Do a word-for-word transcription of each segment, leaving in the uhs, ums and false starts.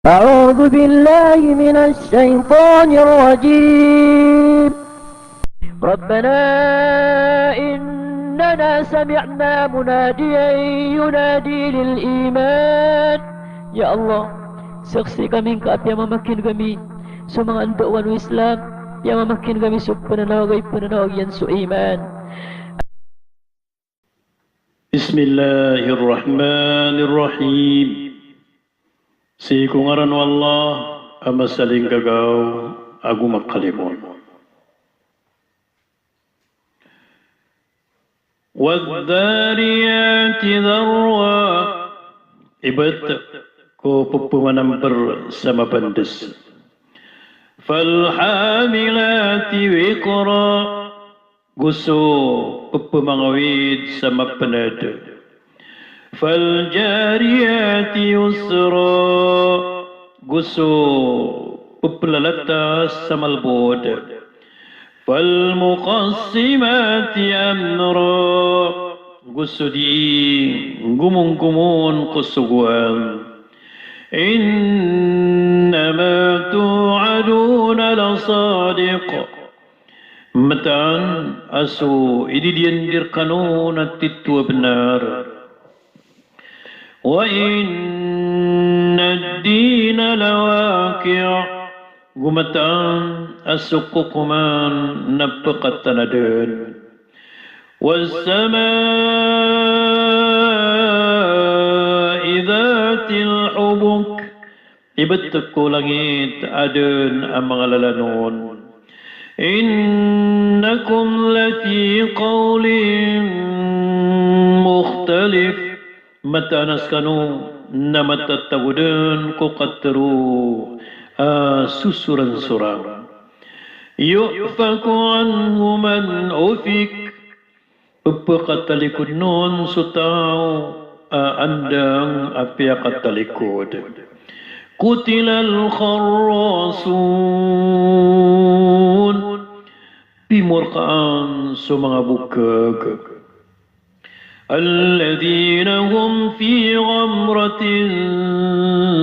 أعوذ بالله من الشيطان الرجيم. ربنا إننا سمعنا مناديا ينادي للإيمان. Ya Allah, saksi kami ngka a piyamamakin kami so manga ndao o Islam, piyamamakin kami so pananawag a ipananawag iyan so iman. Bismillahir Rahmanir Rahim. Sii ko ngaran o Allah a masalinggagaw ago makalimon. Wadh-dhariyati dharwa. Ibt ko pphmanamber sa mabandes. Fal-hamilati wiqra. Go so pphmangawid sa mapnd. Fal-jariyati yusra. Go so pphlalata sa malbod. Fal-muqassimati amra. Go so dii ngomongomon ko sogoan. Innama tu'aduna lasadiq. Mataan a so ididiyan di rkano na titho a bnar. Wa innad-dina lawaqi'. Go mataan a so kokoman na pkatanadan. Was-sama'i dhatil hubuk. Ibt ko langit a dn a manga lalan on. Innakum lafi qawlin mukhtalif. Mataan a skano na matatago dn ko katharo a sosoransoran. Yu'faku anhu man ufik. Pphakatalikod on so taw a andang a piyakatalikod. Qutilal kharrasun. Pimorkaan so manga bokag. Alladhina hum fi ghamratin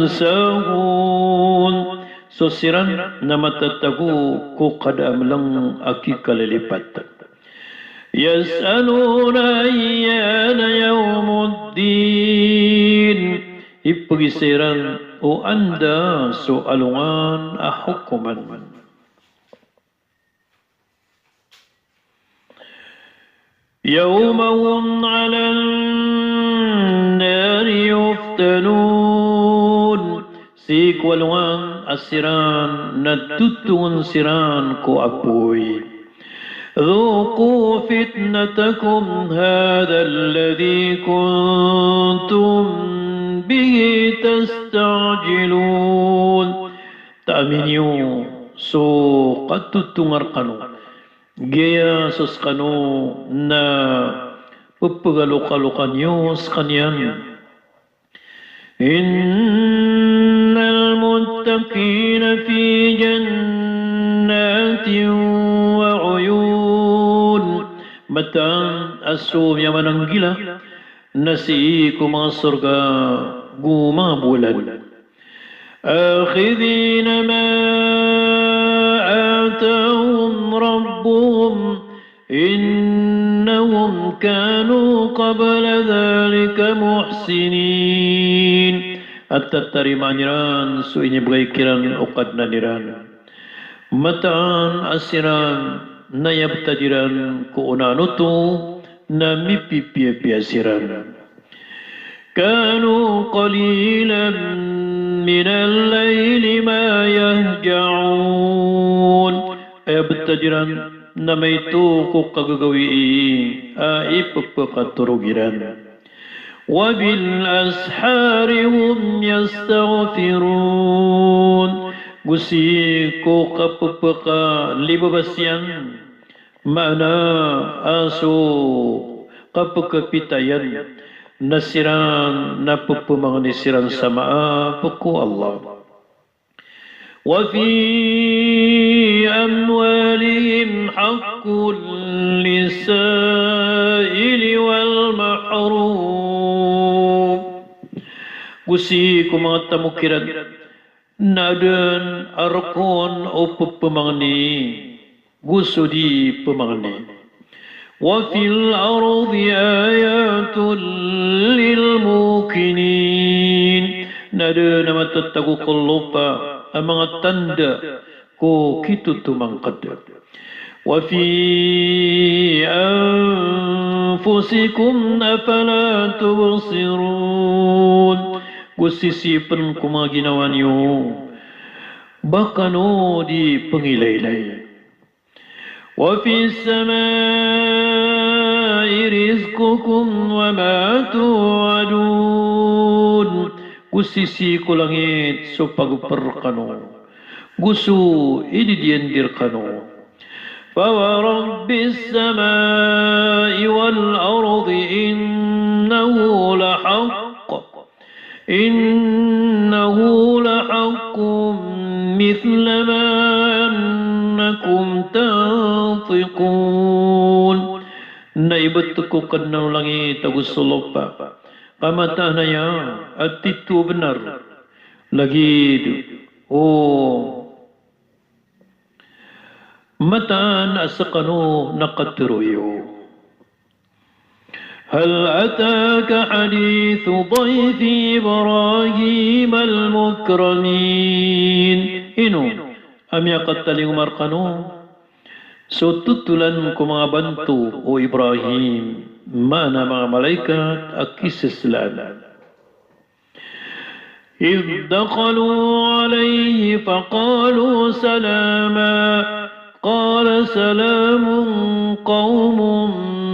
sahun. So siran na matatago ko kada a mlng a kikalilipat. Yas'aluna ayyana yawmuddin. Ipgisa iran o anda so alongan a hokoman. Yawma hum 'alan nari yuftanun. Sii ko alongan a siran na totongon siran ko apoy. Dhuqu fitnatakum hadhalladhi kuntum bihi tasta'jilun. Taami niyo so katotonga rkano, giya so skano na pphagalokalokaniyo skaniyan. Innal muttaqina fi jannatin wa uyun. Mataan a so miyamananggila na sii ko manga sorga go manga bolan. Akhidhina ma atahum rabbuhum, innahum kanu qabla dhalika muhsinin. A tatarimaan iran so inibgay kiran o Kadnan iran. Mataan a siran na iyabtad iran ko onaan oto na mipipiyapiya siran. Kanu qalilan minal layli ma yahja'un. Aya btad iran na maito ko kagagawii a ipphakatorog iran. Wa bil ashari hum yastaghfirun. Go sii ko kapphakalibabasan iyan, maana a so kapkhapita iyan, na siran na pphmangni siran sa maap ko Allah. Wa fi amwalihim haqqun lis-sa'ili wal mahrum. Go sii ko manga tamok iran Na adn a rkon o pphamangni, go so di phamangni. Wa fil ardi ayatun lil muqinin. Na adn a matatago ko lopa a manga tanda ko kitotomangkd. Wa fi anfusikum afala tubsirun. Go sisii pn ko manga ginawa niyo, ba kano di pngilaylay. Wa fis samai rizqukum wa ma tu'adun. Go sisii ko langit so pagpr rkano, go so ididiyan di rkano. Fa wa rabbis samai wal ardi innahu lahaqq. Innahu lahaqqun mithla ma annakum tantiqun. Na ibt ko Kadnan o langit ago so lopa, ka mataan aya a tito a bnar, lagid o mataan a skano na katharo iyo. Hal ataka hadithu dayfi Ibrahim al-mukramin. Ino a miyakatalingoma rkano so totolan ko manga banto o Ibrahim, maana manga malaikat a kiseslaan. Idh dakhalu alayhi faqalu salama, qala salamun qawmun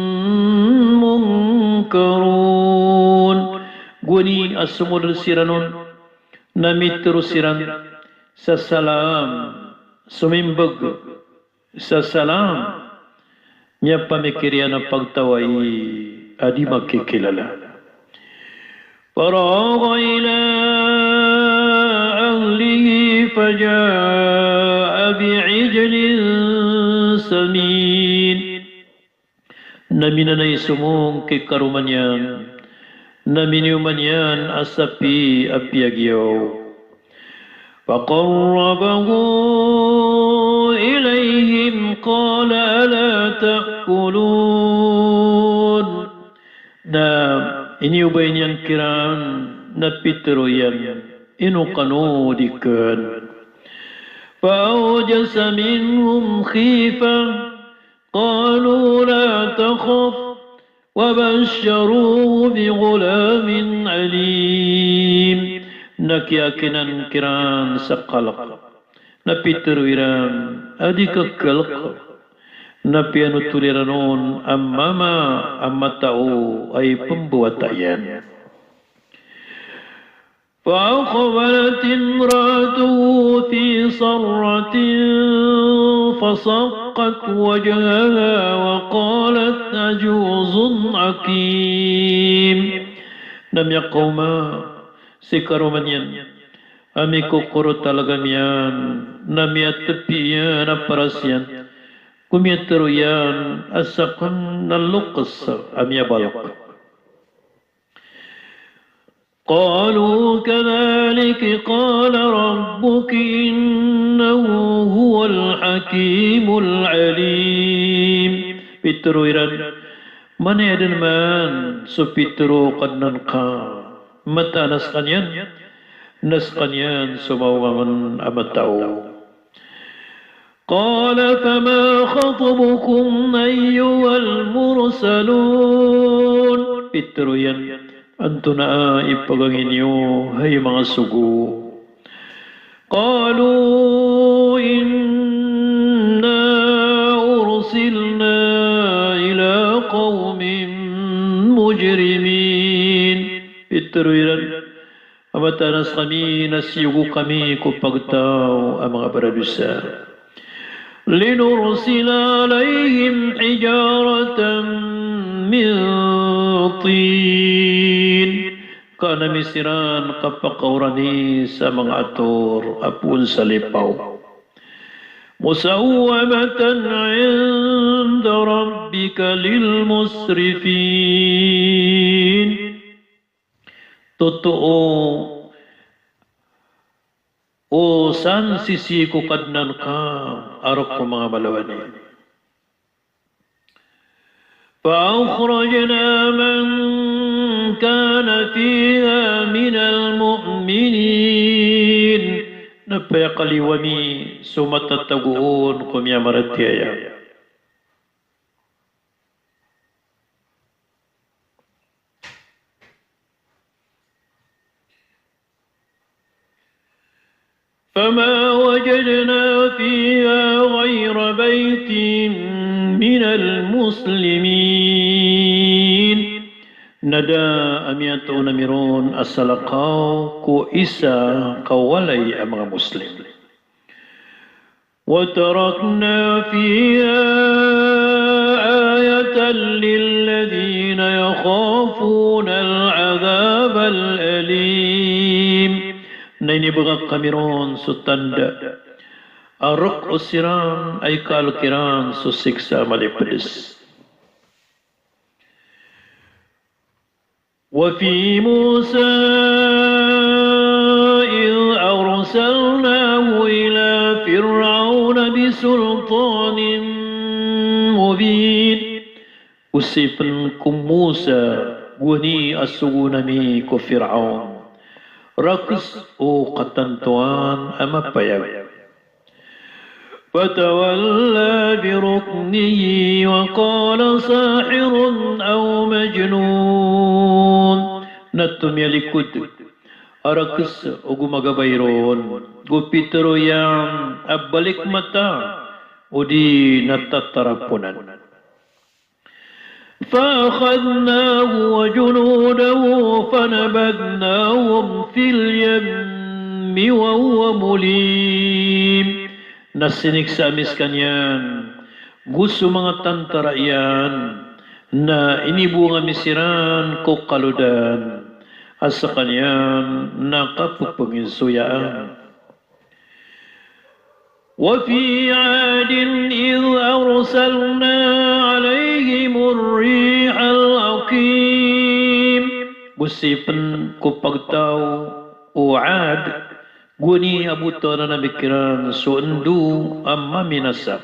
munkarun. Gowani a somold siran on, na mitharo siran sa salam, somimbag sa salam, miyapamikir iyan a pagtaw ai a di makikilala. Faragha ila ahlihi faja'a bi'ijlin samin. Na minanay somong ki karoma niyan, na miniyoman iyan a sapi a piyagiyaw. Faqarrabahu ilayhim qala ala ta'kulun. Na iniyobay niyan kiran, na pitharo iyan, ino kano di kn. Fa awjasa minhum khifah, qalu la takhaf, wa bashsharuhu bi ghulamin alim. Na kiyakinan kiran sa kalk, na pitharo iran a di ka kalk. Na piyanotol iran on a mama a matao a ipmbawata iyan. Fa aqbalat imra'atuhu fi sarratin fasaqqat wajhaha wa qalat ajuzun aqim. Na miyakaoma si karoma niyan a mikokorot a lagam iyan, na miyatpi iyan a paras iyan, ko miyatharo iyan a sakn na loks a miyabalk. Qalu kadhalika qala rabbuki innahu huwal hakimul alim. Pitharo iran, manaya dn man so pitharo o Kadnan ka, mataan a skaniyan, na skaniyan so maoma man a matao. Qala fama khatbukum ayyuhal mursalun. Pitharo iyan, antonaa i pagangi niyo, hay manga sogo? Qalu inna ursilna ila qawmin mujrimin. Pitharo iran, a mataan a skami na siyogo kami ko pagtaw a manga baradosa. Linursila alayhim hijaratan min tin. Ka an ami siran kapakaorani sa manga ator a poon sa lipaw. Musawwamatan inda rabbika lil musrifin. Totoo O san sisii ko Kadnan ka a rk o manga malawani. فأخرجنا من كان فيها من المؤمنين. Na piyakaliyo ami so matatago on ko miyamaratiyaya. فما وجدنا فيها غير بيت من المسلمين. Na da a miyatoon ami ron a salakaw ko isa ka walay a manga Muslim. وتركنا فيها آية للذين يخافون العذاب الأليم. Na inibgak ami ron so tanda a rk o siran a ikaalk iran so siksa a malipds. وفي موسى إذ أرسلناه إلى فرعون بسلطان مبين. Go sii pn ko Musa, gowani a sogoon ami ko Firaon, rakhs o katantoan a mapayag. فتولى بركنه وقال ساحر أو مجنون. Na tomiyalikod a rakhs o gomagabay ron, go pitharo iyan a balikmata odi na tataraponan. فأخذناه وجنوده فنبذناهم في اليم وهو مليم. Na siniksa ami skaniyan, go so manga tantara iyan, na inibowang ami siran ko kalodan a skaniyan na kapepengizayaan. وفي عاد إذ أرسلنا عليهم الريح العقيم. Go sii pn ko pagtaw o Ad, gowani a botaw anan ami kiran so ndo a maminasa.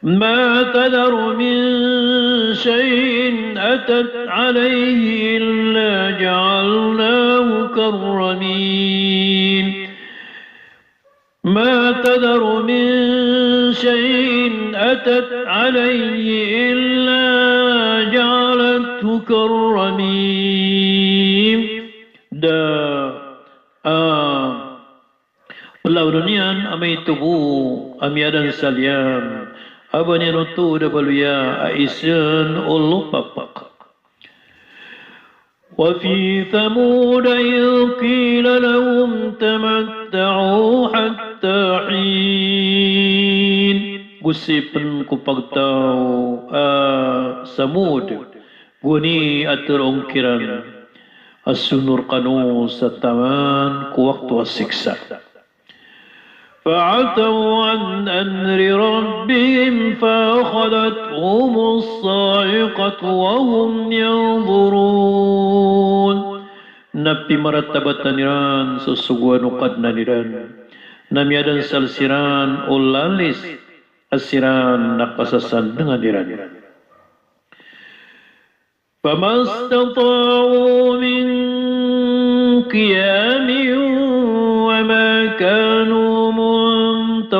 ما تذر من شيء أتت عليه إلا جعلناه كالرميم. ما تذر من شيء أتت عليه إلا جعلته كالرميم. Da a plaw doniyan a maito bo a miyadansal iyan a ba niyan oto da baloya a isn o lopapak. وفي ثمود إذ قيل لهم تمتعوا حتى حين. Go sii pn ko pagtaw a Samud, gowani a tharoon kiran a sono rkano sa taman ko wakto a siksa. فعتوا عن أمر ربهم فأخذتهم الصاعقة وهم ينظرون. Na pimaratabatan iran so sogoan o Kadnan iran, na miyadansal siran o lalis a siran na kasasandngan iran. فما استطاعوا من قيام وما كانوا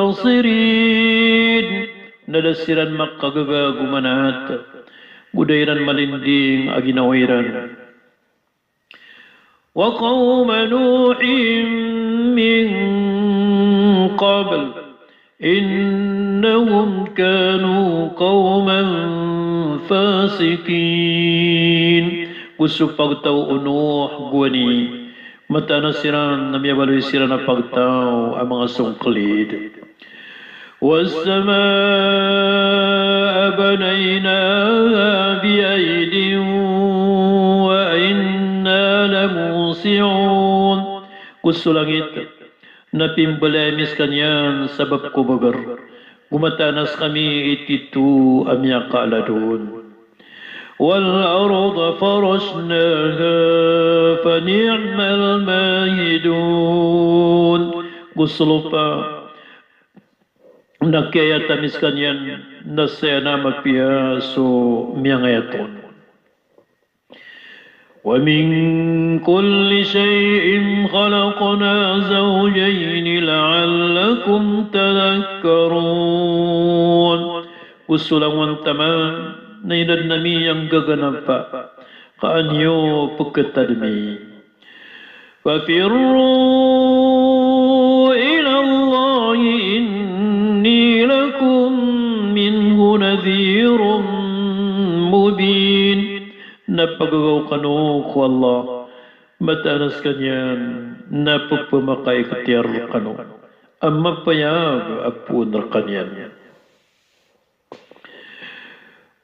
منتصرين. Na da siran makagaga go manat, go da iran malinding a ginawa iran. وقوم نوح من قبل إنهم كانوا قوما فاسقين. Go so pagtaw o Nuh gowani, mataan a siran na miyabaloy siran a pagtaw a manga songklid. والسماء بنيناها بأيد وإنا لموسعون. Go so langit na pimbalay ami skaniyan sabap ko babar, go mataan a skami i tito a miyakaalad on. والأرض فرشناها فنعم الماهدون. Solopa, na kiyayat ami skaniyan, na saya na mapiya so miyangayat on. Wa min kulli shay'in khalaqna zawjayn la'allakum tadhakkarun. Ko so langon taman na inadn ami anggaganapa ka an iyo pkhatadmi. Fafirru ila Allahi inni lakum minhu nadhirun mubin. Na pagagaw kano ko Allah, mataan a skaniyan na pphamaikhtiyar rkano a mapayag a poon rkaniyan.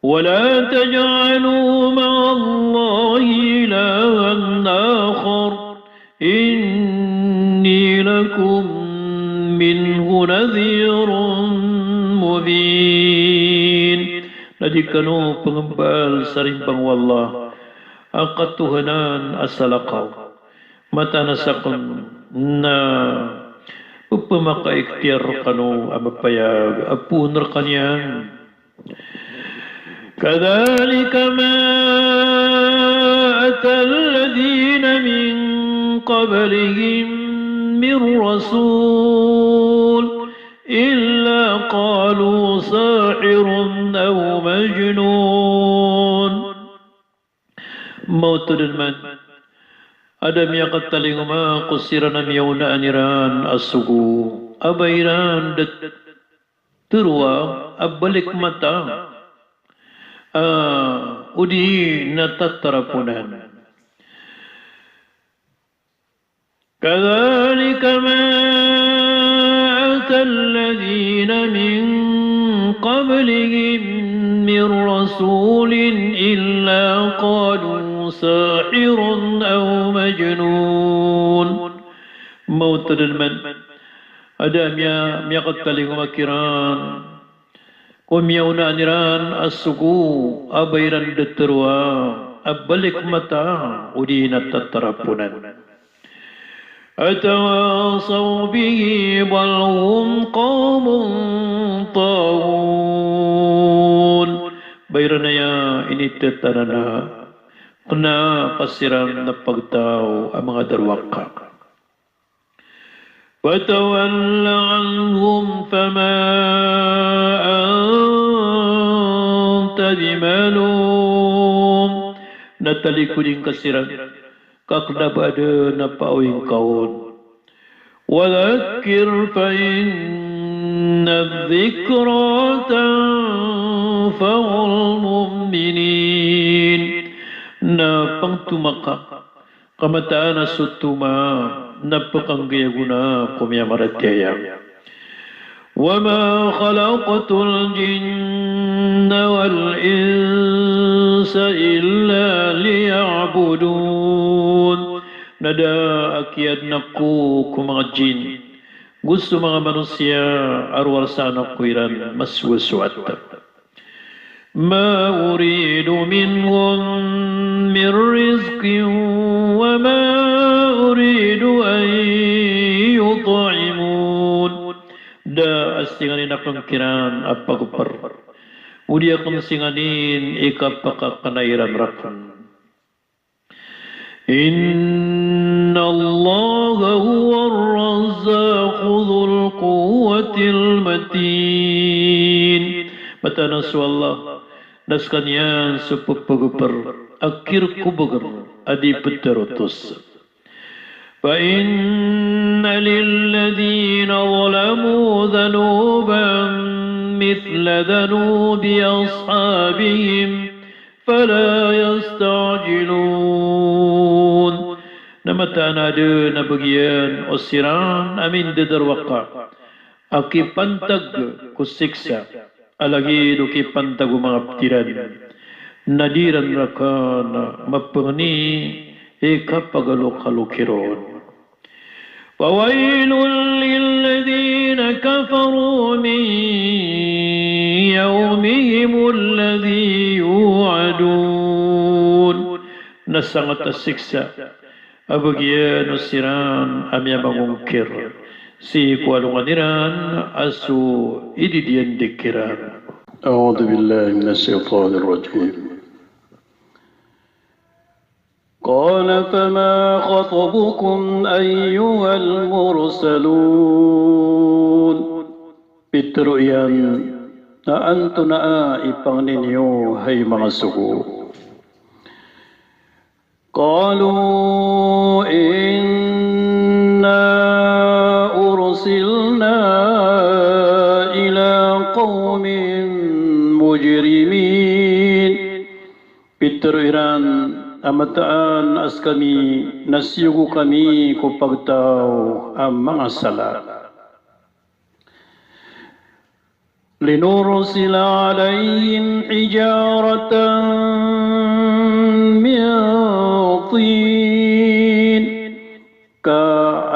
Wa la taj'alu ma'allahi ilahan akhar inni lakum minhu nadhirun mubin. Na di kano pngmbal sa rimbang o Allah a katohanan a salakaw. Mataan a sakn na pphamaikhtiyar rkano a mapayag a poon rkaniyan. Kadhalika ma ata alladhina min qablihim min rasul illa qalu sahirun aw majnun. Maoto dn man a da miyakatalingoma ko siran a miyaonaan iran a sogo a ba iran da tharoa a balik mata, a, odi na tataraponan. Kadhalika ma ata alladhina min qablihim min rasulin illa qalu sahirun aw majnun. Maoto dn man a da miya, miyakatalingoma kiran ko miyaonaan iran a sogo a ba iran da tharoa a balik mata odi na tataraponan. Atawasaw bihi bal hum qawmun taghun. Ba iran aya initatanan a kna a siran na pagtaw a manga darowaka. Fatawalla anhum fama anta bimalum. Na talikodi ngka siran, ka kna ba adn a paoy ngka on. Wa dhakkir fa inna dhikra tanfa'ul mu'minin. Na pangtoma ka, ka mataan a so toma na pkanggay a gona ko miyamaratiyaya. Wa ma khalaqtul jinna wal insa illa liya'budun. Na da a kiyaadn ako ko manga jinn go so manga manosiya a rowar sa ako iran masowasowat. Ma uridu minhum min rizqin wa ma uridu an yut'imun. Da a singanin akn kiran a pagpr, odi akn singanin i kapakakna iran rakn. Inna Allaha huwar razzaqu dhul quwwatil matin. Mataan a so Allah na skaniyan so ppagpr a kirkobagr a di ptharotos. Fa inna lilladhina zalamu dhanuban mithla dhanubi ashabihim fala yasta'jilun. Na mataan a adn a bagian o siran a mindadarowaka a kipantag ko siksa, a lagid o kipantag o manga pd iran, na di iran rakn mapangni i kapagalokalok iron. Fawailul lilladhina kafaru min yawmihimul ladhi yu'adun. Na sangat a siksa a bagian o siran a miyamangongkir Sii ko alongan iran a so ididiyandg kiran. أعوذ بالله من الشيطان الرجيم. قال فما خطبكم أيها المرسلون. Pitharo iyan a antonaa i pangni niyo hay manga sogo. قالوا إنا أرسلنا إلى قوم مجرمين. Pitharo iran a mataan a skami na siyogo kami ko pagtaw a manga sala. لنرسل عليهم حجارة من طين. Ka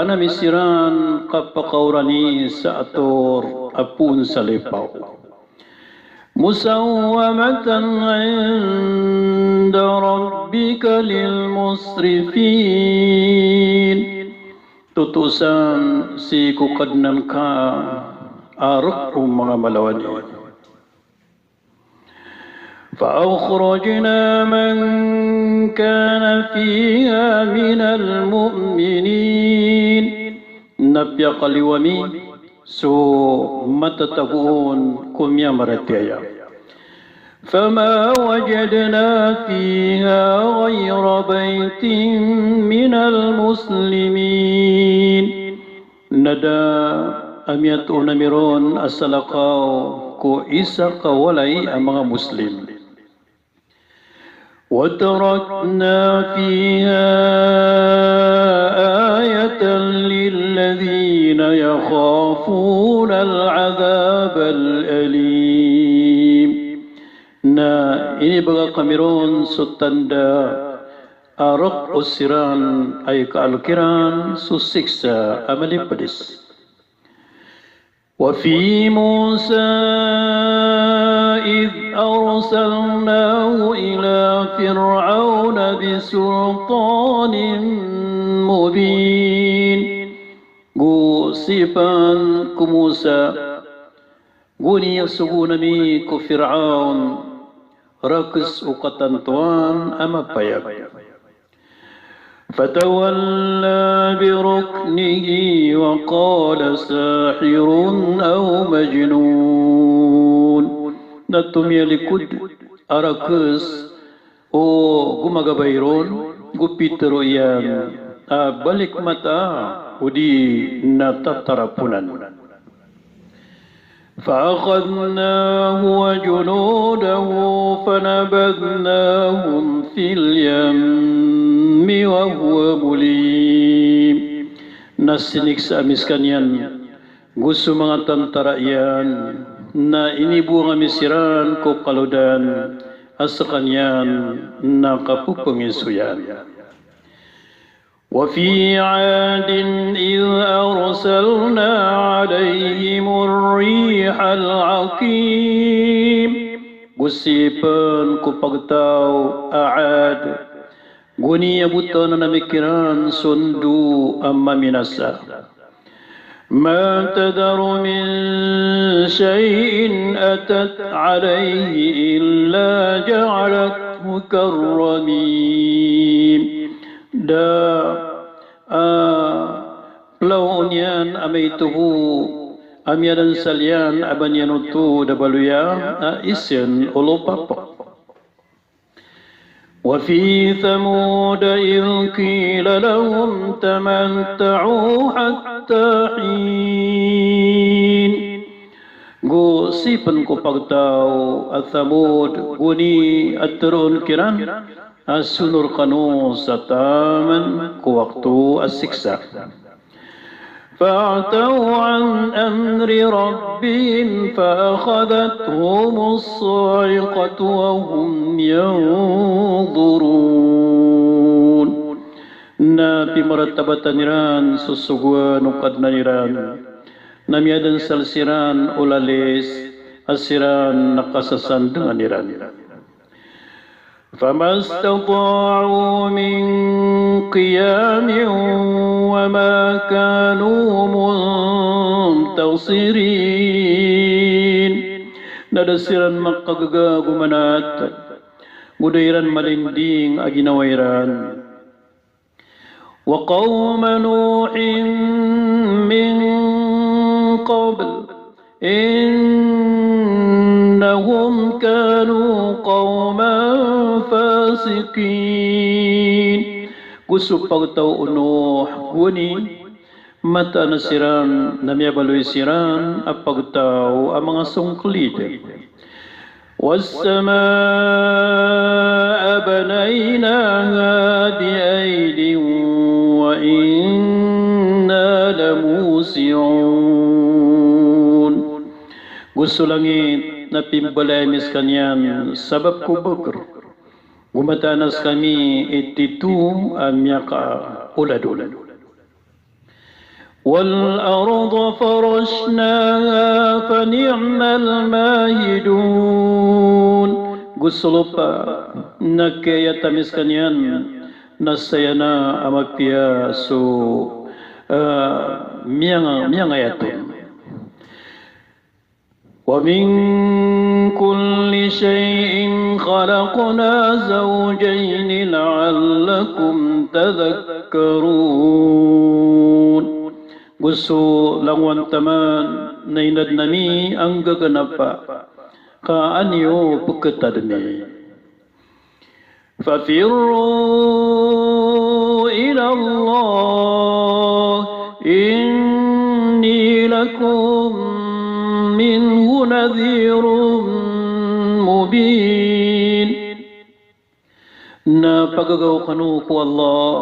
an ami siran kapakaorani sa ator a poon sa lipaw. مسومة عند ربك للمسرفين. Totoo san sii ko Kadnan ka a rk o manga malawani. فأخرجنا من كان فيها من المؤمنين. Na piyakaliyo ami so matatago on ko miyamaratiyaya. فما وجدنا فيها غير بيت من المسلمين. Na da a miyatoon ami ron a salakaw ko isa ka walay a manga Muslim. وتركنا فيها آية للذين يخافون العذاب الأليم. Na inibagak ami ron so tanda a rk o siran a ikaalk iran so siksa a malipds. وفي موسى إذ أرسلناه إلى فرعون بسلطان مبين. Go sii pn ko Musa, go niyan sogoon ami ko Firaon, rakes o katantoan a mapayag. فتولى بركنه وقال ساحر أو مجنون. Na tomiyalikod a rakes o gomagabay ron, go pitharo iyan a balikmata odi na tataraponan. فأخذناه وجنوده فنبذناهم في اليم وهو مليم. Na siniksa ami skaniyan go so manga tantara iyan, na inibowang ami siran ko kalodan a skaniyan na kapphangisoyan. وفي عاد إذ أرسلنا عليهم الريح العقيم. Go sii pn ko pagtaw a Ad, go niyan botanan ami kiran so ndo a maminasa. ما تذر من شيء أتت عليه إلا جعلته كالرميم. Da a plaw on iyan a maito bo a miyadansal iyan a ba niyan oto da baloya a isen o lopapek. وفي ثمود إذ قيل لهم تمتعوا حتى حين. Go sii pn ko pagtaw a Thamud, go niyan tharoon kiran a sonor kano sa taman ko wakto a siksa. فعتوا عن أمر ربهم فأخذتهم الصاعقة وهم ينظرون. Na pimaratabatan iran so sogoan o Kadnan iran, na miyadansal siran o lalis a siran na kasasandangan iran. فما استطاعوا من قيام وما كانوا khasirin. Na da siran makagaga go manat, go da iran malinding a ginawa iran. Wa qawma Nuhin min qabl, innahum kanu qawman fasiqin. Go so pagtaw o Nuh, gowani, mataan a siran na miyabaloy siran a pagtaw a manga songklid. Was-samaa'a banaynaha bi-aydin wa inna lamusi'un. Go so langit na pimbalay ami skaniyan sabap ko bagr. Go mataan a skami i tito a miyakaoladon. Wal-arda farashnaha fa ni'mal mahidun. Go so lopa na kiyayat ami skaniyan na sayana a mapiya so, ah, miyanga-, miyangayat on. Wa min kulli shay'in khalaqna zawjayni la'allakum tadhakkarun. Go so langowan taman na inadn ami anggaganapa ka an iyo pkhatadmi. Fafirru ila Allah, inni lakum minhu nadhirun mubin. Na pagagaw kano ko Allah,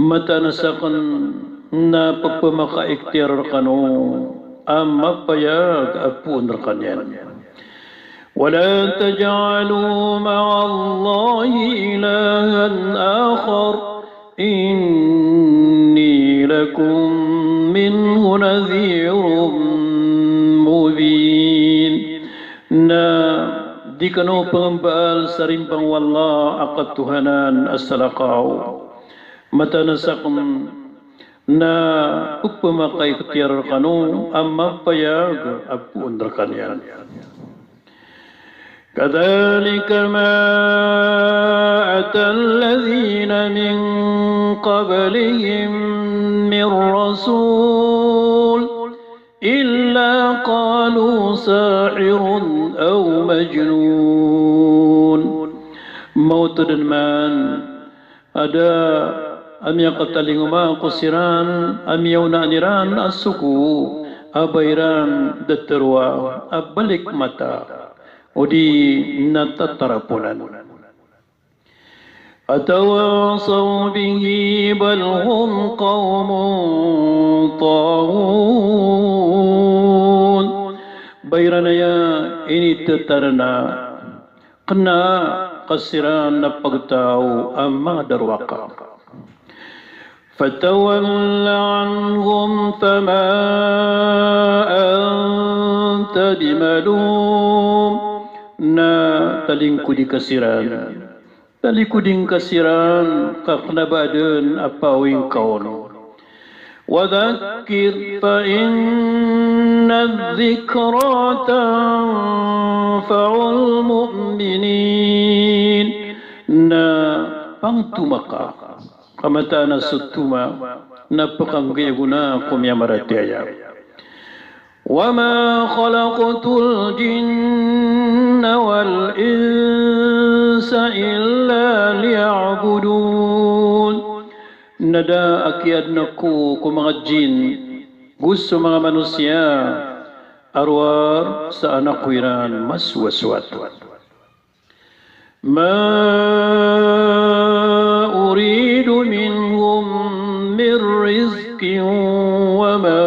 mataan a sakn na pphamakaikhtiyar rkano a mapayag a poon rkaniyan. Wa la taj'alu ma'allahi ilahan akhar, inni lakum minhu nadhirun mubin. Na di kano pngambaal sa rimbang o Allah a katohanan a salakaw. Mataan a sakn na pphamakaikhtiyar rkano a mapayag a poon rkaniyan. Kadhalika ma atal ladhina min qablihim min rasul illa qalu sahirun aw majnun. Maoto dn man a da a miyakatalingoma ko siran a miyaonaan iran a soko a ba iran da tharoa a balik mata odi na tataraponan. Atawasaw bihi bal hum qawmun taghun. Ba iran aya inithatarna kna ka siran na pagtaw a manga darowaka. Fatawalla anhum fama anta bimalum. Na talingkodi ka siran. Talikodi ngka siran ka kna ba adn a paoy ngka on. Wa dhakkir fa inna dhikra tanfa'ul mu'minin. Na pangtoma ka, ka mataan a so toma na pkhanggay a gona ko miyamaratiyaya. Wa ma khalaqtul jinna wal insa illa liya'budun. Na da a kiyadn ako ko manga jinn go so manga manosiya a rowar sa an ako iran masowasowat. Ma uridu minhum min rizqin wa ma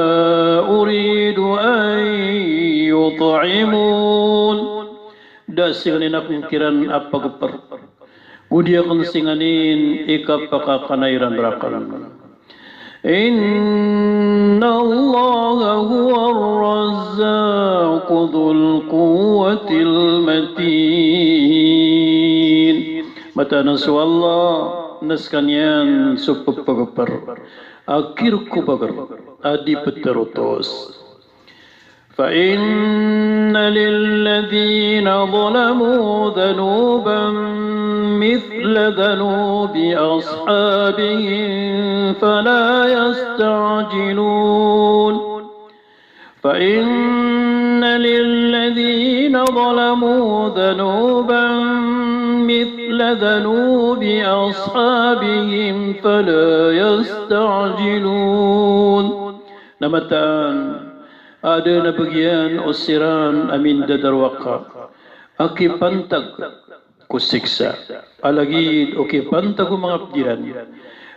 uridu an yut'imun. Da singanin akn kiran a pagpr, go di akn singanin i kapakakana iran rakn. Innallaha huwar razzaqu dhul quwwatil matin. Mataan a so Allah na skaniyan so ppagpr a kirk ko bagr a di ptharotos. فإن للذين ظلموا ذنوبا مثل ذنوب أصحابهم فلا يستعجلون. فإن للذين ظلموا ذنوبا مثل ذنوب أصحابهم فلا يستعجلون. Na mataan a adn a bagian o siran a mindadarowaka a kipantag ko siksa, a lagid o kipantag o manga pd iran,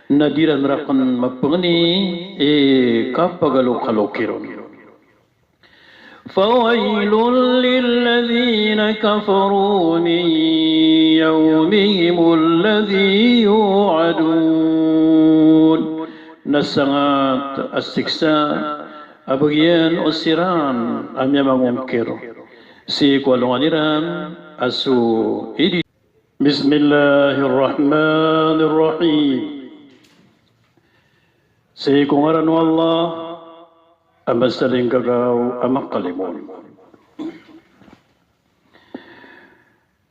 na di iran rakn mapangni i kapagalokalok iron. فويل للذين كفروا من يومهم الذي يوعدون. Na sangat a siksa a bagian o siran a miyamangongkir sii ko alongan iran a so idi. بسم الله الرحمن الرحيم. Sii ko ngaran o Allah a masalinggagaw a makalimoon.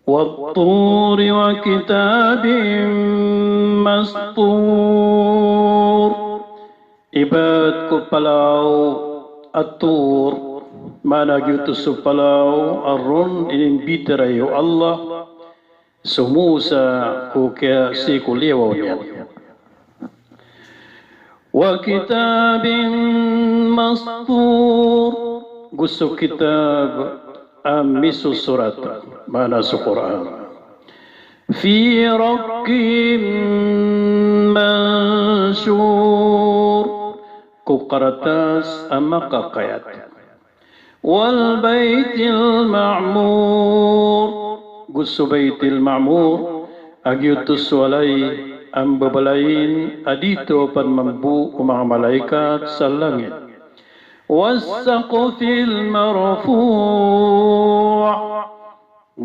والطور وكتاب مسطور. Ibt ko palaw a Tur, maana giyoto so palaw a ron inimbitaray o Allah so Musa ko kiya sii ko liyawaw niyan. وكتاب مسطور, go so kitab a misosorat, maana so Qur'an. في رق منشور, ko karatas a makakayat. والبيت المعمور, go so Baitil Ma'mur, a giyoto so walay a mbabalayin a di topan mambo o manga malaikat sa langit. والسقف المرفوع,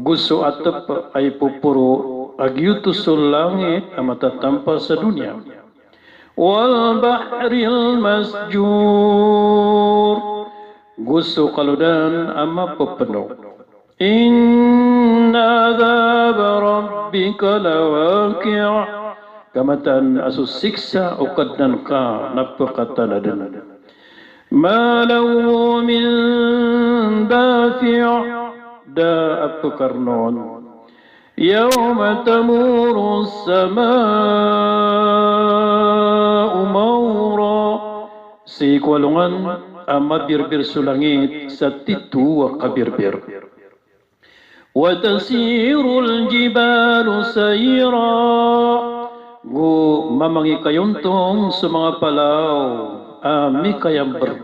go so atp a ipoporo a giyoto so langit a matatampa sa doniya. والبحر المسجور, go so kalodan a mapepeno. إن عذاب ربك لواقع, ka mataan a so siksa o Kadnan ka na pekatanadn. ما له من دافع, da a pekarnon. يوم تمور السماء مورا, sii ko alongan a mabirbir so langit sa tito a kabirbir. وتسير الجبال سيرا, go mamangikayontong so manga palaw a mikayamber.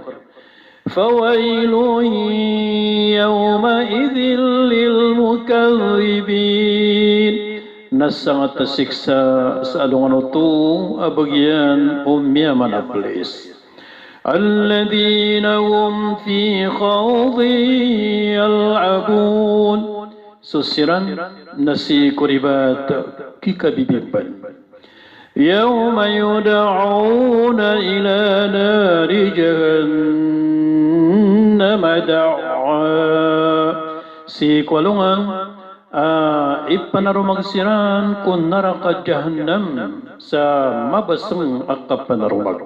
فويل يومئذ للمكذبين. Na sangat a siksa sa alongan oto a bagian o miyamanaplis. الذين هم في خوض يلعبون. So siran na sii ko ribat kikabibimban. يوم يدعون إلى نار جهنم دعا. Sii ko alongan a ipanaromag siran ko naraka Jahannam sa mabaseng a kapanaromag.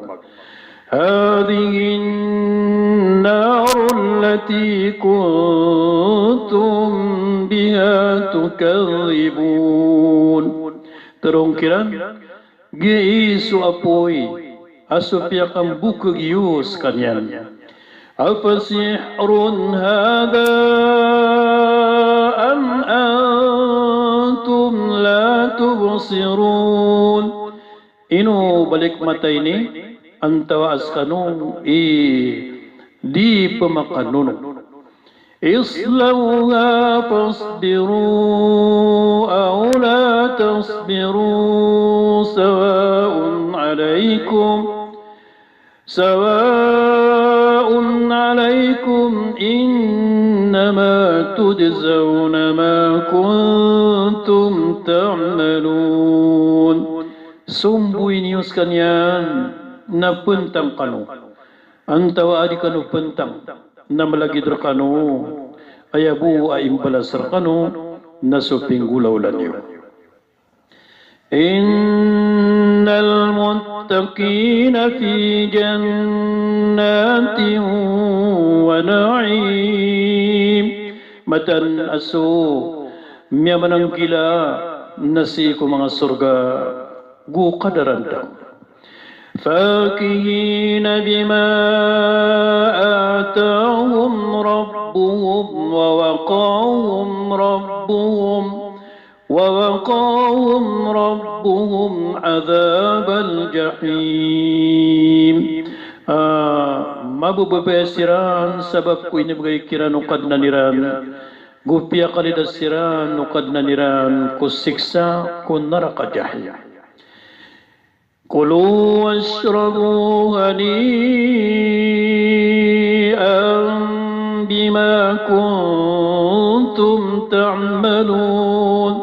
هذه النار التي كنتم بها تكذبون. Tharoon kiran, giyai so apoy a so piyakambokeg iyo sekaniyan. أفسحر هذا أم أنتم لا تبصرون. Ino balik mata ini, antawaa sekano i di pemakanonong. اصلوها فاصبروا أو لا تصبروا سواء عليكم، سواء عليكم إنما تجزون ما كنتم تعملون. Somboy niyo sekaniyan na pentang kano, antawaa di kano pentang. na malagid rkano, aya bo a imbalas rkano na so pinggolawla niyo. إن المتقين في جنات ونعيم. Mataan a so miyamananggila na sii ko manga sorga go kadarandang. فاكهين بما آتاهم ربهم ووقاهم ربهم ووقاهم ربهم عذاب الجحيم. Ah, mababaya siran sabap ko inibgay kiran o Kadnan iran, go piyakalidas siran o Kadnan iran ko siksa ko naraka Jahim. كلوا واشربوا هنيئا بما كنتم تعملون.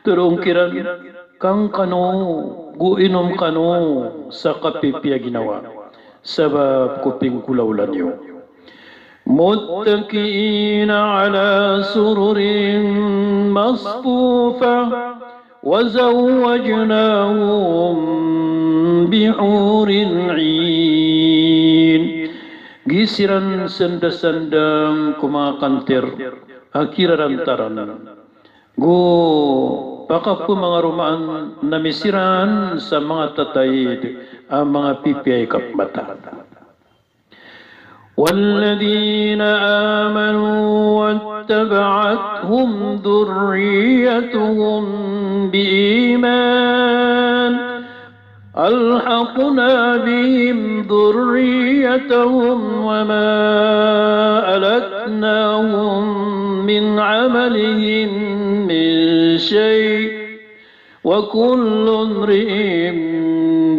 Tharoon kiran, kangkano, go inom kano sa kapipiya ginawa, sabap ko pinggolawla niyo. متكئين على سرر مصفوفة وزوجناهم بحور عين. Gii siran sandasandang ko manga kantir a kirarantaran. Go pakapemangaromaan ami siran sa manga tataid a manga pipiya i kapmata. والذين آمنوا واتبعتهم ذريتهم بإيمان ألحقنا بهم ذريتهم وما ألتناهم من عملهم من شيء وكل امرئ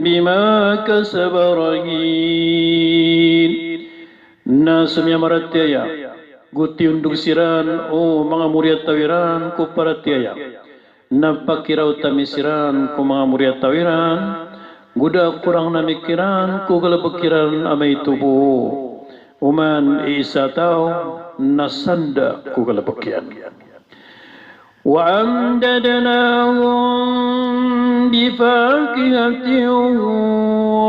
بما كسب رهين. Na so miyamaratiyaya, go tiyondog siran o manga moriyataw iran ko paratiyaya, na pakiraot ami siran ko manga moriyataw iran, go da a korang ami kiran ko galbk iran a maito bo. Oman i isa a taw na sanda ko galbk iyan. وأمددناهم بفاكهة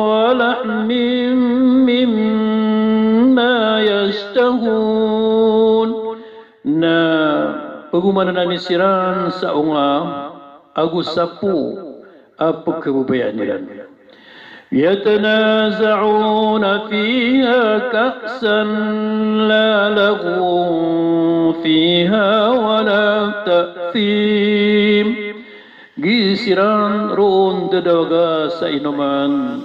ولحم مما يشتهون. Na pagomanan ami siran sa onga ago sapo a pkhababayaan iran. يتنازعون فيها كأسا لا لغو فيها ولا تأثيم. Gii siran roo ndadawaga sa inoman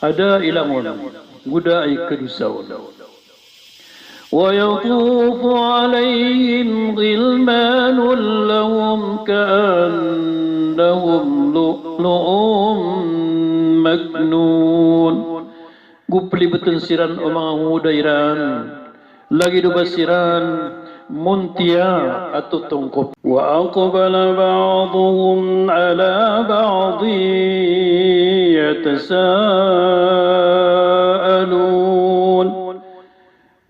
a da i langon, go da i kadosa on. ويطوف عليهم غلمان لهم كأنهم لؤلؤ مكنون. Go plibtn siran o manga ngoda iran, lagid o ba siran montiya a totongkop. وأقبل بعضهم على بعض يتساءلون.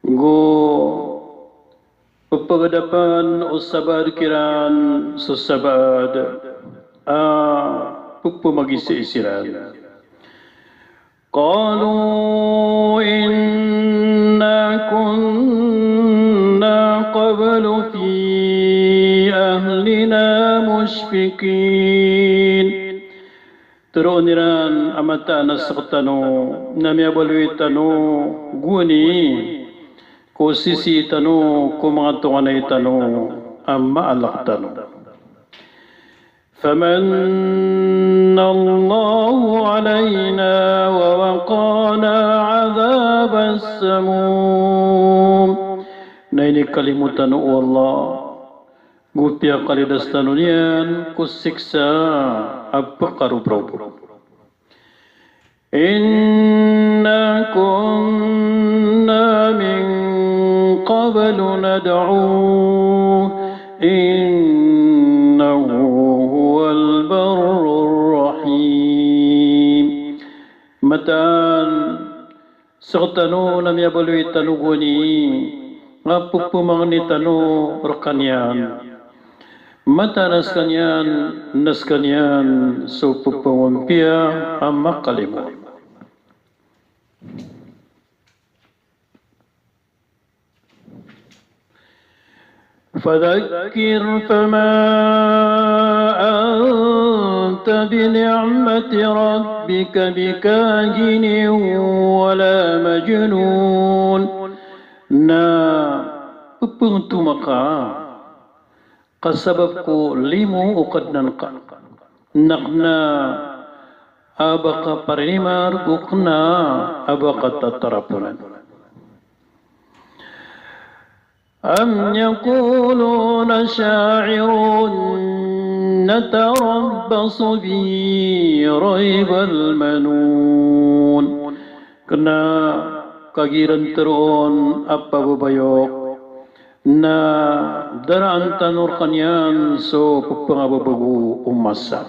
Go pphagadapan o sabaad kiran so sabaad a pphamagiisii siran. قالوا إنا كنا قبل في أهلنا مشفقين. Tharoon iran a mataan a sktano na miyabaloy tano gowani ko sisii tano ko manga tonganay tano a maalk tano. فمن الله علينا ووقانا عذاب السموم. Na inikalimo tano o Allah, go piyakalidas tano niyan ko siksa a pkarobrobr. إنا كنا من قبل ندعوه إنه هو البر الرحيم. Mataan Sktano na miyabaloy tano gowani a pphamangni tano rkaniyan. Mataan a skaniyan, na skaniyan so pphampiya a makalimo. فذكر فما أنت بنعمة ربك بكاهن ولا مجنون. Na pphantoman ka, ka sabap ko limo o Kadnan ka. Na kna a ba ka parinimar, o kna a ba ka tataraponan. أم يقولون شاعر نتربص به ريب المنون. Kna kagiya iran tharoon a pababayok, na daraan tano rkaniyan so pphangababago o masa.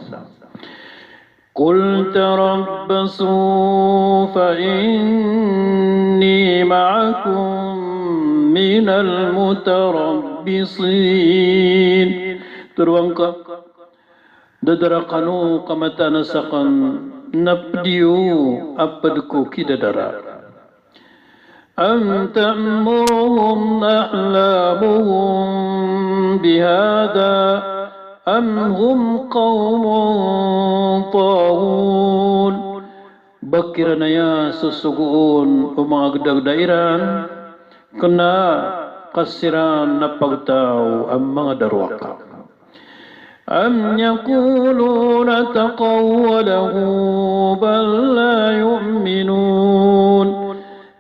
قل تربصوا فإني معكم من المتربصين. Tharoa ngka, dadara kano ka mataan a sakn na pd iyo a pd ko kidadara. أم تأمرهم أحلامهم بهذا أم هم قوم طاغون. Ba kiran aya sosogoon o manga gdagda iran, kna ka siran a pagtaw a manga daroaka. أم يقولون تقوله بل لا يؤمنون.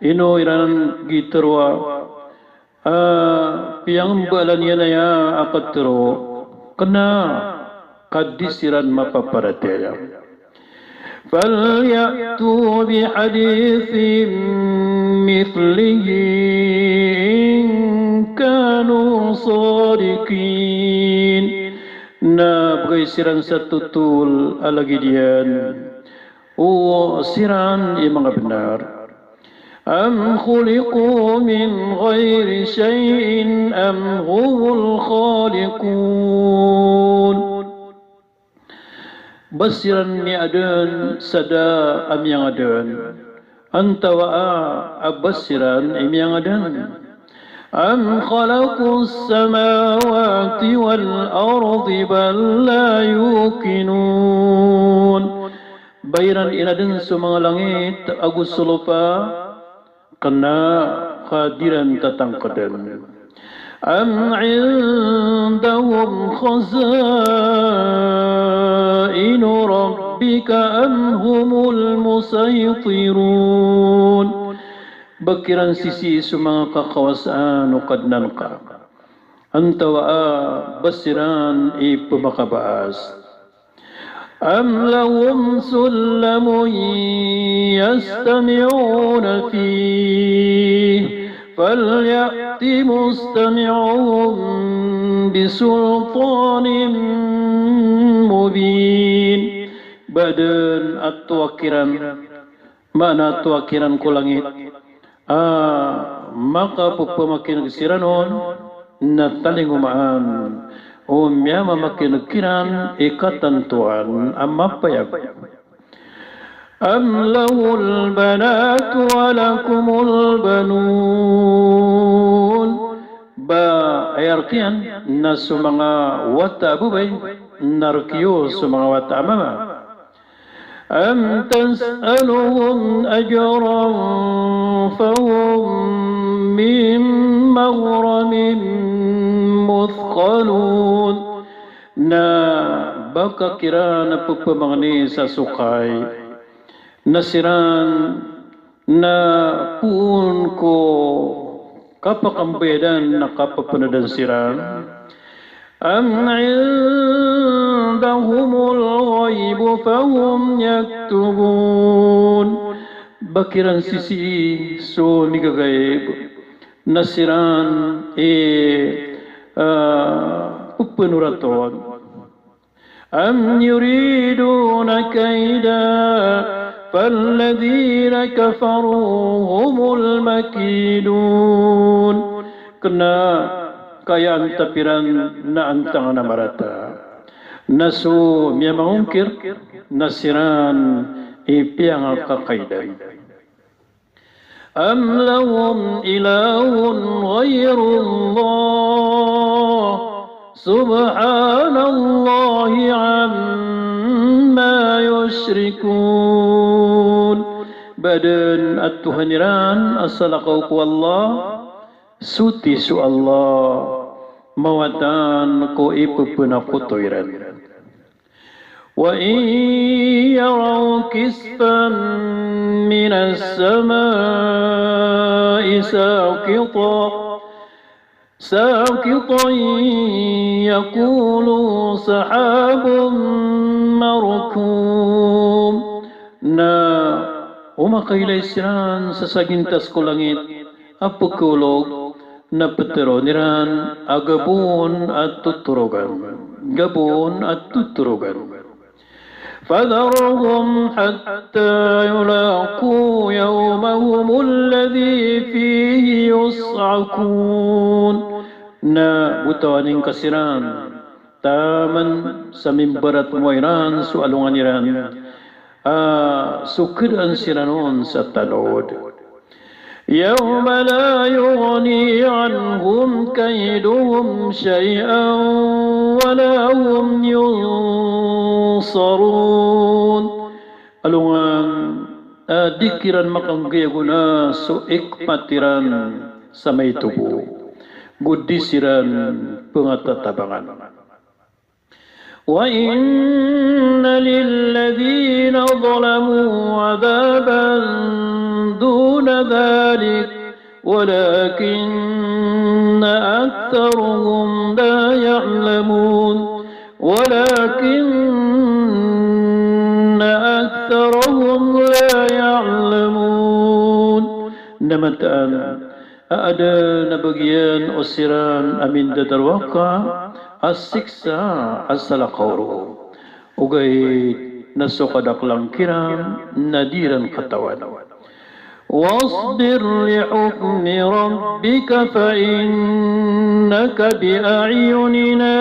Ino iran gii tharoa a piyangmbaalan iyan aya a katharo, kna ka di siran mapaparatiyaya. فليأتوا بحديث مثله إن كانوا صادقين. Na bgay siran sa totol a lagid iyan o siran i manga bnar. أم خلقوا من غير شيء أم هم الخالقون. Ba siran miyaadn sa da a miyangadn, antawaa a ba siran i miyangadn. أم خلقوا السماوات والأرض بل لا يوقنون. Ba iran inadn so manga langit ago so lopa, kna ka di ran tatangkdn. أم عندهم خزائن ربك أم هم المسيطرون. Ba kiran sisii so manga kakawasaan o Kadnan ka, antawaa ba siran i pmakabaas. أم لهم سلم يستمعون فيه فليأت مستمعهم بسلطان مبين. Ba dn a toa kiran, maana a toa kiran ko langit, a makappamakin'g siran on, na talingomaan o miyamamakin'g kiran i katantoan a mapayag. أم له البنات ولكم البنون. Ba aya rk iyan na so manga wata a babay, na rk iyo so manga wata a mama. أم تسألهم أجرا فهم من مغرم مثقلون. Na ba ka kiran a pphamangni sa sokay, na siran na poon ko kapakambayadan na kapapnadn siran. أم عندهم الغيب فهم يكتبون. Ba kiran sisii so migagaib, na siran i, ah, pphanoratan. أم يريدون كيدا فالذين كفروا هم المكيدون. Kna ka aya antap iran na antang a marata. Na so miyamangongkir na siran i piyangakakaidan. أم لهم إله غير الله سبحان الله عما يشركون. Ba dn a Tuhan iran a salakaw ko Allah, soti so Allah, mawatan ko ipphnakoto iran. وإن يروا كسفا من السماء ساقطا، ساقطا يقولوا سحاب مركوم. Na o makailay siran sa sagintas ko langit a pkhaolog, na ptharoon iran a gabon a totorogan, gabon a totorogan. فذرهم حتى يلاقوا يومهم الذي فيه يصعقون. Na botawan ingka siran taman sa mimbaratmowa iran so alongan iran, a so khadaan siran on sa tanod. يوم لا يغني عنهم كيدهم شيئا ولا هم ينصرون. Alongan a di kiran makanggay a gona so ikmat iran sa maito bo, go di siran pngatatabangan. وإن للذين ظلموا عذابا دون ذلك ولكن أكثرهم لا يعلمون. ولكن أكثرهم لا يعلمون. Na mataan a adn a bagian o siran a mindadarowaka a siksa a salakaw roo. Ogaid na so kadaklan kiran na di ran katawan. واصبر لحكم ربك فإنك بأعيننا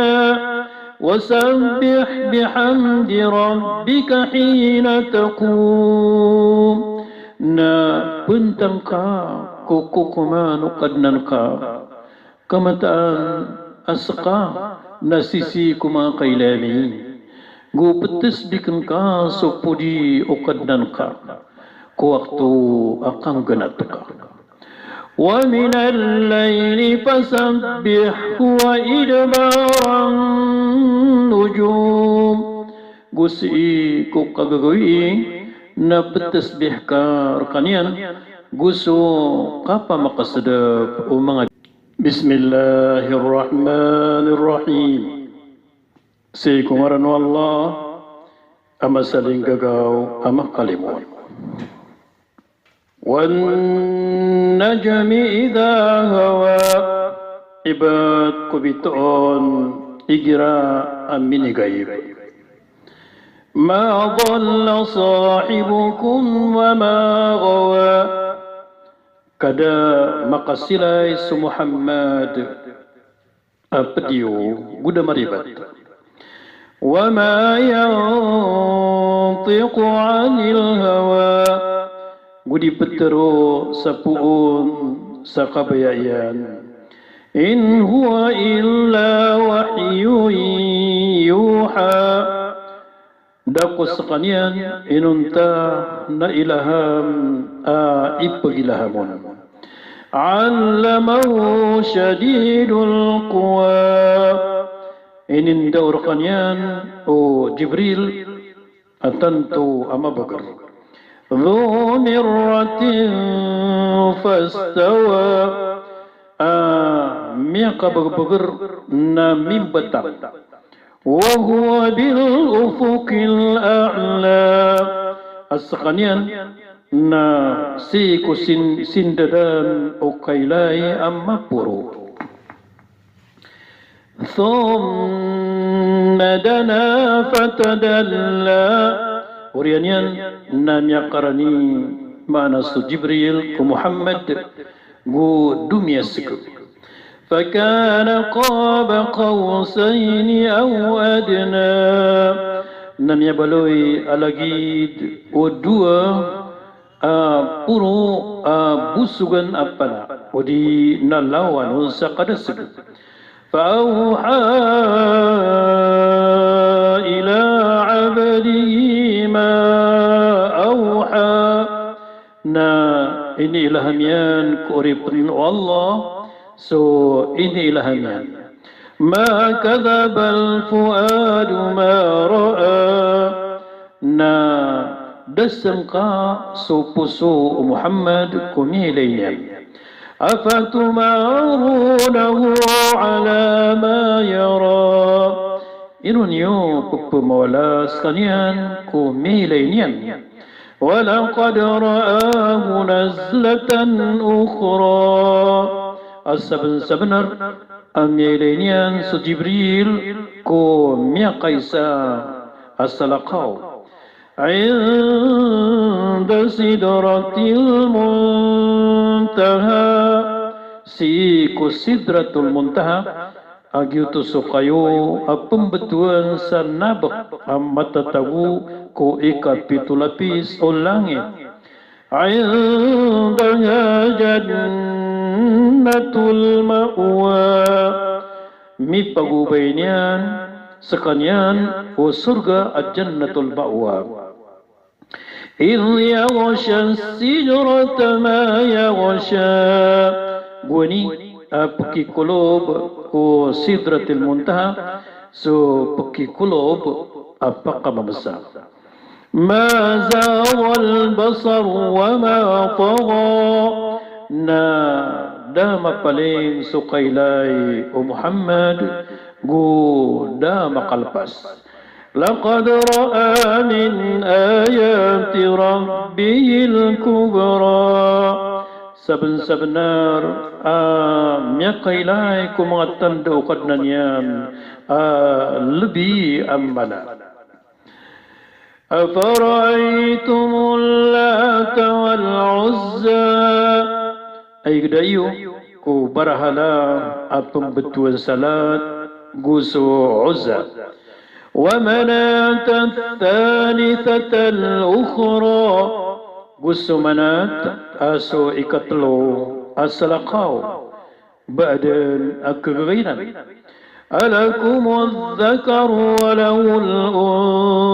وسبح بحمد ربك حين تقوم. Na pntang ka ko kokoman o Kadnan ka, ka mataan a ska na sisii ko manga kailay ami, go ptasbikn ka so podi o Kadnan ka ko wakto a kanggnat ka. ومن الليل فسبحه وإدبار النجوم. Go sii ko kagagawii na ptasbih ka rkaniyan go so kapamakasdp o manga. بسم الله الرحمن الرحيم. Sii ko ngaran o Allah a masalinggagaw a makalimoon. والنجم إذا هوى. Ibt ko bitoon igira a minigayb. ما ضل صاحبكم وما غوى. Ka da makasilay so Muhammad a pd iyo go da maribat. وما ينطق عن الهوى. Go di ptharo sa poon sa kabaya iyan. إن هو إلا وحي يوحى. Da ko skaniyan inonta na ilham a ipagilham on. علمه شديد القوى. Inindaw rkaniyan o Jibril a tanto a mabagr. ذو مرة فاستوى. A miyakabagbagr na mimbatang. وهو بالأفق الأعلى. A skaniyan na sii ko sin-, sindadan o kailay a maporo. ثم دنا فتدلى. Oriyan iyan na miyakarani, maana so Jibril, ko Muhammad, go domiyasg. فكان قاب قوسين أو أدنى. Na miyabaloy a lagid o dowa a poro a bosogan a pana, odi na lawan on sa kadasg. فأوحى إلى عبده ما أوحى. Na iniilham iyan ko oripn o Allah so iniilham iyan. ما كذب الفؤاد ما رأى. Na da sangka so poso o Muhammad ko miyailay niyan. أفتمارونه على ما يرى. Ino niyo pphamawala skaniyan ko miyailay niyan? ولقد رآه نزلة أخرى. A sabnsabnar a miyailay niyan so Jibril ko miyakaisa a salakaw. عند سدرة المنتهى. Sii ko Sidratul Muntaha, a giyoto so kayo a pmbtowan sa nabk a matatago ko ikapito lapis o langit. عندها جنة المأوى. Mipagobay niyan skaniyan o sorga a Jannatul Ma'wa. إذ يغشى السدرة ما يغشى. Gowani a pkikolob ko Sidratil Muntaha so pkikolob a pakamamsa. ما زاغ البصر وما طغى. Na da mapaling so kailay o Muhammad go da makalpas. لقد رأى من آيات ربه الكبرى. Sabnsabnar a miyakailay ko manga tanda o Kadnan iyan a lbi a mala. أفرأيتم اللات والعزى. Ay gda iyo ko barahala a pmbtowan sa Lat go so Uzza. ومناة الثالثة الأخرى. Go so Manat a so ikatlo a salakaw. Ba dn a kagagainan. ألكم الذكر وله الأنثى.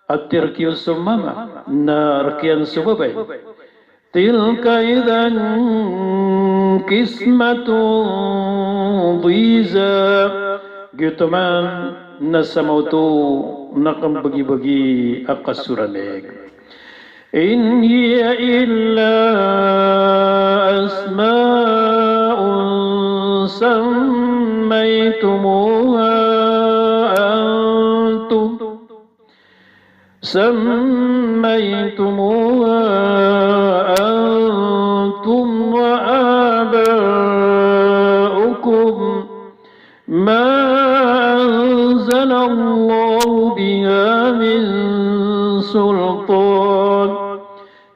Ati rk iyo so mama na rk iyan so babay. تلك إذا قسمة ضيزى. Giyoto man na samaoto na kambagibagi a kasoramig. إن هي إلا أسماء سميتموها أنتم، سميتموها أنتم وآباؤكم ما أنزل الله بها من سلطان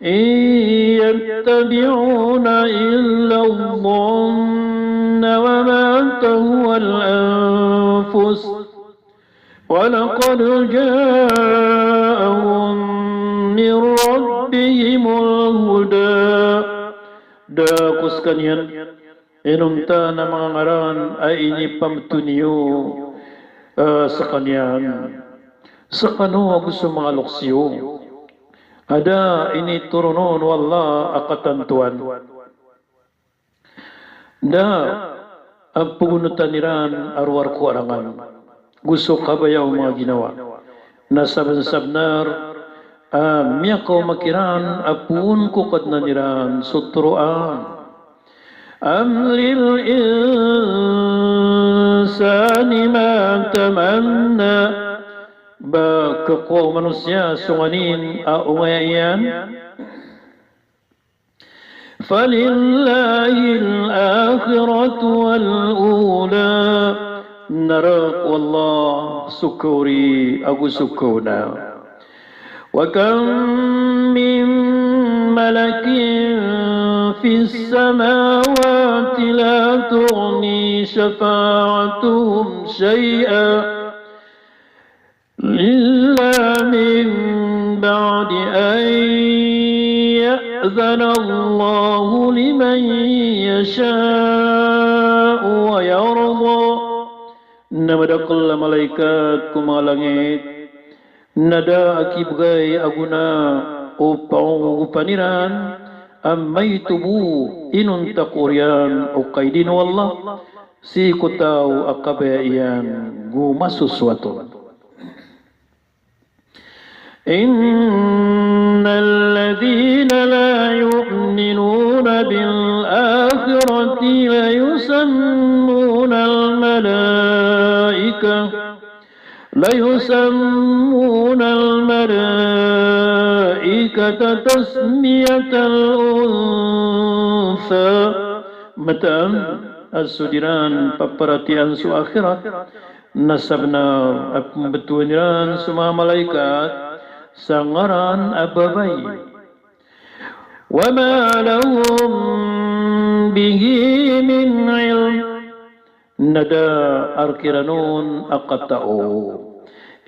إن يتبعون إلا الظن وما تهوى الأنفس ولقد جاءهم من ربهم الهدى. Da ko skaniyan, inonta na manga ngaran a inipamto niyo, eh, skaniyan, skano ago so manga loks iyo, a da initoron on o Allah a katantoan. Da a pagonotan iran a rowar ko arangan go so kabaya o manga ginawa. Na sabnsabnar a miyakaoma kiran a poon ko Kadnan iran so toroan. أم للإنسان ما تمنى. Ba khakowa o manosiya so nganin a ongaya iyan? فلله الآخرة والأولى. Na rk o Allah so kaori ago so kaona. Wa kam min malakin fis samawati la tughni shafa'atuhum shay'a illa min ba'di an ya'dhana Allahu liman yasha'u wa yarda. Na madakl a malaikat ko manga langit, na da a kibgay a gona o pangogopan iran a maito bo inonta ko oriyan o kaidin o Allah, sii ko taw a kabaya iyan go masosoat on. Innal ladhina la yu'minuna bil akhirati la yusammunal malaikata, la yusammunal malaikata tasmiyatal untha. Mataan a so dii ran paparatiyayaan so akhirat, na sabnar a pmbtowan iran so manga malaikat sa ngaran a babay. Wa ma lahum bihi min ilm. Na da a rk iran on a katao.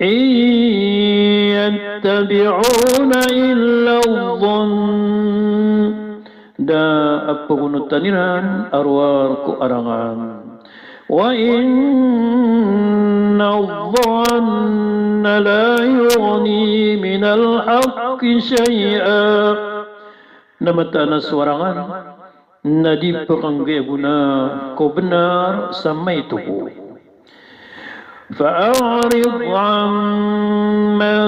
In yattabi'una illa dhann. Da a pagonotan iran a rowar ko arangan. Wa inna dhanna la yughni minal haqqi shay'a. Na mataan a so arangan na di pkhanggay a gona ko bnar sa maito bo. Fa'a'rid 'amman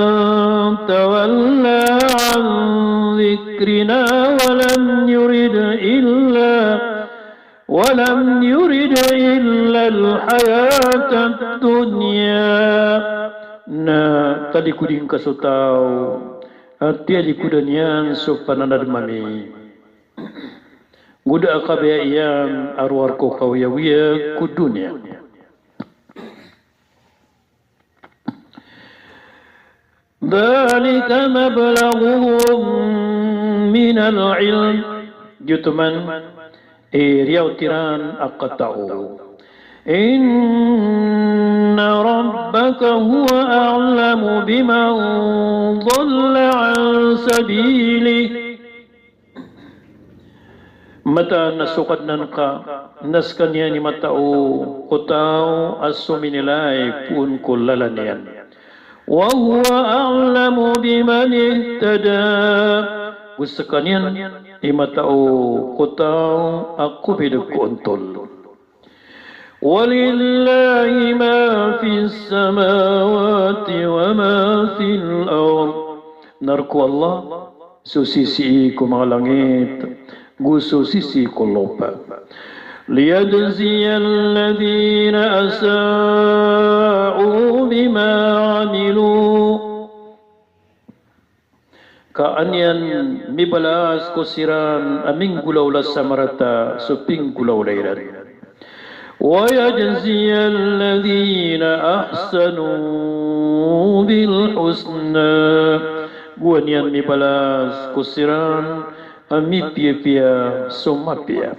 tawalla 'an dhikrina wa lam yurid illa, wa lam yurid illal hayatad dunya. Na talikodi ngka so taw a tiyalikodan iyan so pananadm ami. Go da a kabaya iyan a rowar ko kaoyagoyag ko doniya. Dhalika mablaghuhum minal ilm. Giyoto man i riyaot iran a katao. Inna rabbaka huwa a'lamu biman dhalla 'an sabilih. Mataan a so Kadnan ka na skaniyan i matao ko taw a sominilay poon ko lalan iyan. Wa huwa a'lamu biman ihtada. Go skaniyan i matao ko taw a kobidg ko ontol. Walillahi ma fis samawati wa ma fil ard. Na rk o Allah so sisii ko manga langit go so sisii ko lopa. Liyajziyal ladhina asa'u bima 'amilu. Ka an iyan mibalas ko siran a minggolawla sa marata so pinggolawla iran. Wa yajziyal ladhina ahsanu bil husna. Go an iyan mibalas ko siran a mipiyapiya so mapiya.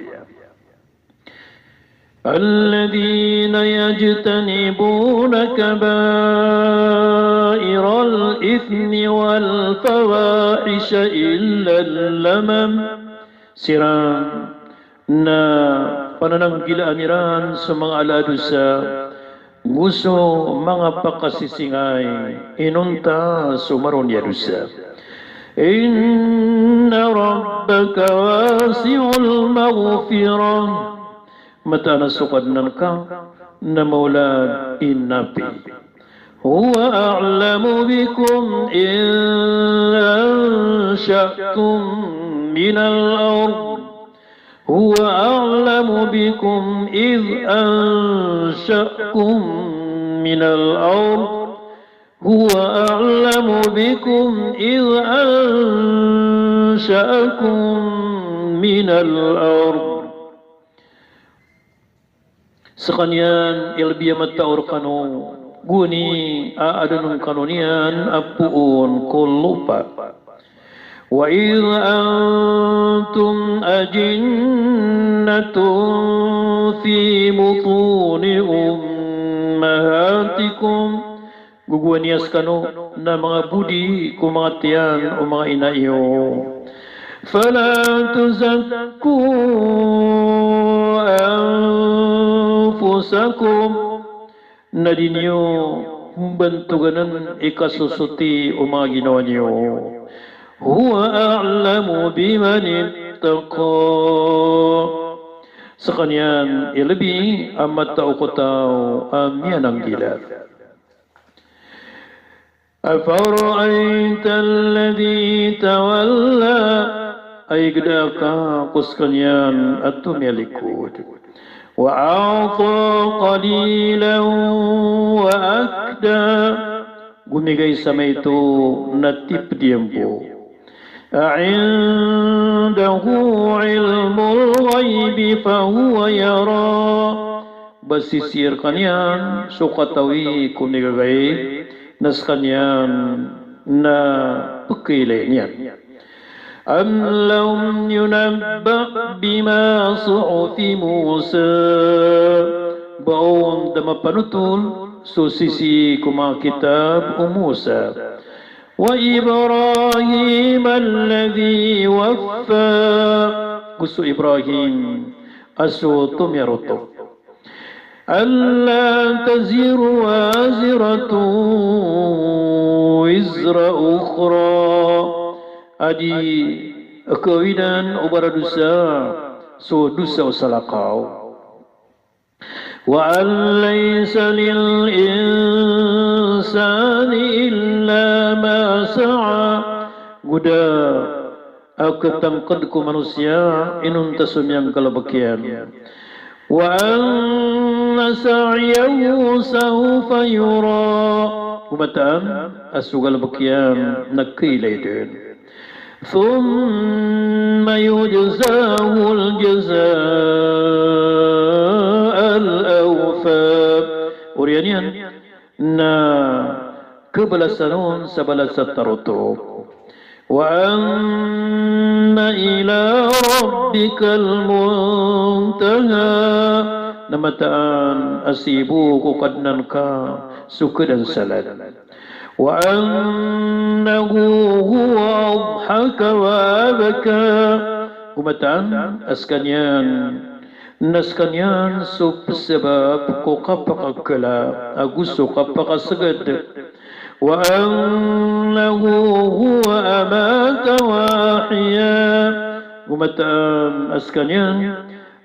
Alladhina yajtanibuna kaba'iral ithmi wal fawahisha illal lamam. Siran na panananggilaan iran so manga ala a dosa go so manga pakasisingay inonta so maroni a dosa. Inna rabbaka wasi'ul maghfirah. Mataan a so Kadnan ka na maolad i napi. Huwa a'lamu bikum idh ansha'akum minal ard. Huwa a'lamu bikum idh ansha'akum minal ard. Huwa a'lamu bikum idh ansha'akum minal ard. Skaniyan i lbi a matao rkano, gowani a adn kano niyan a poon ko lopa. Wa idh antum ajinnatun fi butuni ummahatikum, gogowani a skano na manga bodi ko manga tiyan o manga ina iyo. Fala tuzakku anfusakum, na di niyo mbantogan i kasosoti o manga ginawa niyo. Huwa a'lamu biman ittaqa. Skaniyan i lbi a matao ko taw a miyananggila. Afara'ayta alladhi tawalla, ay gda ka ko skaniyan a tomiyalikod. Wa a'ta qalilan wa akda, gomigay sa maito na tipd iyan bo. A'indahu ilmul ghaybi fahuwa yara. Ba sisii rkaniyan so katawi ko migagaib, na skaniyan na pkhailay niyan. Am lam yunabba bima suhufi Musa. Ba on da mapanotol so sisii ko manga kitab o Musa. Wa Ibrahim alladhi waffa. Go so Ibrahim a so tomiyaroto. Alla taziru waziratun wizra ukhra. A di kawidan o baradosa so dosa o salakaw. Wa an laysa lil insani illa ma sa'a. Go da a ktangkd ko manosiya inonta so miyanggalbk iyan. Wa anna sa'yahu sawfa yura. Go mataan a so galbk iyan na khailay dn. Thumma yujzahul jaza'al awfa. Oriyan iyan na khabalasan on sa balas a tarotop. Wa anna ila rabbikal muntaha. Na mataan a sii bo ko Kadnan ka so khadansalan. Wa annahu huwa adhaka wa abka. Go mataan a skaniyan na skaniyan so pzabap ko kapakakla ago so kapakasgd. Wa annahu huwa amata wa ahya. Go mataan a skaniyan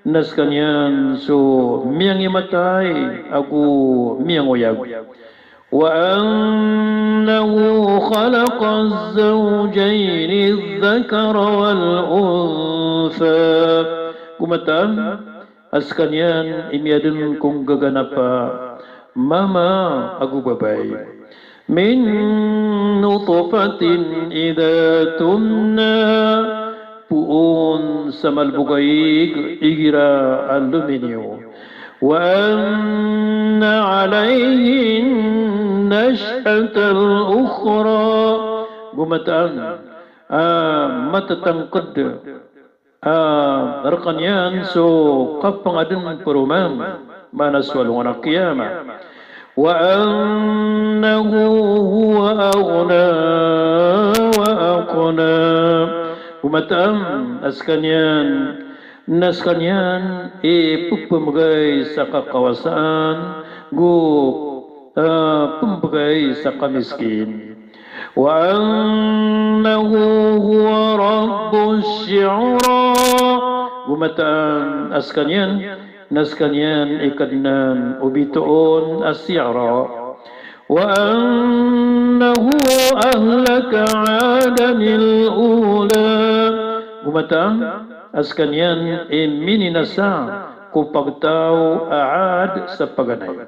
na skaniyan so miyangimatay ago miyangoyag. Wa annahu khalaqaz zawjayni adh-dhakara wal untha. Go mataan a skaniyan i miyadn ko nggaganap a mama ago babay. Min nutfatin idha tumna. Poon sa malbog a ig igira a lomi niyo. Wa anna alayhi an-nash'atal ukhra. Go mataan a matatangkd a rkaniyan so kapangadn paroman, maana so alongan a qiyamah. Wa annahu huwa aghna wa aqna. Go mataan a skaniyan na skaniyan i pphamgay sa kakawasaan go, ah, pmbgay sa kamiskin. Wa annahu huwa rabbus shi'ra. Go mataan a skaniyan na skaniyan i Kadnan o bitoon a Shi'ra. Wa annahu ahlaka 'Adanil ula. Go mataan a skaniyan i mininasa ko pagtaw a Ad sa paganay.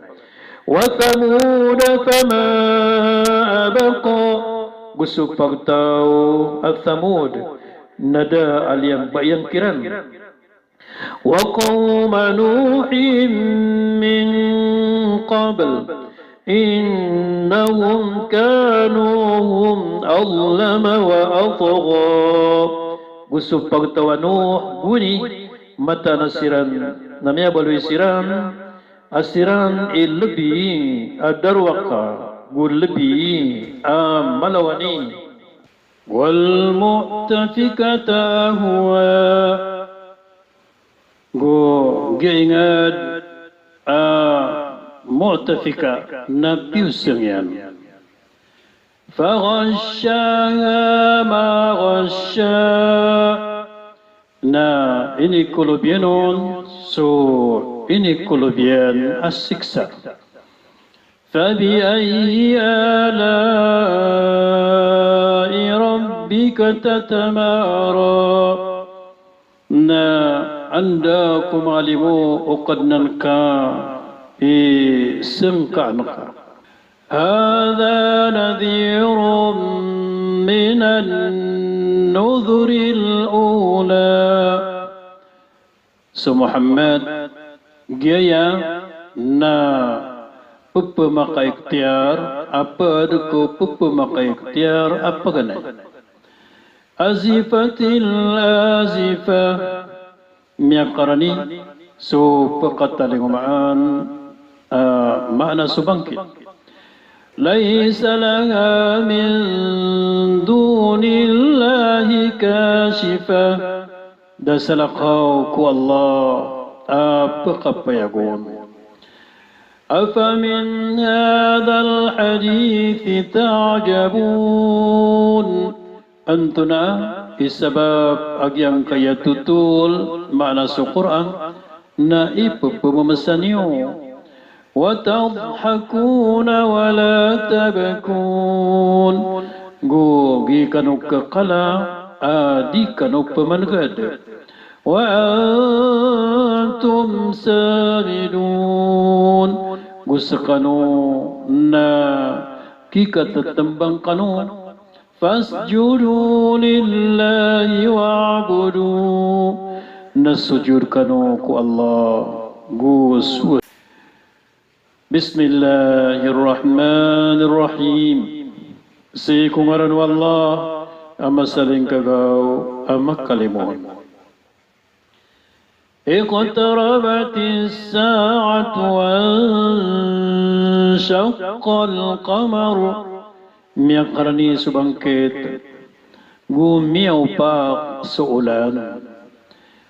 Wa Thamuda fama abqa. Go so pagtaw a Thamud na da a liyamba iyan kiran. وقوم نوح من قبل إنهم كانوا هم أظلم وأطغى. Go so pagtaw a Nuh, goni, mataan a siran na miyabaloy siran a siran i lbi a darowaka, go lbi a malawani. والمؤتفكة أهوى. Go giyangkaya a mu'tafika na piyosang iyan. فغشاها ما غشى. Na inikolob iyan on so inikolob iyan a siksa. فبأي آلاء ربك تتمارى. Na anda ko manga limo o Kadnan ka i sangkaan ka. هذا نذير من النذر الأولى. So Muhammad, giyaya na pepemakaikhtiyar a ped ko pepemakaikhtiyar a paganay. أزفت الآزفة. Miyakarani so pekatalingomaan a maana so bangkit. ليس لها من دون الله كاشفة. Da salakaw ko Allah a pekapayagon. أفمن هذا الحديث تعجبون. Antonaa i sabap a giyangkaya totol, maana so Qur'an, na ipepememesa niyo? وتضحكون ولا تبكون. Go gii kano kakala a di kano pemanegad. وأنتم سامدون. Go sekano na kikatetembang kano. فاسجدوا لله واعبدوا. Na sojod kano ko Allah, go suway. بسم الله الرحمن الرحيم. Sii ko ngaran o Allah a masalingkagaw a makalimoon. اقتربت الساعة وانشق القمر. Miyakarani so bangkit, go miyaopak so olan.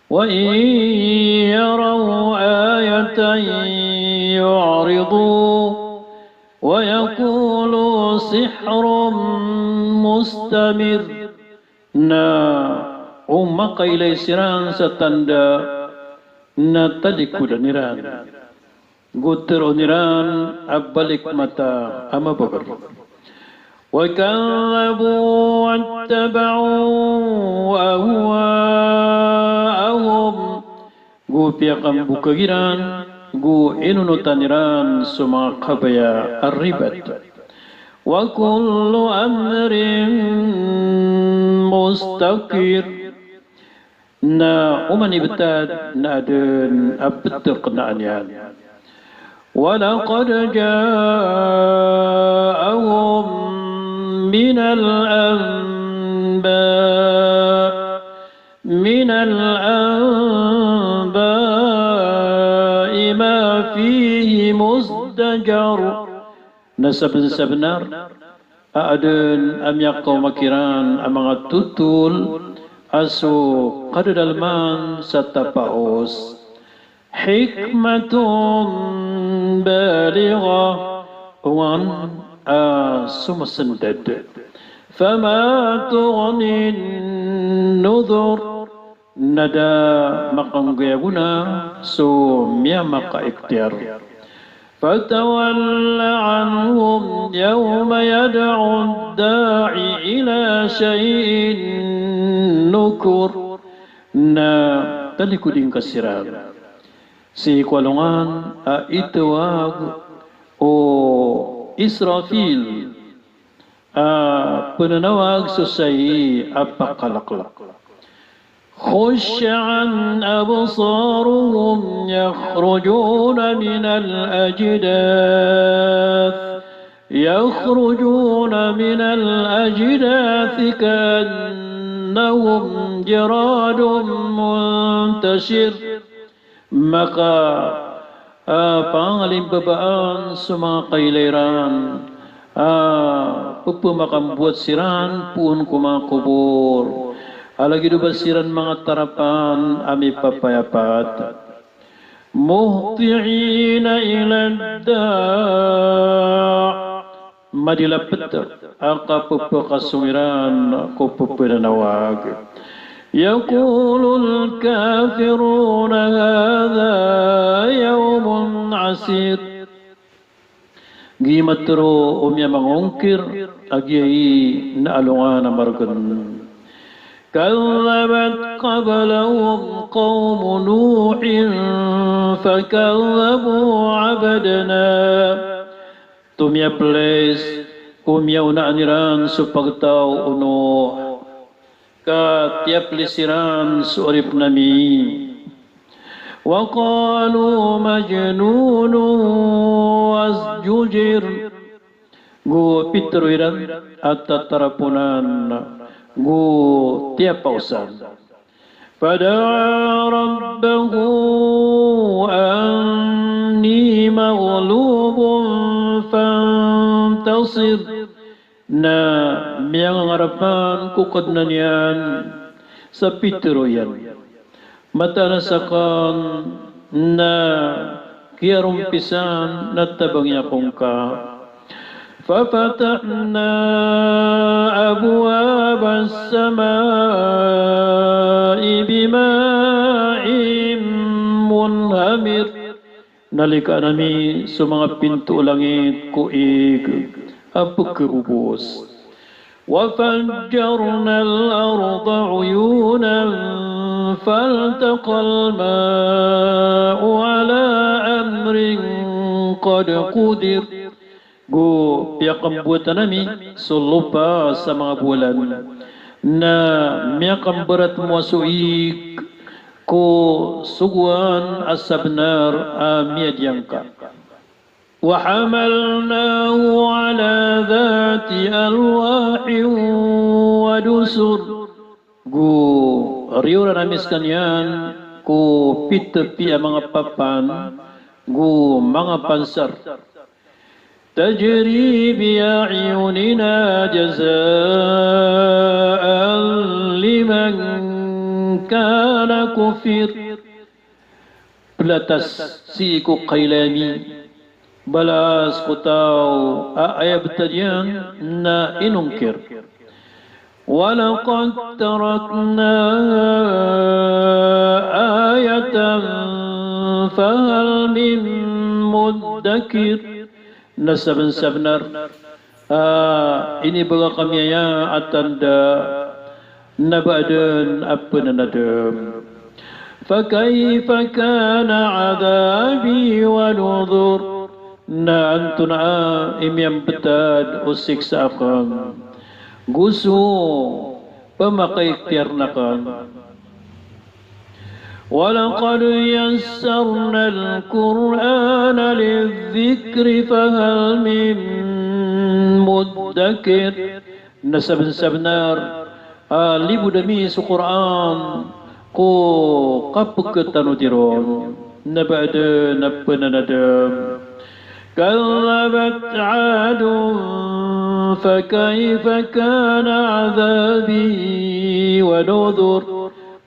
وإن يروا آية يعرضوا ويقولوا سحر مستمر. Na o makailay siran sa tanda na talikodan iran. Go teroon iran a balik mata a mababar. وكذبوا واتبعوا أهواءهم. Go piyakambokag iran, go inonotan iran so manga kabaya a ribat. وكل أمر مستقر. Na oman i btad na aden a ptkenaan iyan. ولقد جاءهم من الأنباء من الأنباء ما فيه مزدجر. Na sabnsabnar a aden a miyakaoma kiran a manga totol a so kadadalman sa tapaos. حكمة بالغة, ongan a somsndad. فما تغن النذر, na da makanggaya gona so miyamakaikhtiyar. فتول عنهم يوم يدع الداع إلى شيء نكر. Na talikodi ngka siran sii ko alongan a itawag o Israfil a pnanawag so sai a pakalaklak. خشعا أبصارهم يخرجون من الأجداث، يخرجون من الأجداث كأنهم جراد منتشر. Maka, ah, pangalimbabaan so manga kailay ran, ah, pphamakamboat siran poon ko manga kobor. A lagid o ba siran manga tarapan a mipapayapat. مهطعين إلى الداع. Madilapet a kappakasong iran ko pphananawag. يقول الكافرون هذا يوم عسير. Gii matero o miyamangongkir a giya i na alongan a margen. كذبت قبلهم قوم نوح فكذبوا عبدنا. Tomiyaples ko miyaonaan iran so pagtaw o Nuh, ka tiyaples iran so oripen ami. وقالوا مجنون وازدجر. Go pitero iran a tataraponan go tiyapaosan. فدعا ربه أني مغلوب فانتصر. Na miyangangarap ko Kadnan iyan sa pitero iyan. Mataan a saken na kiyarompisan na tabangi ako ngka. ففتحنا أبواب السماء بماء منهمر. Nalikaan ami so manga pinto o langit ko ig a pkhabobos. وفجرنا الأرض عيونا فالتقى الماء على أمر قد قدر. Go piyakambowatan ami so lopa sa manga bolan, na miyakambarat mo a so ig ko sogoan a sabnar a miyadiyangka. وحملناه على ذات ألواح ودسر. Go riyoran ami skaniyan ko pitepi a manga papan go manga pansar. تجري بأعيننا جزاء لمن كان كفر. Platas sii ko kailay ami, balas ko taw a aya btad iyan na inongkir. ولقد تركناها آية فهل من مدكر. Na sabnsabnar a inibgay kami aya a tanda na ba aden a pnanadm. فكيف كان عذابي ونذر. Na antonaa i miyambtad o siksa aken go so pmakaikhtiyar aken. ولقد يسرنا القرآن للذكر فهل من مدكر. Na sabnsabnar a libod ami so Qur'an ko kapktanodi ron, na ba aden a pnanadm. كذبت عاد فكيف كان عذابي ونذر.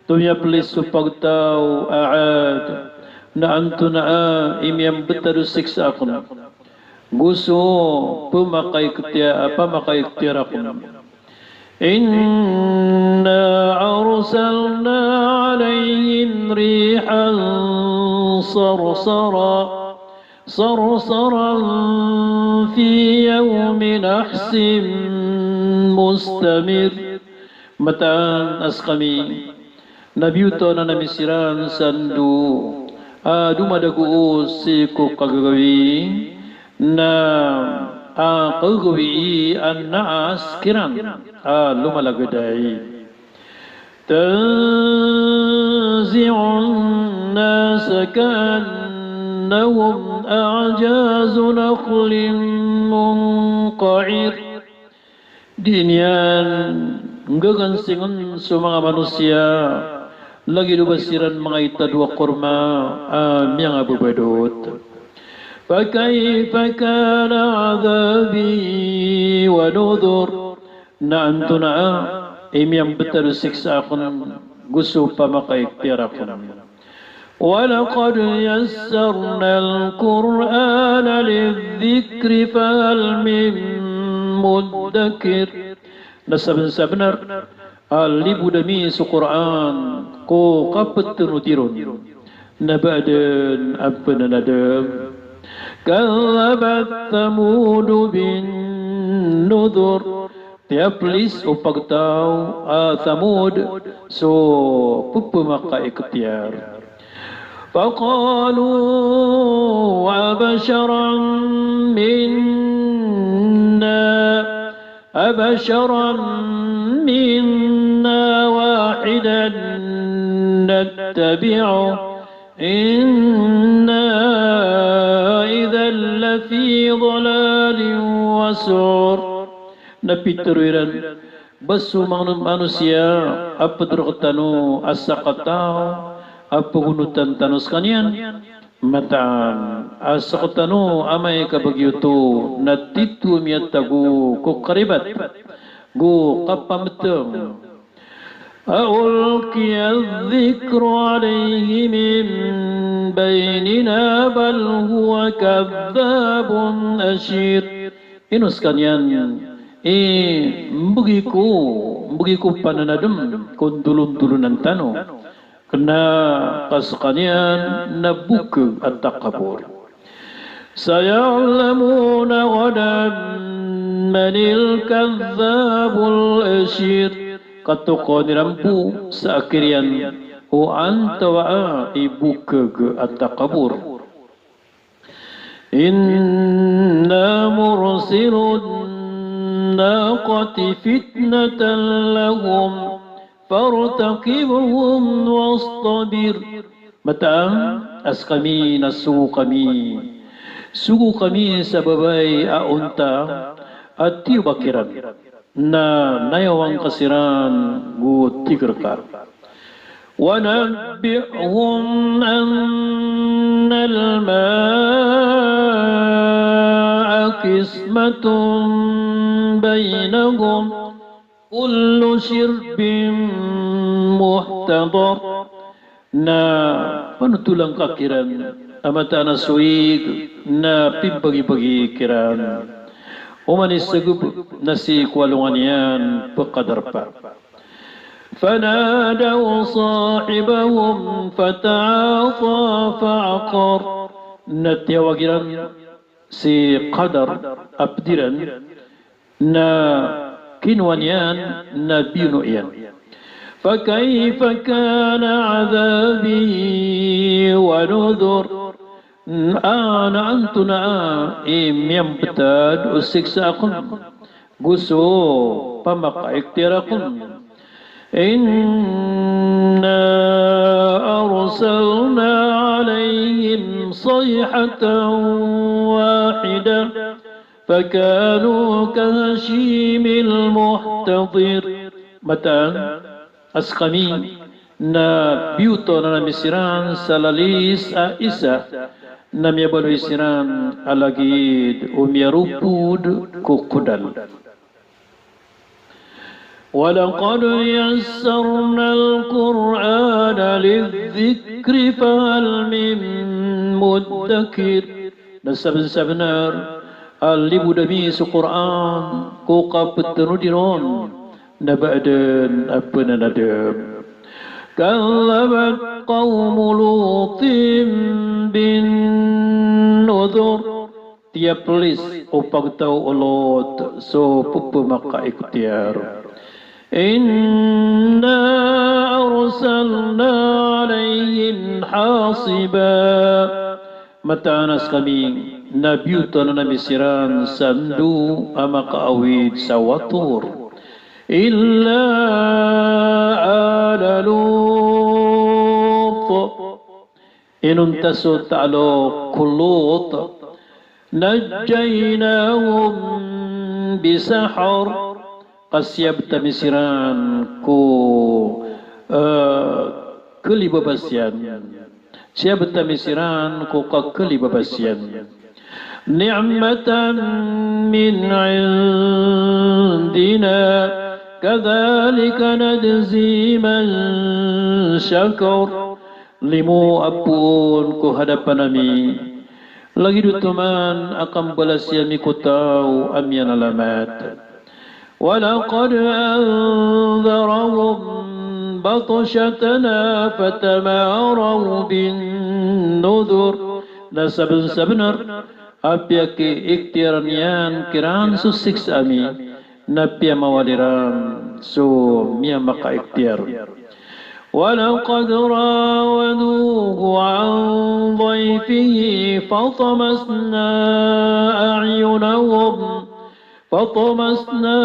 Tomiyaples so pagtaw a Ad, na antonaa i miyambtad o siksa aken go so pmakaikhtiyar, pmakaikhtiyar aken. إنا أرسلنا عليهم ريحا صرصرا، صرصرا في يوم نحس مستمر. Mataan a skami na biyotawan ami siran sa ndo a domadagos sii ko kagagawii, na a kagagawii a naas kiran a lomalagad ai. Tan- الناس كأنهم أعجاز نخل منقعر. Di niyan nggagansingan so manga manosiya, lagid o ba siran manga itado a korma a miyangababadot. فكيف كان عذابي ونذر. Na antonaa i miyambtad o siksa akn go so pamakaiktiyar akn. ولقد يسرنا القرآن للذكر فهل من مدكر. Na sabnsabnar a libod ami so Qur'an ko kaptnodi ron, na ba dn a pnanadm. كذبت ثمود بالنذر. Tiyaplis o pagtaw a Thamud so pphamakaiktiyar. فقالوا أبشرا منا، أبشرا منا واحدا نتبعه إنا إذا لفي ضلال وسعر. Na pitharo iran, ba so mano-, manosiya a pd rktano a sakataw a pagonotan tano skaniyan, mataan a sktano amay ka ba giyoto na titho miyatago ko karibat go kapamtng. أألقي الذكر عليه من بيننا بل هو كذاب أشر. Ino skaniyan i mbgi ko, mbgi ko pananadm ko ndolondolonan tano, kna ka skaniyan na bokg a takabor. سيعلمون غدا من الكذاب الأشر. Katokawan iran bo sa akn iyan o antawaa i bokg a takabor. إنا مرسلو الناقة فتنة لهم فارتقبهم واصطبر. Mataan a skami na sogo kami, sogo kami sa babay a onta a tiyoba kiran, na nayawang ka siran go tigr ka. ونبئهم أن الماء قسمة بينهم كل شرب محتضر. Na panotolan ka kiran a mataan a so ig na pimbagibagi kiran. Oman i sgb na sii ko alongan iyan pkadarpa. فنادوا صاحبهم فتعاطى فعقر. Na tiyawag iran si Qadar a pd iran, na kinowa niyan na biyono iyan. فكيف كان عذابي ونذر. Na antonaa i miyambtad o siksa akn go so pamakaiktiyar akn. إنا أرسلنا عليهم صيحة واحدة فكانوا كهشيم المحتظر. Mataan a skami na biyotawan ami siran sa lalis a isa, na miyabaloy siran a lagid o miyaropod ko kodal. ولقد يسرنا القرآن للذكر فهل من مدكر. Na sabnsabnar a libod ami so Qur'an ko kaptnodi ron, na ba dn a pnanadm. كذبت قوم لوط بالنذر. Tiyaplis o pagtaw o Lot so pphamakaiktiyar. إنا أرسلنا عليهم حاصبا. Mataan a skami na biyotawan ami siran sa ndo a makaawid sa wator. إلا آل لوط Inonta so taalo ko Lot. Najjaynahum bisahar. Ka siyabet ami siran ko, eh, kalibabasiyan. Siyabet ami siran ko kakalibabasiyan. Ni'matan min indina, kadhalika najzi man shakar. Limo a poon ko hadapan ami, lagid oto man a kambalasi ami ko taw a miyanalamat. Wa laqad andharahum batshatana fatamaraw bin nudhur. Na sabensabenar a piyakiiktiyaran iyan kiran so siksa ami, na piyamawali ran so miyamakaikhtiyar. Wa laqad rawaduhu an dhayfihi fatamasna a'yunahum, fatamasna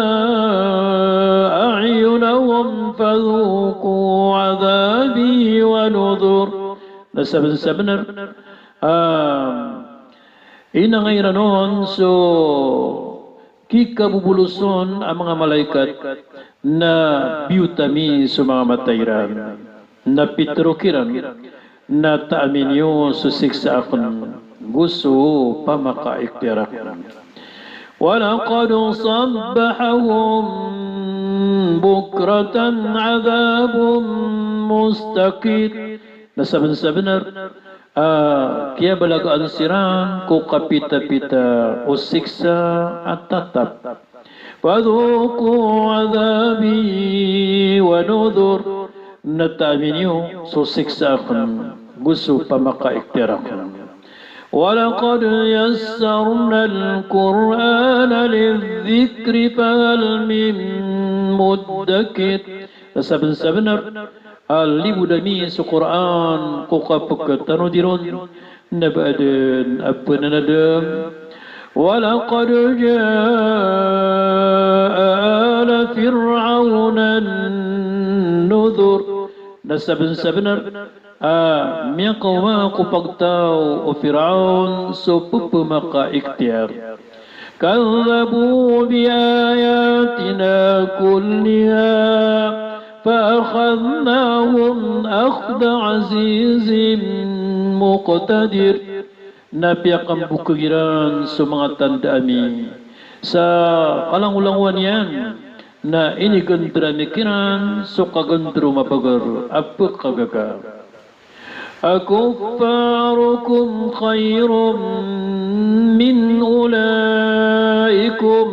a'yunahum fadhuqu adhabi wa nudhur. Na sabensabenar, ah, inangay ran on so kikaboboloson a manga malaikat, na biyot ami so manga mata iran, na pitharo kiran, na taami niyo so siksa aken go so pamakaikhtiyar aken. Wa laqad sabbahahum bukratan adhabun mustaqir. Na sabensabenar a kiyabalagaan siran ko kapitapita o siksa a tatap. Fadhuqu adhabi wa nudhur. Na taami niyo so siksa aken go so pamakaikhtiyar aken. Wa laqad yassarnal Qur'ana lidh-dhikri fahal min muddakir. Na sabensabenar a libod ami so Qur'an ko kapekhatanodi ron, na ba aden a penanadem. Wa laqad jaa ala Fir'auna an-nudhur. Na sabensabenar a miyakaoma ko pagtaw o Fir'aun so pepemakaikhtiyar. Kadhdhabu bi ayatina kulliha fa akhadhnahum akhdhan azizin muqtadir. Na piyakambokeg iran so manga tanda ami sa kalangolangowan iyan, na inigandr ami kiran so kagandr o mabager a pekagaga. Akuffarukum khayrun min ulaikum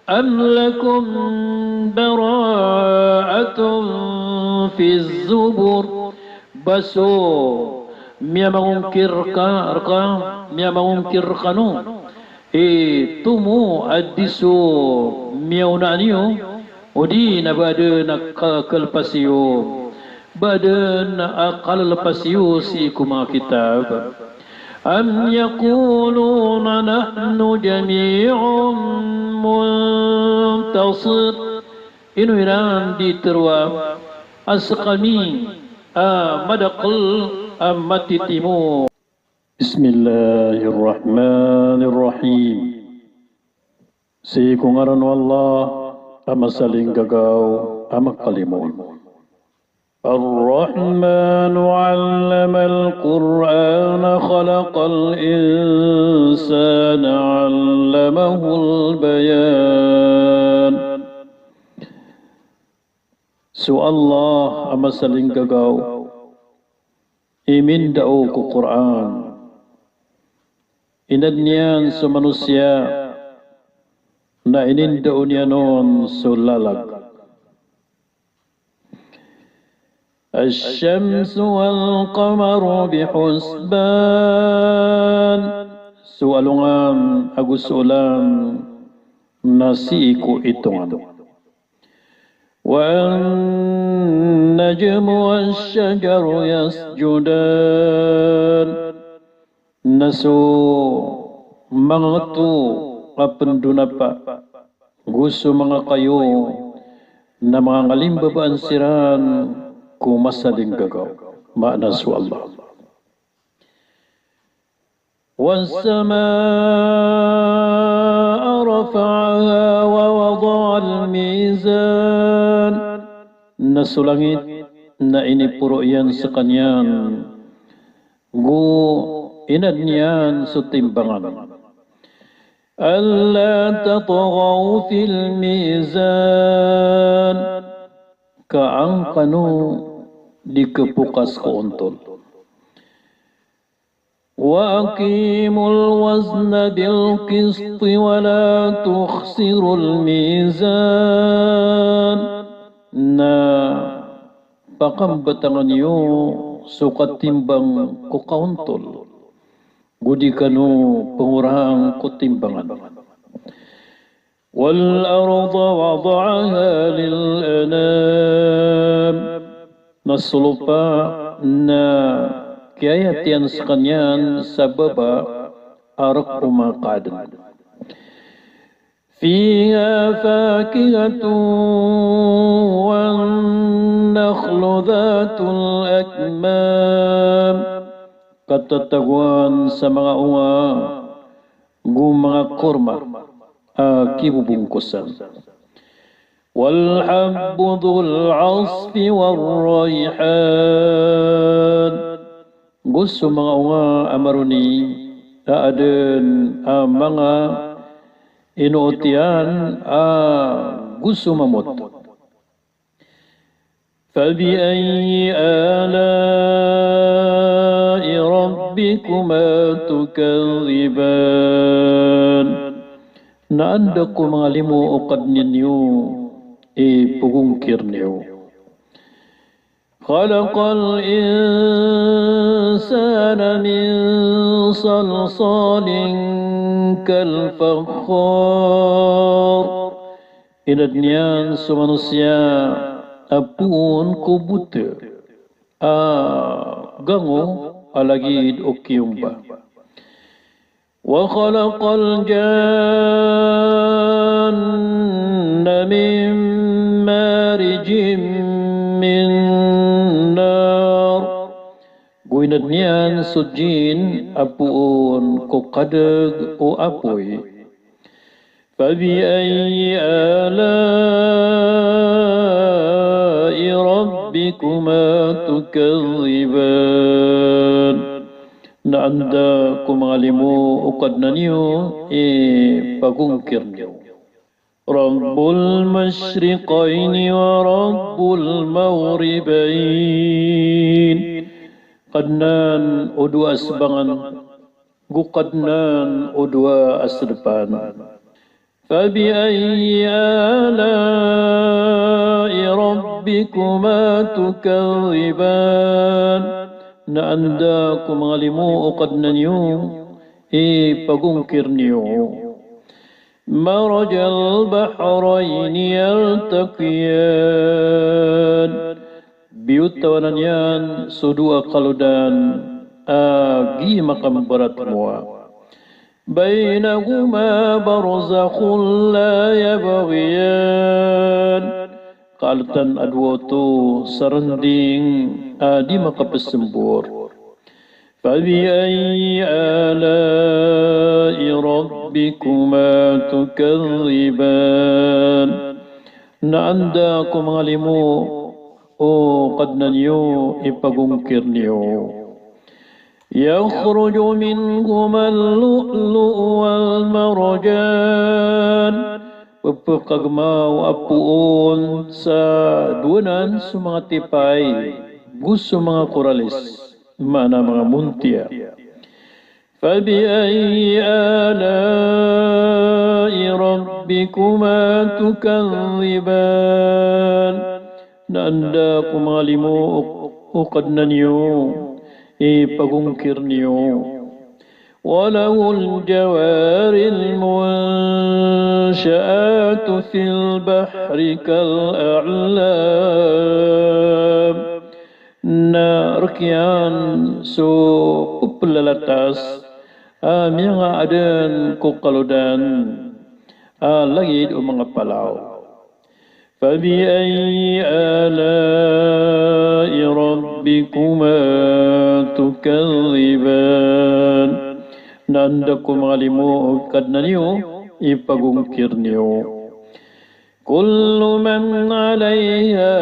am lakum bara'atun fiz zubur. Ba so miyamangongkir rka, rka, miyamangongkir rkano i tomo a di so miyaonaan iyo, odi na ba aden a ka-, kalpas iyo, ba aden a kalpas iyo sii ko manga kitab. Am yaquluna nahnu jami'un muntasir. Ino iran di tharoa a sekami a madakel a matitimo. Bismillahirrahmanirrahim. Sii ko ngaran o Allah a masalinggagaw a makalimoon. Ar-Rahmanu 'allamal Qur'ana khalaqal insana 'allamahul bayan. So Allah a masalinggagaw i mindao ko Qur'an. Inadn iyan so manosiya na inindao niyan on so lalag. Ash-shamsu wal qamaru bi husban. So alongan ago so olan na sii ko itongan. Wan-najmu wash-shajaru yasjudan. Na so manga ngto a pendonapa, go so manga kayo, na mangangalimbabaan siran ko masalinggagaw. maana so Allah. والسماء رفعها ووضع الميزان. Na so langit na iniporo iyan skaniyan, go inadn iyan so timbangan. ألا تطغوا في الميزان. Ka an kano di kpokas ko ontol. وأقيموا الوزن بالقسط ولا تخسروا الميزان. Na pakambtangn iyo so katimbang ko kaontol, go di kano pngoraan ko timbangan. والأرض وضعها للأنام. Na so lopa na kiyayat iyan skaniyan sabap a rk o manga kaadn. فيها فاكهة والنخل ذات الأكمام. Katatagoan sa manga onga go manga korma a kibobongkosan. والحب ذو العصف والريحان. Go so manga onga a maroni a adn a manga inoot iyan a go so mamot. فبأي آلاء ربكما تكذبان. Na anda ko manga limo o Kadnan iyo i pagongkir niyo? خلق الإنسان من صلصال كالفخار. Inadn iyan so manosiya a poon ko bota a gango a lagid o kiyomba. وخلق الجان من مارج من نار. Go inadn iyan so jinn a poon ko kadg o apoy. فبأي آلاء ربكما تكذبان. Na anda ko manga limo o Kadnan iyo i pagongkir niyo? رب المشرقين ورب المغربين. Kadnan o dowa a sbangan, go Kadnan o dowa a sdpan. فبأي آلاء ربكما تكذبان. Na anda ko manga limo o Kadnan iyo i pagongkir niyo? مرج البحرين يلتقيان. Biyotawanan iyan so dowa a kalodan a gii makambaratmowa. بينهما برزخ لا يبغيان. Kaltan a dowa oto sa rnding a di makapsmbor. فبأي آلاء ربكما تكذبان. Na anda ko manga limo o Kadnan iyo i pagongkir niyo? يخرج منهما اللؤلؤ والمرجان. Pphakagmaw a poon sa dowanan so manga tipay go so manga koralis, maana manga montiya. فبأي آلاء ربكما تكذبان. Na anda ko manga limo o, o Kadnan iyo i pagongkir niyo? وله الجوار المنشآت في البحر كالأعلام. Na rk iyan so pplalatas a miyangaadn ko kalodan a lagid o manga palaw. فبأي آلاء ربكما تكذبان. Na anda ko manga limo o Kadnan iyo i pagongkir niyo. كل من عليها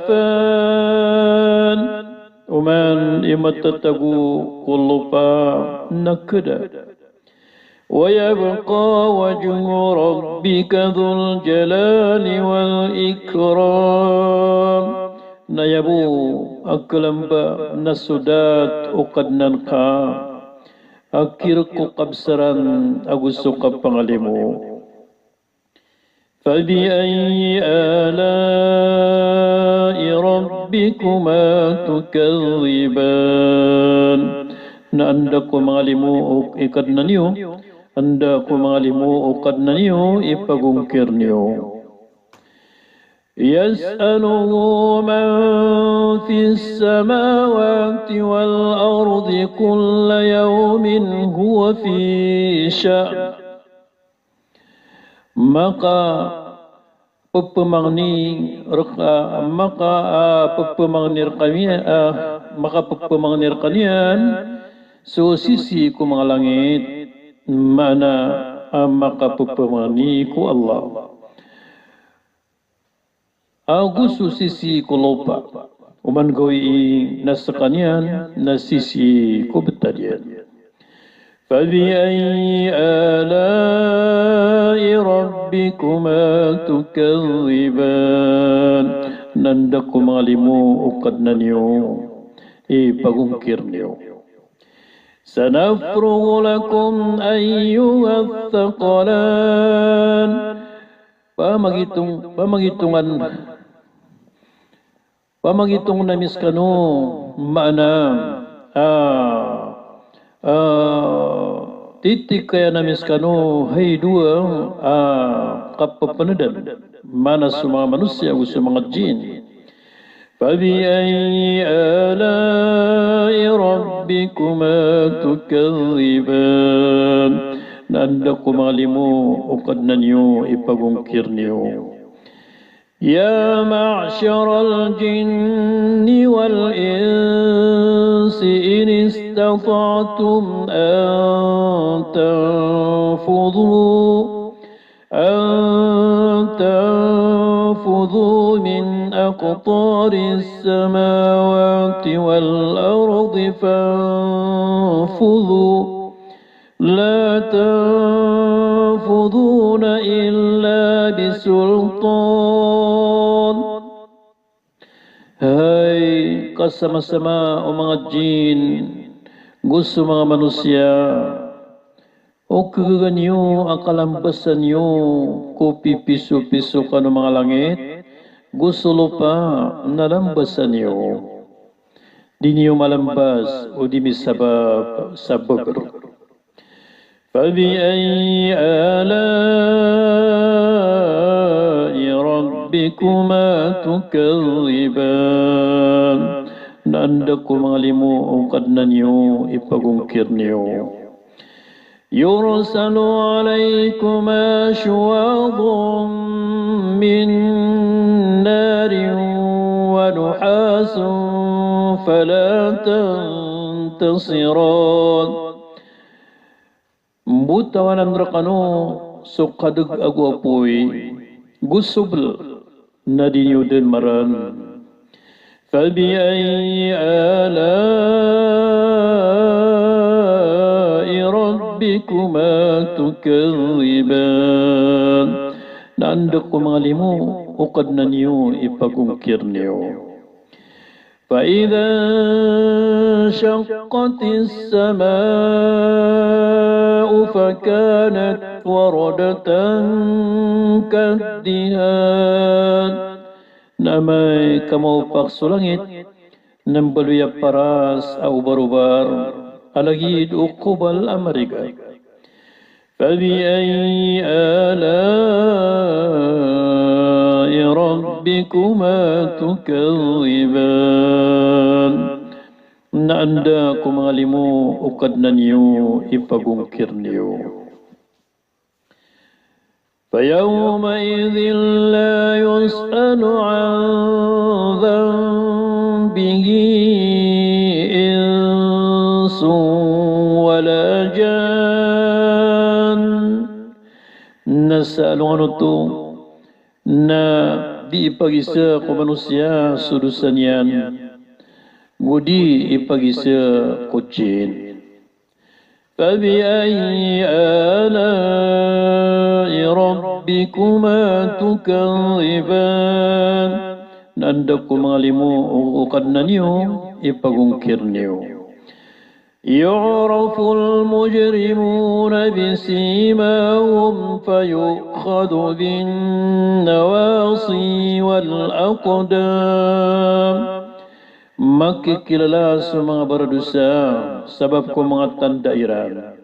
فان. Oman i matatago ko lopa na keda. ويبقى وجه ربك ذو الجلال والإكرام. Na aya bo a kalamba na so dat o Kadnan ka a kirek ko kabsaran ago so kapangalimo. فبأي آلاء ربكما تكذبان. Na anda ko manga limo o Kadnan iyo, anda ko manga limo o Kadnan iyo i pagongkir niyo. يسأله من في السماوات والأرض كل يوم هو في شأن. Maka pepemangni reka, maka, ah, pepemangni rekami, ah, maka pepemangni rekaniyan so sisi ko manga langit, maana, ah, maka pepemangni ko Allah. Ago so sisi ko lopa. Oman gawii na sekaniyan na sisi ko betad iyan. فبأي آلاء ربكما تكذبان. Na anda ko manga limo o Kadnan iyo i pagongkir niyo. سنفرغ لكم أيها الثقلان. Pamagitong, pamagitongan, pamagitong ami sekano, maana, ah, ah, titikayan ami sekano, hay dowa, ah, kapepenedan, maana so manga manosiya ago so manga jin. فبأي آلاء ربكما تكذبان. Na anda ko manga limo o Kadnan iyo i pagongkir niyo. يا معشر الجن والإنس إن استطعتم أن تنفذوا أن تنفذوا من أقطار السماوات والأرض فانفذوا لا تنفذون إلا بسلطان. Hay kasamasama o manga jin go so manga manosiya, o kagaga niyo a kalambasa niyo ko pipisopiso kano manga langit go so lopa na lambasa niyo. Di niyo malambas o di misabap sa bager. فبأي آلاء ربكما تكذبان. Na anda ko manga limo o Kadnan iyo i pagongkir niyo. يرسل عليكما شواظ من نار ونحاس فلا تنتصران. Mbotawanan rekano so kadeg ago apoy go so bel na di niyo den maran. فبأي آلاء ربكما تكذبان. Na anda ko manga limo o Kadnan iyo i pagongkir niyo. فإذا انشقت السماء فكانت وردة كالدهان. Na amay ka maopak so langit, na mbaloy a paras a obarobar a lagid o kobal a marigat. فبأي آلاء ربكما تكذبان. Na anda ko manga limo o Kadnan iyo i pagongkir niyo. فيومئذ لا يسأل عن ذنبه إنس ولا جان. Na sa alongan oto na di ipagisa ko manosiya so dosa niyan, go di ipagisa ko jinn. فبأي آلاء ربكما تكذبان. Na anda ko manga limo o Kadnan iyo i pagongkir niyo. يعرف المجرمون بسيماهم فيؤخذ بالنواصي والأقدام. Makikilala so manga baradosa sabap ko manga tanda iran.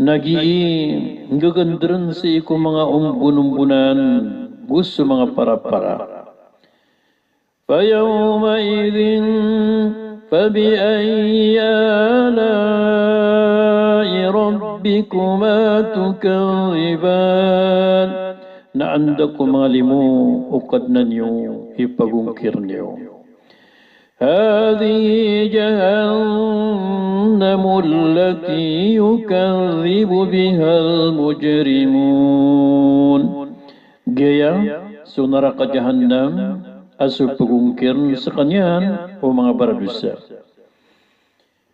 Na gii nggagandrn sii ko manga ombonombonan go so manga parapara. فيومئذ فبأي آلاء ربكما تكذبان. Na anda ko manga limo o Kadnan iyo i pagongkir niyo. هذه جهنم التي يكذب بها المجرمون. Giya so naraka Jahannam a so pagongkirn skaniyan o manga baradosa.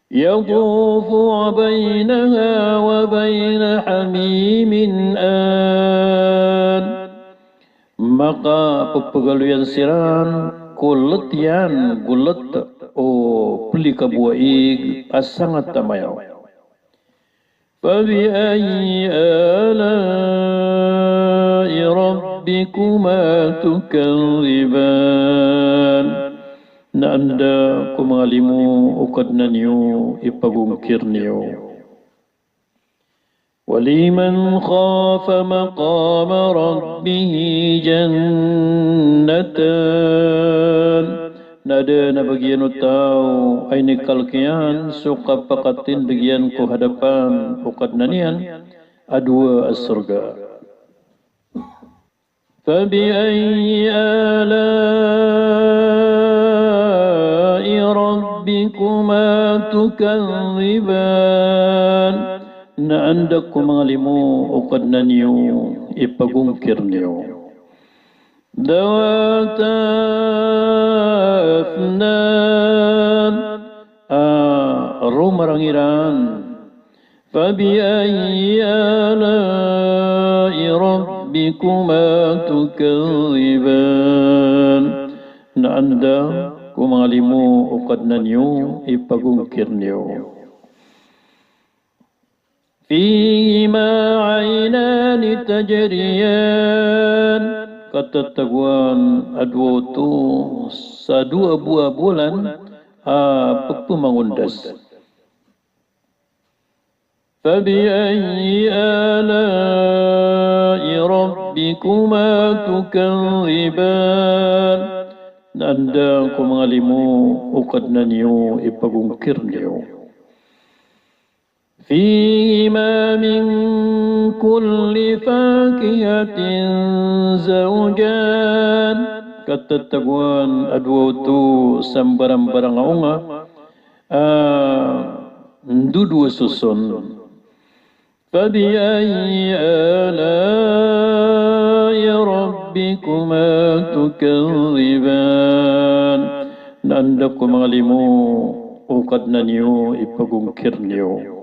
يطوف بينها وبين حميم آن. Makapphagaloyan siran ko lt iyan go lt o plikabowaig a sangat a mayaw. فبأي آلاء ربكما تكذبان. Na anda ko manga limo o Kadnan iyo i pagongkir niyo. ولمن خاف مقام ربه جنتان. Na adn a bagian o taw a inikalk iyan so kapakatindg iyan ko hadapan o Kadnan iyan a dowa a sorga. فبأي آلاء ربكما تكذبان. Na anda ko manga limo o Kadnan iyo i pagongkir niyo. ذواتا أفنان. A romarang iran. فبأي آلاء ربكما تكذبان. Na anda ko manga limo o Kadnan iyo i pagongkir niyo. فيهما عينان تجريان. Katatagoan a dowa oto sa dowa bo a bolan a pphamangondas. فبأي آلاء ربكما تكذبان. Na anda ko manga limo o Kadnan iyo i pagongkir niyo. فيهما من كل فاكهة زوجان. Katatagoan a dowa oto sa mbarambarang a onga a ndodowa soson. فبأي آلاء ربكما تكذبان. Na anda ko manga limo o Kadnan iyo i pagongkir niyo.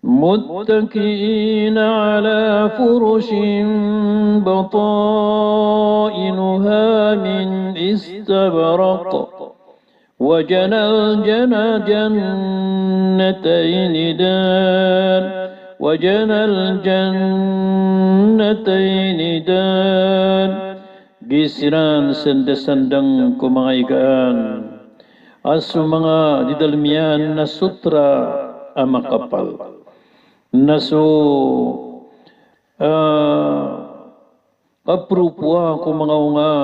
متكئين على فرش بطائنها من استبرق. وجنى الجنى جنتين دان. وجنى الجنتين دان. Gii siran sndasndng ko manga igaan a so manga didalm iyan na sotra a makapal. Na so, ah, kapropoa ko manga onga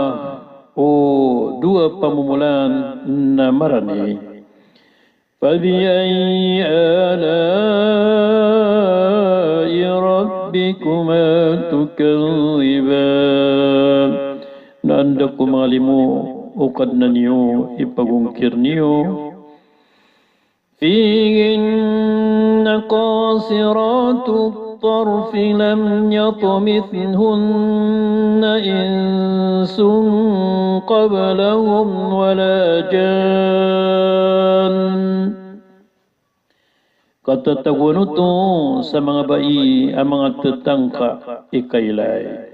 o dowa pamomolan na marani. فبأي آلاء ربكما ربكما تكذبان. Na anda ko manga limo o Kadnan iyo i pagongkir niyo. فيهن قاصرات الطرف لم يطمثهن إنس قبلهم ولا جان. Katatagoan oto sa manga bai a manga tatangka i kailay.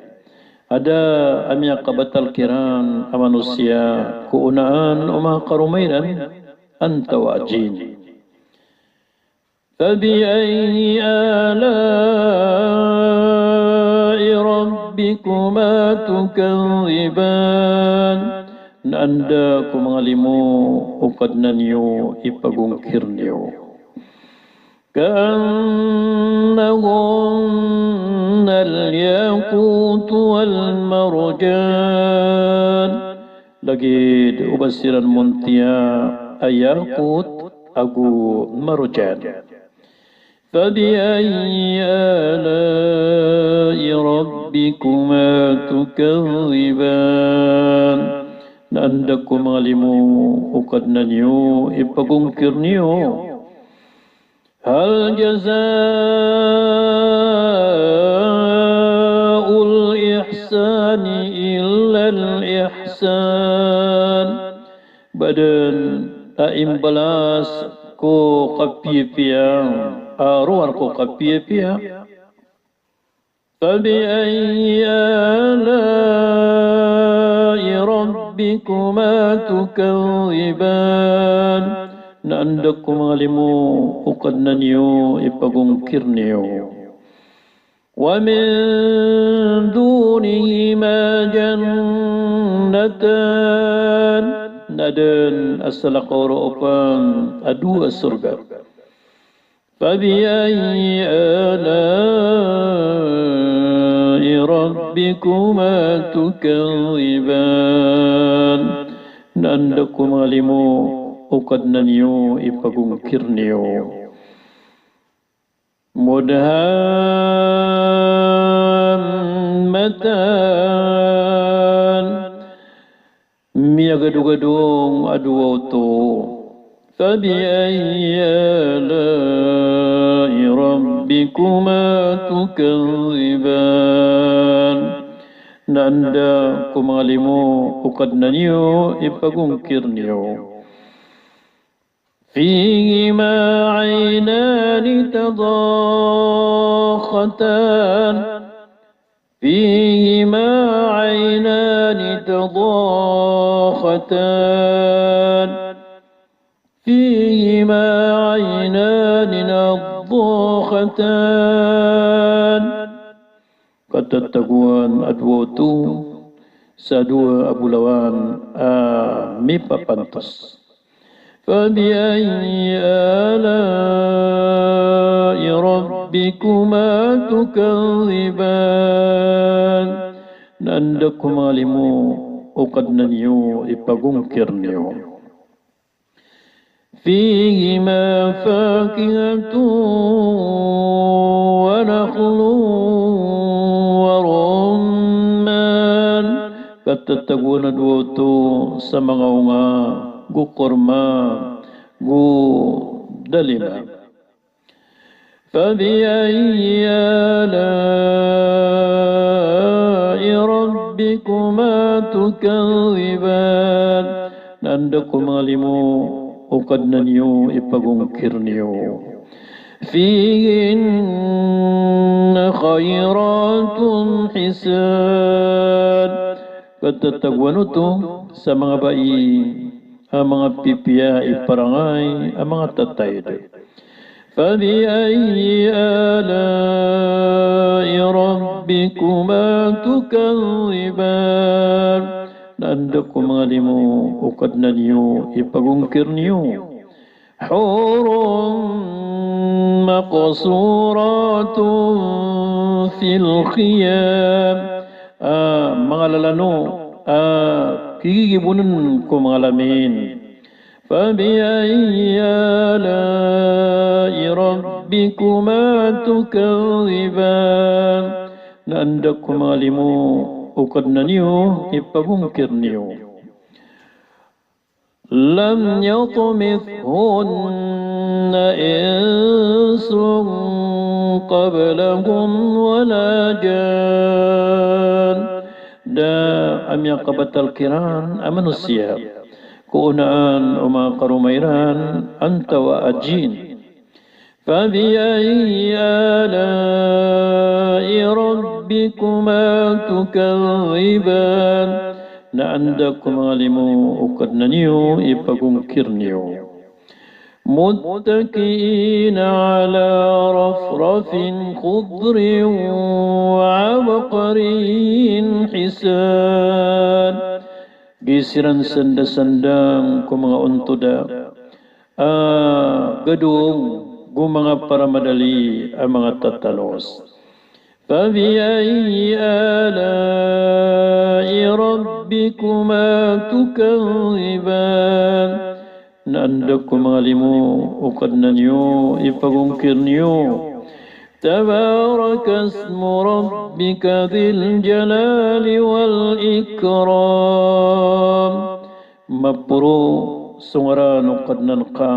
A da a miyakabatal kiran a manosiya ko onaan o manga karoma iran antawaa a jin. فبأي آلاء ربكما تكذبان. Na anda ko manga limo o Kadnan iyo i pagongkir niyo. كأنهن الياقوت والمرجان. Lagid o ba siran montiya a yakut ago marjan. فبأي آلاء ربكما تكذبان. Na anda ko manga limo o Kadnan iyo i pagongkir niyo. هل جزاء الإحسان إلا الإحسان. Ba dn a imbalas ko kapiyapiya a rowar ko kapiyapiya. فبأي آلاء ربكما تكذبان. Na anda ko manga limo o Kadnan iyo i pagongkir niyo. ومن دونهما جنتان. Na dn a salakaw roo pn a dowa sorga. فبأي آلاء ربكما تكذبان. Na anda ko manga limo o Kadnan iyo i pagongkir niyo. مدهامتان. Miyagadogadong a dowa oto. فبأي آلاء ربكما تكذبان. Na anda ko manga limo o Kadnan iyo i pagongkir niyo. فيهما عينان تضاختان. فيهما عينان تضاختان. فيهما عينان نضاختان. Katatagoan a dowa oto sa dowa a bolawan a mipapantos. فبأي آلاء ربكما تكذبان. Na anda ko manga limo o Kadnan iyo i pagongkir niyo. فيهما فاكهة ونخل ورمان. Katatagoan a dowa oto sa manga onga, go korma, go dalima. فبأي آلاء ربكما تكذبان. Na anda ko manga limo o Kadnan iyo i pagongkir niyo. فيهن خيرات حسان. Katatagoan oto sa manga bai a manga pipiya i parangay a manga tataid. فبأي آلاء ربكما تكذبان. Na anda ko manga limo o Kadnan iyo i pagongkir niyo. حور مقصورات في الخيام. A, manga lalano a kigigibonen ko manga lamin. فبأي آلاء ربكما ربكما تكذبان. Na anda ko manga limo o Kadnan iyo i pagongkir niyo. لم يطمثهن إنس قبلهم ولا جان. Da a miyakabatal kiran a manosiya ko onaan o manga karoma iran antawaa a jin. فبأي آلاء ربكما تكذبان. Na anda ko manga limo o Kadnan iyo i pagongkir niyo. متكئين على رفرف خضر وعبقري حسان. Gii siran sandasandang ko manga ontoda a gadong go manga paramadali a manga tatanos. فبأي آلاء ربكما تكذبان. Na anda ko manga limo o Kadnan iyo i pagongkir niyo. تبارك اسم ربك ذي الجلال والإكرام. Maporo so ngaran o Kadnan ka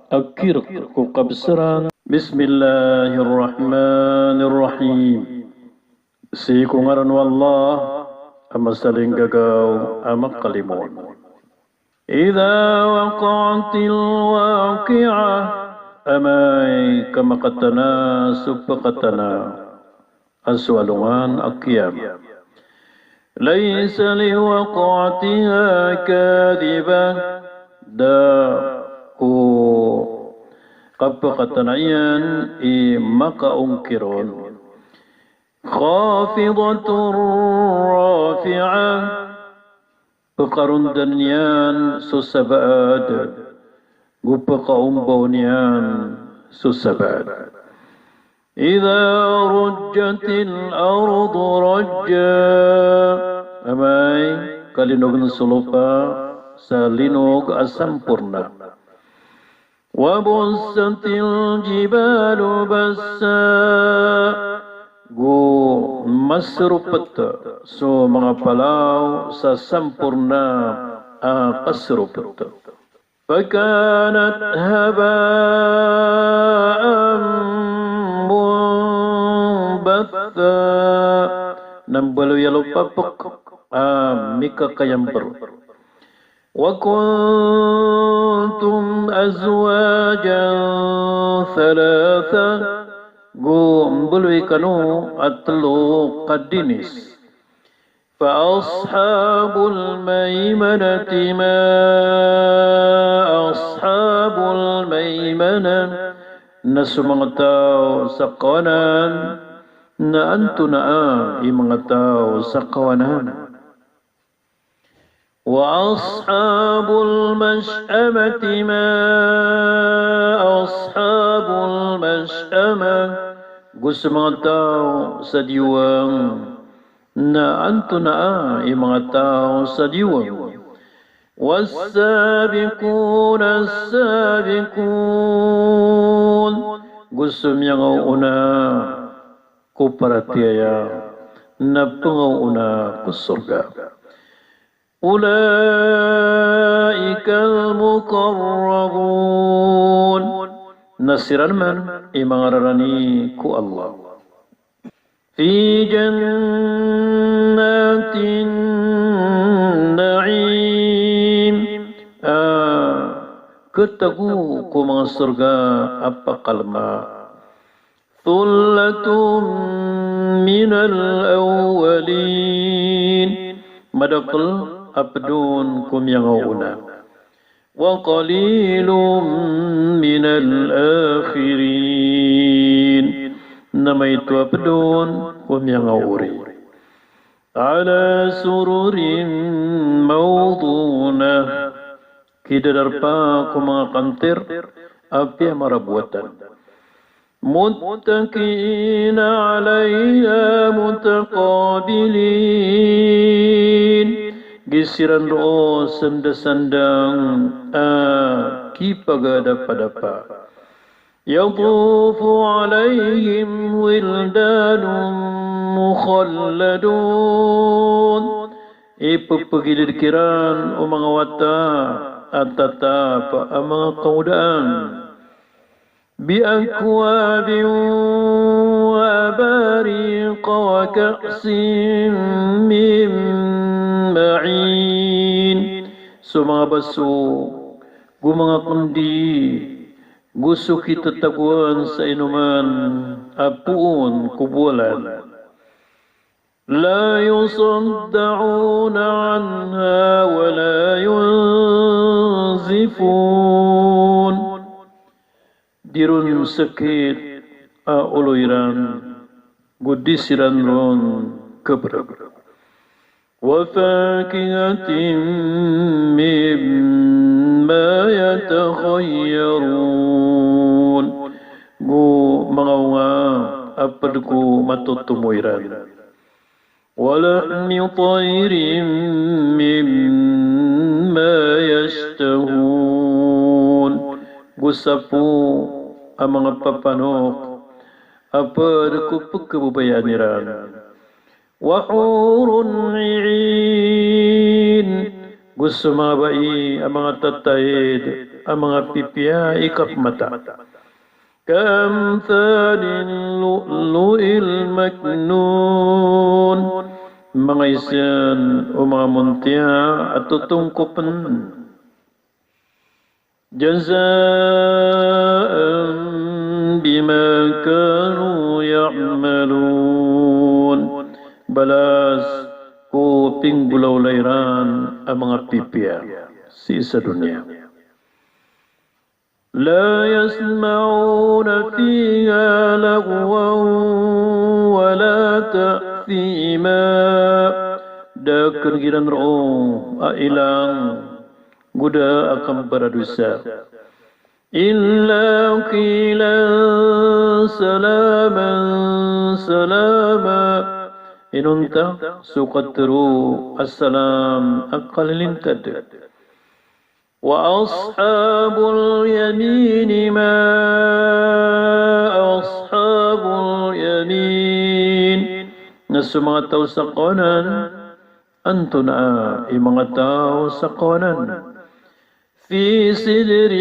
a kirk ko kabsaran. بسم الله الرحمن الرحيم. Sii ko ngaran o Allah a masalinggagaw a makalimon. إذا وقعت الواقعة. Amay ka makatana so pakatana a so alongan a qiyamah. ليس لوقعتها كاذبة. Da ko kapakatana iyan i makaongkir on. خافضة رافعة. Pkarondan iyan so sabaad, go pkaombaw niyan so sabaad. إذا رجت الأرض رجا. Amay ka linogn so lopa sa linog a samporna. وبست الجبال بسا. Go masropt so manga palaw sa samporna a kasropt. فكانت هباء منبثا. Na mbaloy a lopa pk a mikakayamber. وكنتم أزواجا ثلاثا. Go mbaloy kano a tlo ka dinis. فأصحاب الميمنة ما أصحاب الميمنة. Na so manga taw sa kawanan, na antonaa i manga taw sa kawanan. وأصحاب المشأمة ما أصحاب المشأمة. Go so manga taw sa diwang, na antonaa i manga taw sa diwang. والسابقون السابقون. Go so miyangaoona ko paratiyaya, na pngaoona ko sorga. أولئك المقربون. Na siran man i manga rarani ko Allah. في جنات النعيم. A katago ko manga sorga a pakalma. ثلة من الأولين. Madakl a pd on ko miyangaoona. وقليل من الآخرين. Na maito a pd on ko miyangaori. على سرر موضونة. Kidadarpa ko manga kantir a piyamaraboatan. متكئين عليها متقابلين. Gii siran roo sandasandang a kipagadapadapa. يطوف عليهم ولدان مخلدون. Ipepegilid kiran o manga wata a tatap a manga kangodaan. بأكواب وأباريق وكأس من معين. So manga baso, go manga kendi, go so kitatagoan sa inoman a poon ko bolan. لا يصدعون عنها ولا ينزفون. Di ron sakit a olo iran, go di siran ron kebereg. وفاكهة مما يتخيرون. Go manga onga a ped ko matotomo iran. ولحم طير مما يشتهون. Go sapo a manga papanok a ped ko pekebabayaan iran. وحور عين. Go so manga bai a manga tataid a manga pipiya i kapemata. كأمثال اللؤلؤ المكنون. Manga isen o manga montiya a totongkopen. جزاء بما كانوا يعملون. Balas ko pinggolawla iran a manga pipiya sii sa doniya. لا يسمعون فيها لغوا ولا تأثيما. Da kenegiran roo a ilang, go da a kambaradosa. إلا قيلا سلاما سلاما. Inonta so katero a salam a kalilintad. وأصحاب اليمين ما أصحاب اليمين. Na so manga taw sa kawanan, antonaa i manga taw sa kawanan? في سدر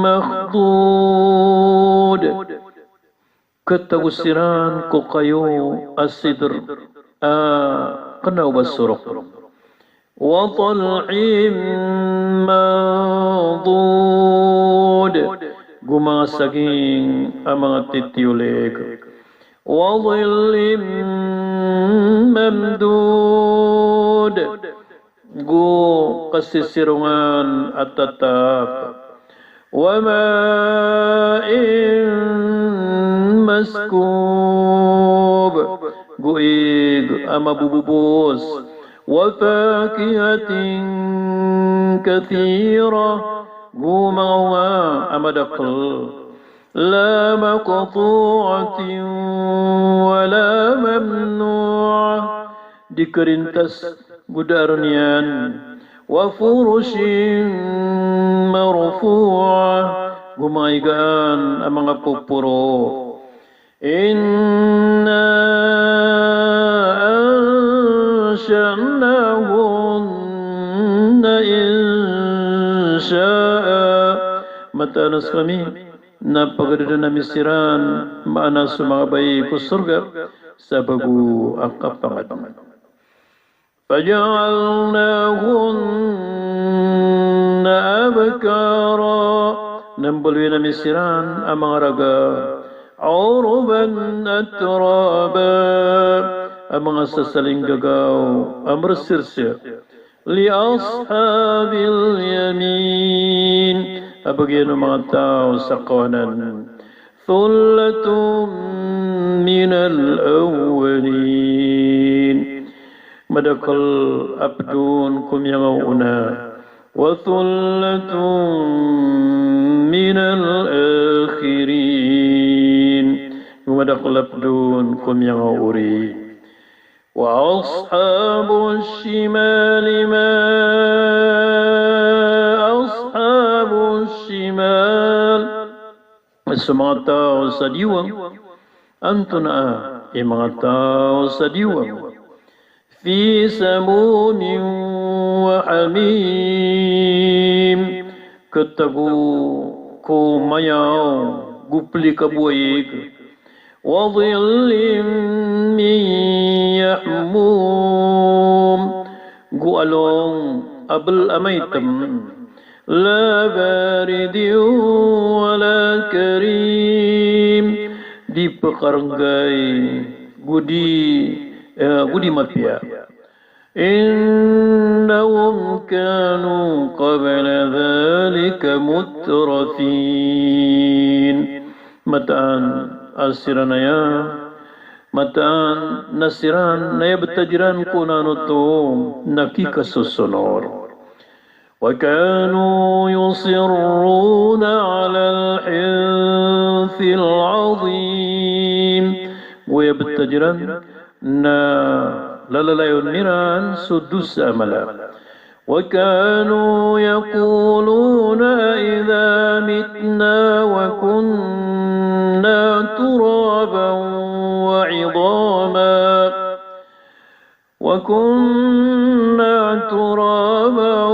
مخضود. Katago siran ko kayo a sidr a kena o ba sorok. وطلح منضود. Go manga saging a manga titiyolig. وظل ممدود. Go kasisirongan a tatap. وماء مسكوب. Go ig a mabobobos. وفاكهة كثيرة. Go manga onga a madakel. لا مقطوعة ولا ممنوعة. Di karintas go da a roniyan. وفرش مرفوعة. Go manga igaan a manga poporo. إنا أنشأناهن إنشاء. Mataan a skami na pagadadan ami siran, maana so manga bai ko sorga, sa bago a kapangadn. فجعلناهن أبكارا. Na mbaloyin ami siran a manga raga. عربا أترابا. A manga sasalinggagaw a mersirsa. لأصحاب اليمين. A bagian o manga taw sa kawanan. ثلة من الأولين. Madakel a pd on ko miyangaoona. وثلة من الآخرين. Madakel a pd on ko miyangaori. وأصحاب الشمال ما أصحاب الشمال. so manga taw sa diwang, antonaa i manga taw sa diwang, fi samumin wa hamim, katago ko mayaw go plikabowayg, wa dhillin min yahmum, go along a bel a maitem, la baridin wa la karim, di pekarenggay go di, eh, go di mapiya. Innahum kanu qabla dhalika mutrafin. Mataan a siran aya, mataan na siran na aya btad iran ko onaan oto na kikasosonor. Wa kanu yusirruna alal hinthil adhim. Go aya btad iran na lalalayon iran so dosa a mala. Wa kanu yaquluna a idha mitna wa kunna turaban wa idhaman, wa kunna turaban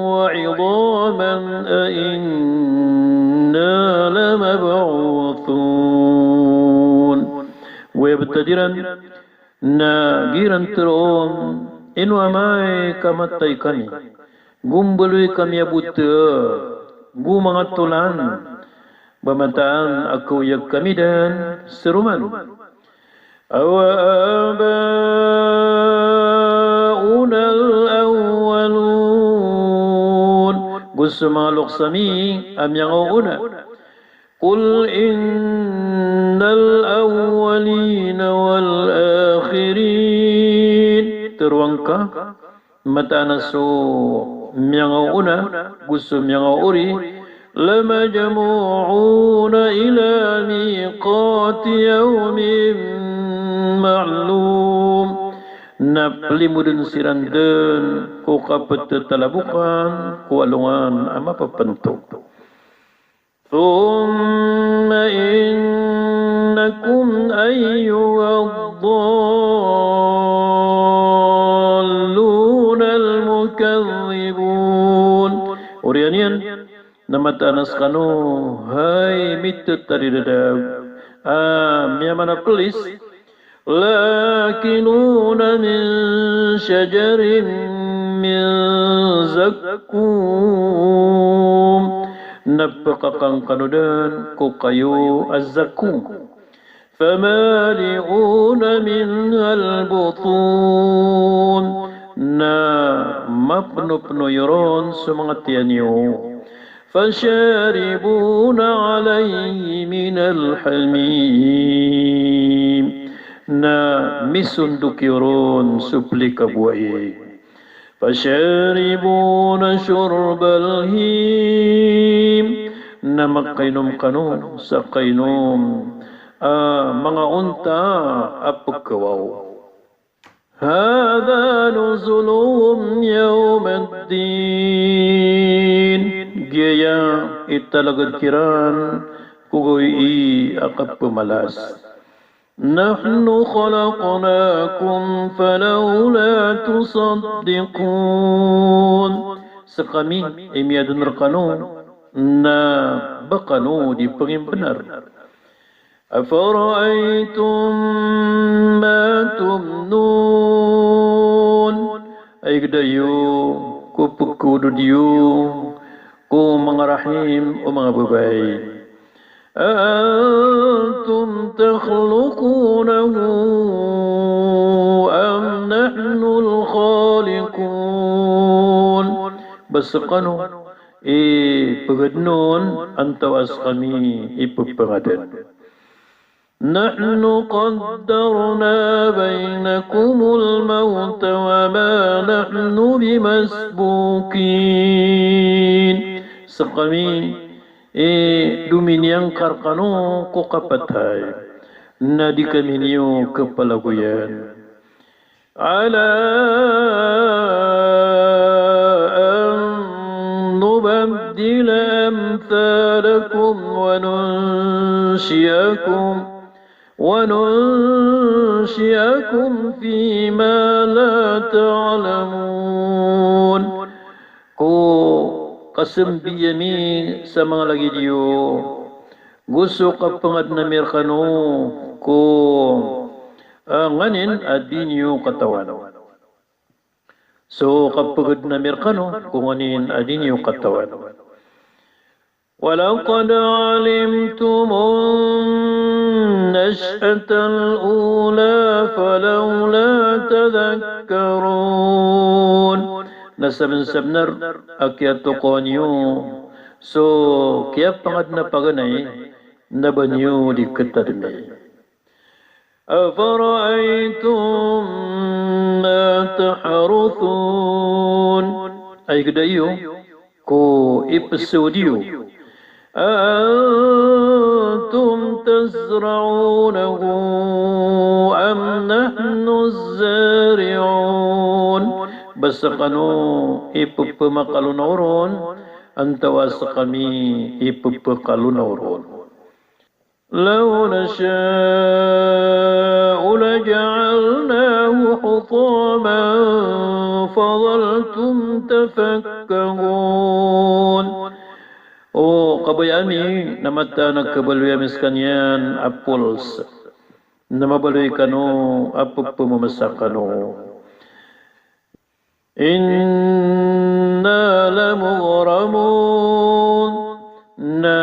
wa idhaman a inna lamab'uthun. Go aya btad iran na giya iran tharoon, ino amay ka matay kami, go mbaloy kami a bota, go manga tolan, ba mataan a kaoyag kami dn sa roman. Aw aba'unal awwalun. Go so manga loks ami a miyangaoona. Qul innal awwalina wal akhirin. Tharoa ngka, mataan a so miyangaoona go so miyangaori, lamajmu'una ila miqati yawmin ma'lum. Na plimoden siran dn ko kapthatalabokan ko alongan a mapapnto. Thumma innakum ayyuhad dallunal mukadhdhibun. Oriyan iyan na mataan a skano, hay mitataridadaw a miyamanaplis, la'akiluna min shajarin min zakkum. Na pkakan kano dn ko kayo a zakkum. Famali'una minhal butun. Na mapnopno iyo ron so manga tiyan iyo. Fasharibuna alayhi minal hamim. Na misondok iyo ron so plikabowaig. Fasharibuna shurbal him. Na makainom kano sa kainom a manga onta a pkawaw. Hadha nuzuluhum yawmad din. Giyaya i talagad kiran ko gawii a kapmalas. Nahnu khalaqnakum falawla tusaddiqun. Skami i miyadn rkano, na ba kano di pngimbnar. Afara'aytum ma tumnun. Ay gda iyo ko pkhaodod iyo ko manga rahim o manga babay. A antum takhluqunahu am nahnul khaliqun. Ba skano i pgadn on antawa skami i pphangadn. Nahnu qaddarna baynakumul mawta wa ma nahnu bimasbuqin. Skami i dominiyangka rkano ko kapatay, na di kami niyo kapalagoyan. Ala an nubaddila أمثالكم وننشئكم وننشئكم فيما لا تعلمون. Ko kasambi ami sa manga lagid iyo, go so kapangadn ami rkano ko, ah, nganin a di niyo katawan. So kapagadn ami rkano ko nganin a di niyo katawan. ولقد علمتم النشأة الأولى فلولا تذكرون. Na sabnsabnar a kiyatokawan iyo so kiyapangadn a paganay, na ba niyo di katadmi. أفرأيتم ما تحرثون. Ay gda iyo ko ipsawd iyo. أأنتم تزرعونه أم نحن الزارعون. Ba skano i pphamakaalonaw ron, antaa skami i pphamakaalonaw ron. لو نشاء لجعلناه حطاما فظلتم تفكهون. O kabaya ami na mataan a kabaloy ami skaniyan a pols, na mabaloy kano a pphamamasa kano. إنا لمغرمون. Na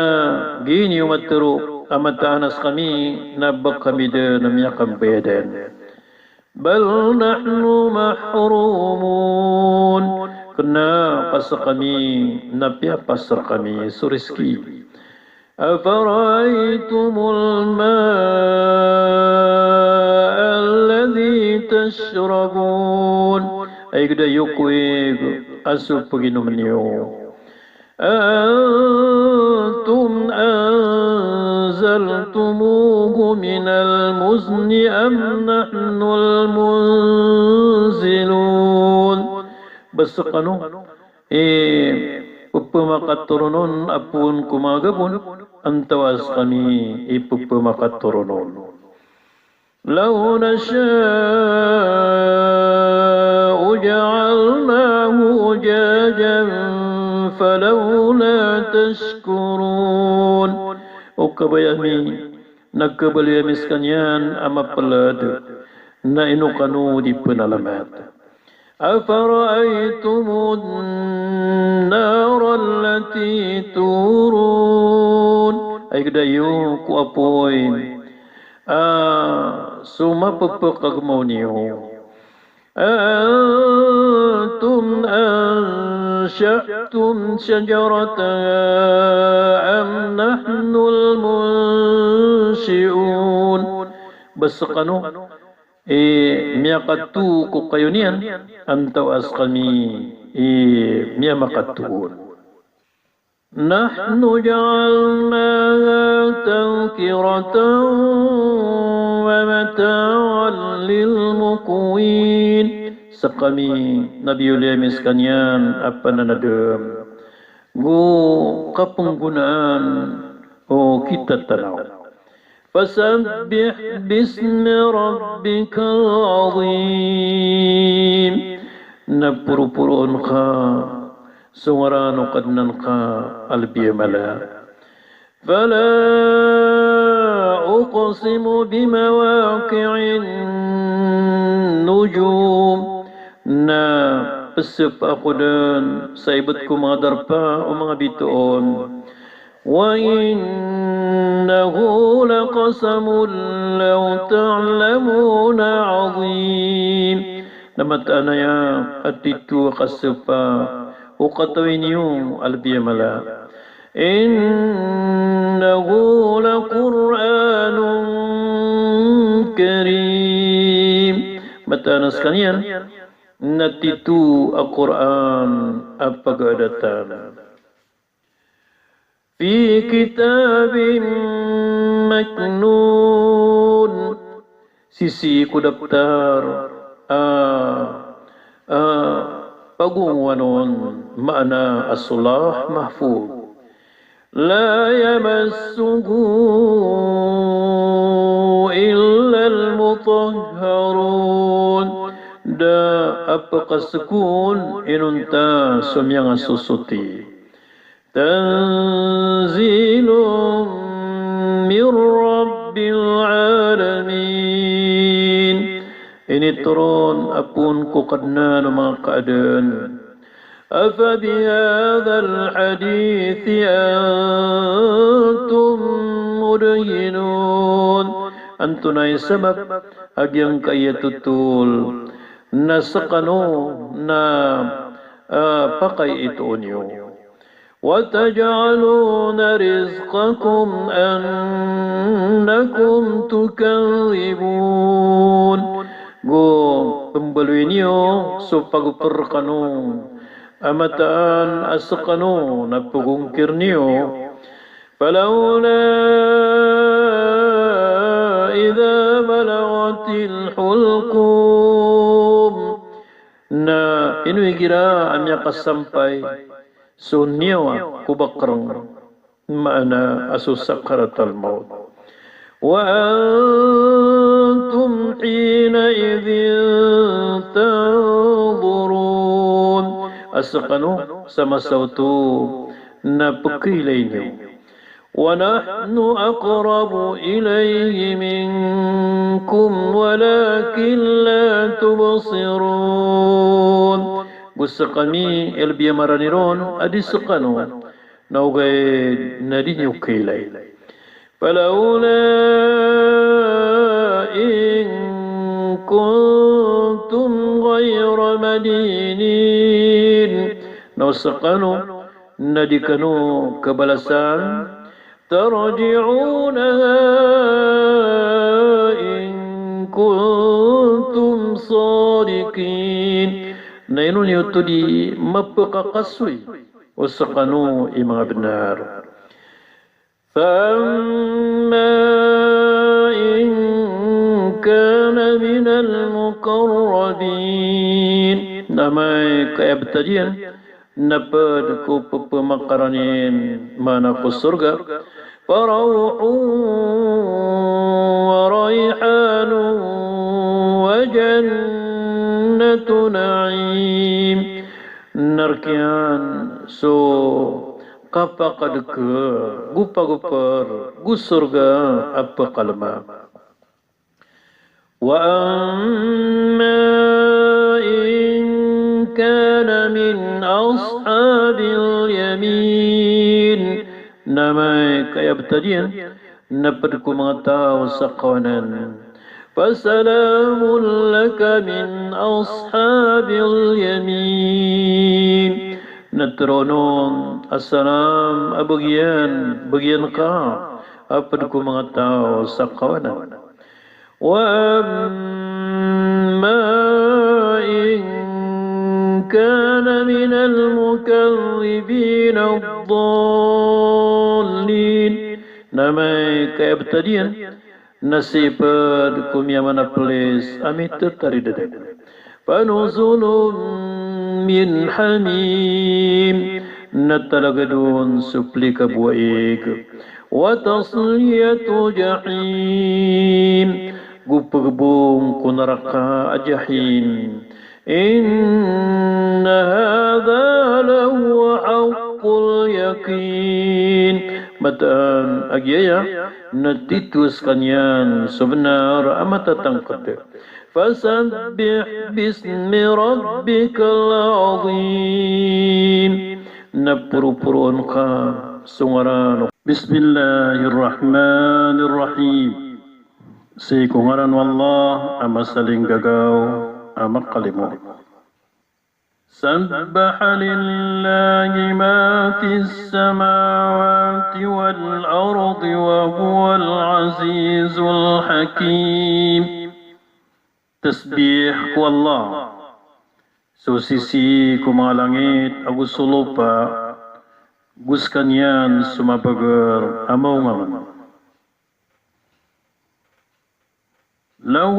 giya niyo matharo a mataan a skami na ba kami dn miyakambayadan. بل نحن محرومون. Kna ka skami na piyapas rkami so rizki. أفرأيتم الماء الذي تشربون. Ay gda iyo ko ig a so pginomn iyo. أأنتم أنزلتموه من المزن أم نحن المنزلون. Ba skano i pphamakatoron on a poon ko manga gabon, antaa skami i pphamakatoron on. لو نشاء جعلناه أجاجا فلولا تشكرون. O kabaya ami na kabaloy ami skaniyan a maplad, na ino kano di pnalamat. أفرأيتم النار التي تورون. Ay gda iyo ko apoy a so mappakagmaw niyo. أأنتم أنشأتم شجرتها أم نحن المنشئون. Ba skano i miyakatoo ko kayo niyan, antaa skami i miyamakatoo on. نحن جعلناها تذكرة ومتاعا للمقوين. Skami na biyaloy ami skaniyan a pananadm go kapnggonaan o kitatanaw. فسبح باسم ربك العظيم. Na poroporoon ka so ngaran o Kadnan ka a lbi a mala. فلا أقسم بمواقع النجوم. Na psp ako dn sa ibt ko manga darpa o manga bitoon. وإنه لقسم لو تعلمون عظيم. Na mataan aya a tito a kaspa o katawi niyo a lbi a mala. إنه لقرآن كريم. Mataan a skaniyan na tito a Qur'an a pagadatan. في كتاب مكنون. Sii ko daptar a, a, pagongowan on, maana a so Lawh Mahfudh. لا يمسه إلا المطهرون. Da a pkasok on inonta so miyangasosoti. تنزيل من رب العالمين. Initoron a poon ko Kadnan o manga kaadn. أفبهذا الحديث أنتم مدهنون. Antonaa i sabap a giyangkaya totol na skano na, ah, pakaitoon iyo. وتجعلون رزقكم أنكم تكذبون. Go pmbaloy niyo so pagopr kano a mataan a skano na pgongkir niyo. فلولا إذا بلغت الحلقوم. Na ino igira a miyakasampay so niyawa ko bakrng, maana a so sakaratal mawt. وأنتم حينئذ تنظرون. A skano sa masa oto na pkhailay niyo. ونحن أقرب إليه منكم ولكن لا تبصرون. Go skami i lbi a marani ron a di skano, na ogaid na di niyo khailay. فلولا إن كنتم غير مدينين. Na o skano na di kano kabalasan, ترجعونها إن كنتم صادقين. Na ino niyo oto di mapkakasoy o skano i manga bnar. فأما إن كان من المقربين. Na amay ka aya btad iyan na pd ko pphamakaran iyan, maana ko sorga. فروح وريحان وجنة نعيم. Na rk iyan so kapakadk go pagopr go sorga a pkalma. وأما إن كان من أصحاب اليمين. Na amay ka aya btad iyan na pd ko manga taw sa kawanan. فسلام لك من أصحاب اليمين. Na tharoon on a salam a bagian, bagian ka a pd ko manga taw sa kawanan. وأما إن كان من المكذبين الضالين. Na amay ka aya btad iyan na sii pd ko miyamanaplis a mitataridadn. فنزل من حميم. Na talagad on so plikabowaig. وتصلية جحيم. Go pgbong ko naraka a Jahim. إن هذا لهو حق اليقين. Mataan a giyaya na tito skaniyan so bnar a matatangkd. فسبح باسم ربك العظيم. Na poroporoon ka so ngaran o. بسم الله الرحمن الرحيم. Sii ko ngaran o Allah a masalinggagaw a makalimo. سبح لله ما في السماوات والأرض وهو العزيز الحكيم. Tasbih ko Allah so sisii ko manga langit ago so lopa, go skaniyan so mabagr a maongaman. له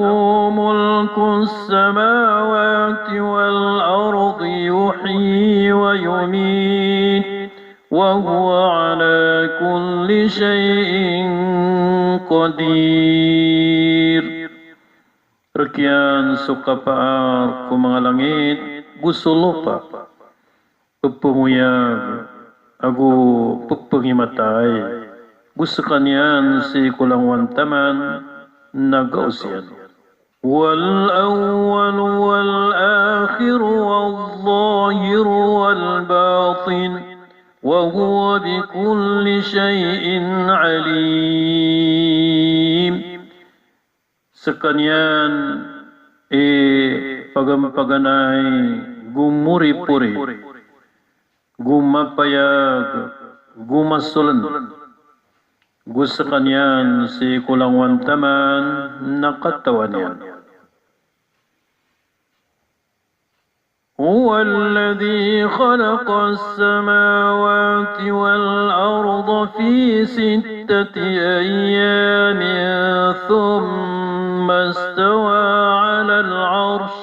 ملك السماوات والأرض يحيي ويميت وهو على kulli shay'in qadir. Rk iyan so kapaar ko manga langit go so lopa, pphangoyag ago pphangimatay, go skaniyan sii ko langowan taman na gaos iyan. Huwal awwal wal akhir waz zahir wal batin, wa huwa bi kulli shay'in alim. Skaniyan i pagampaganay go moripori, go mapayag, go masoln, go skaniyan sii ko langowan taman na katawan iyan. Huwal ladhi khalaqas samawati wal arda fi sittati ayyamin thumma istawa 'alal 'arsh.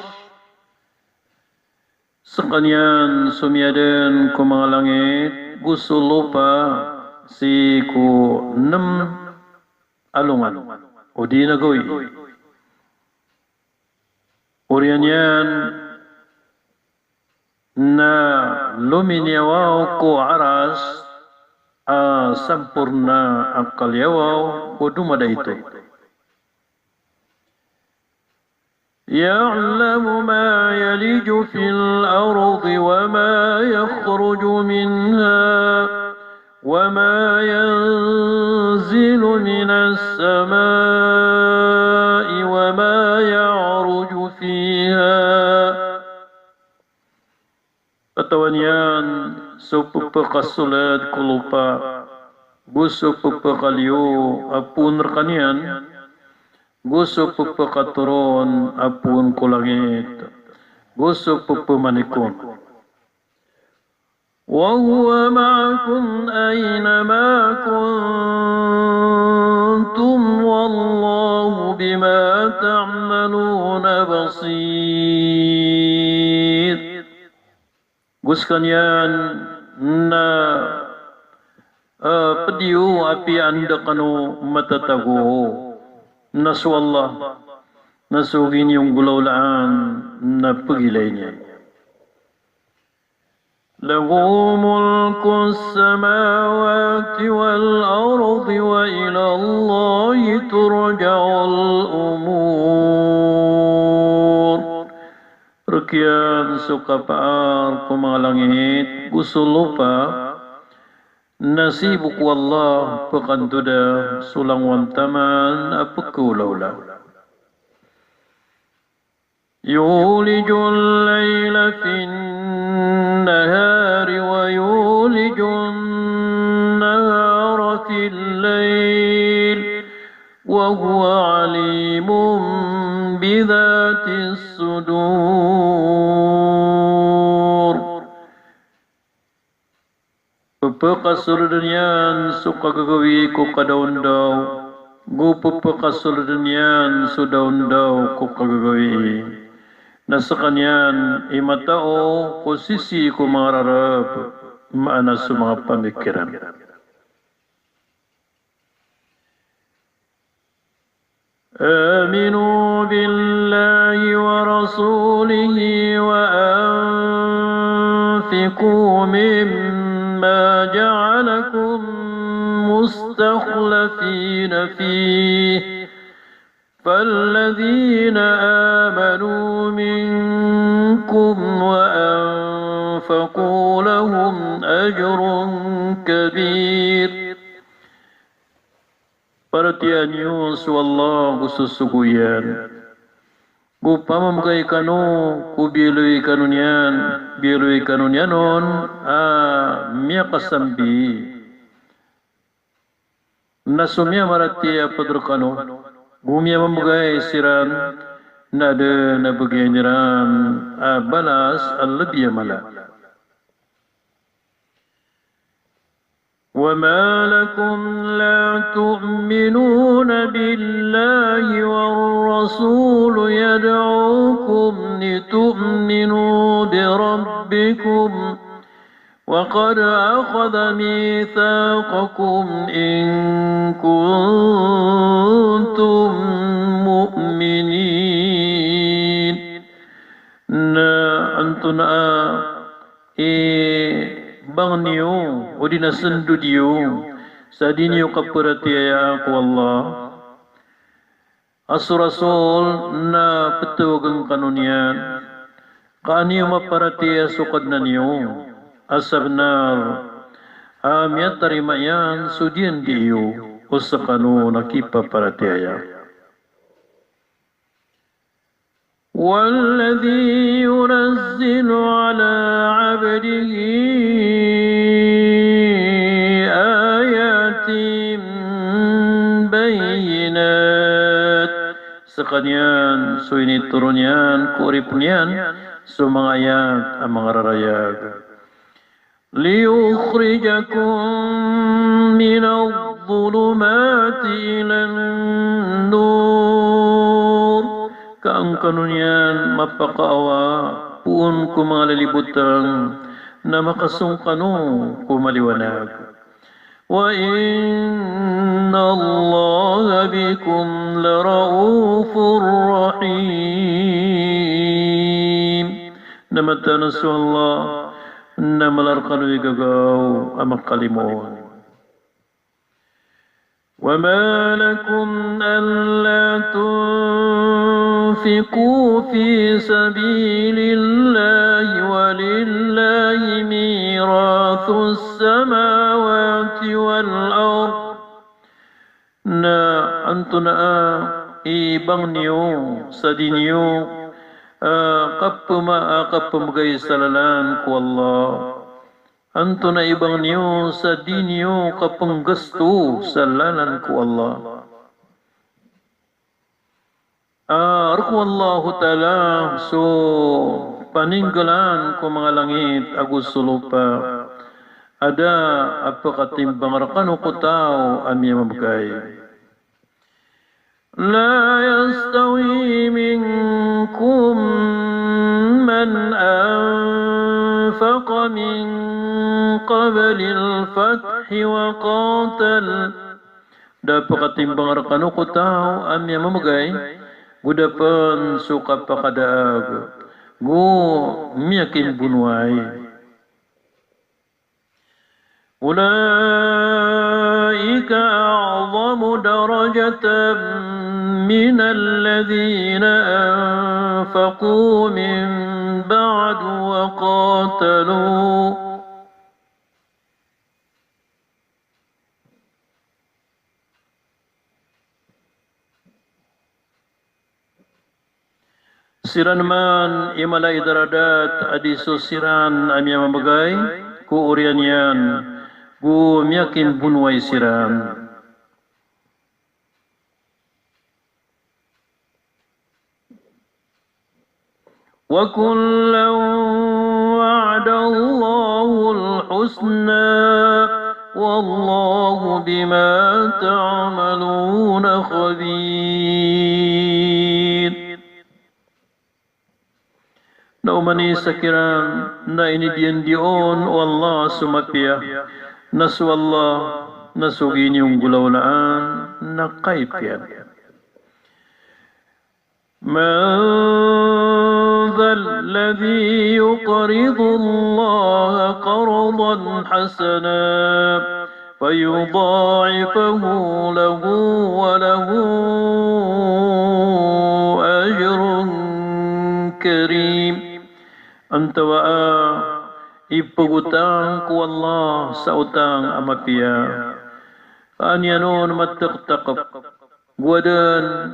Skaniyan so miyadn ko manga langit go so lopa sii ko nm a alongan odi na gawii. Oriyan iyan na lominiyawaw ko Aras a samporna a kaliyawaw o domadait oto. Ya'lamu ma yaliju fil ardi wa ma yakhruju minha wa ma yanzilu minas samai wa ma ya'ruju fiha. Katawan iyan so pphakasold ko lopa, go so pphakaliyo a poon rkaniyan, go so pphakatoron a poon ko langit, go so pphamanik on. Wa huwa ma'akum aina ma kuntum, wallahu bima ta'maluna basir. Go skaniyan na, eh, pd iyo a piya anda kano matatago, na so Allah na so gii niyo nggolawlaan na pagilay niyan. Lahu mulkus samawati wal ardi wa ilallahi turja'ul umur. Rk iyan so kapaar ko manga langit go so lopa, na sii bo ko Allah pkantoda so langowan taman a pkhaolaola. Yulijul layla fin nahari wa yulijun nahara fil layl, wa huwa alimun bidhatis sudur. Pphakasoldn iyan so kagagawii ko kadaondaw, go pphakasoldn iyan so daondaw ko kagagawii. Na skaniyan i matao ko sisii ko manga rarb, maana so manga pamikiran. Aminu billahi wa rasulihi wa anfiqu mimma ja'alakum mustakhlafina fih, falladhina amanu minkum wa anfaqu lahum ajrun kabir. Paratiyayaan iyo so Allah go so sogo iyan. Go pamamgay kano ko biyaloy kano niyan, biyaloy kano niyan on a miyakasambi. Na so miyamaratiyaya pd rkano go miyamamgay siran na adn a bgan iran a balas a lbi a mala. وما لكم لا تؤمنون بالله والرسول يدعوكم لتؤمنوا بربكم وقد أخذ ميثاقكم إن كنتم مؤمنين. Na antonaa i bang niyo, odi na sendod iyo, sa di niyo kaparatiyaya ko Allah. A so Rasul na petawagan kano niyan, ka an iyo maparatiyaya so Kadnan iyo, a sabenar a miyatarima iyan so diyandi iyo, o sekano na kipaparatiyaya. والذي ينزل على عبده آيات بينات. Sekaniyan so initoron iyan ko oripen iyan so manga ayat a mangararayag. ليخرجكم من الظلمات إلى النور. Ka an kano niyan mapakaawa poon ko manga lilibotan na makasong kano ko maliwanag. وإن الله بكم لرءوف رحيم. Na mataan a so Allah na mala rekano i gagaw a makalimoon. وما لكم ألا تنفقوا في سبيل الله ولله ميراث السماوات والأرض. Na antonaa i bang niyo sa di niyo, ah, kapema-, ah, kapemegay sa lalan ko Allah. Antonaa i bang niyo sa di niyo kapenggasto sa lalan ko Allah. Ah, rek o Allahu Ta'ala so paninggalan ko manga langit ago so lopa. A da a pekatimbang rekano ko taw a miyamemegay. لا يستوي منكم من أنفق من قبل الفتح وقاتل. Da a pekatimbang rekano ko taw a miyamemegay, go da pen so kapakadaag, go miyakimbonowai. أولئك أعظم درجة من الذين أنفقوا من بعد وقاتلوا. Siran man i mala i daradat a di so siran a miyamemegay ko oriyan iyan, go miyakimbonowai siran. وكلا وعد الله الحسنى والله بما تعملون خبير. Na oman i sakiran na inidiyandiya on o Allah so mapiya, na so Allah na so gii niyo nggolawlaan na kaipiyan. من ذا الذي يقرض الله قرضا حسنا فيضاعفه له وله أجر كريم. Antawaa i pegotang ko Allah sa otang a mapiya, ka an iyan on matektekep, go aden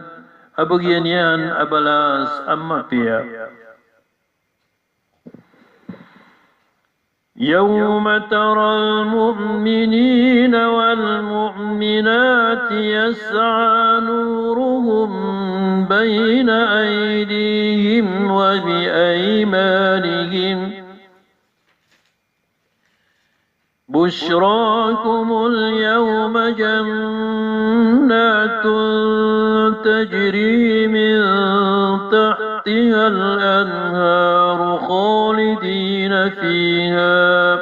a bagian iyan a balas a mapiya. يوم ترى المؤمنين والمؤمنات يسعى نورهم بين أيديهم وبأيمانهم. بشراكم اليوم جنات تجري من تحتها الأنهار خالدين فيها،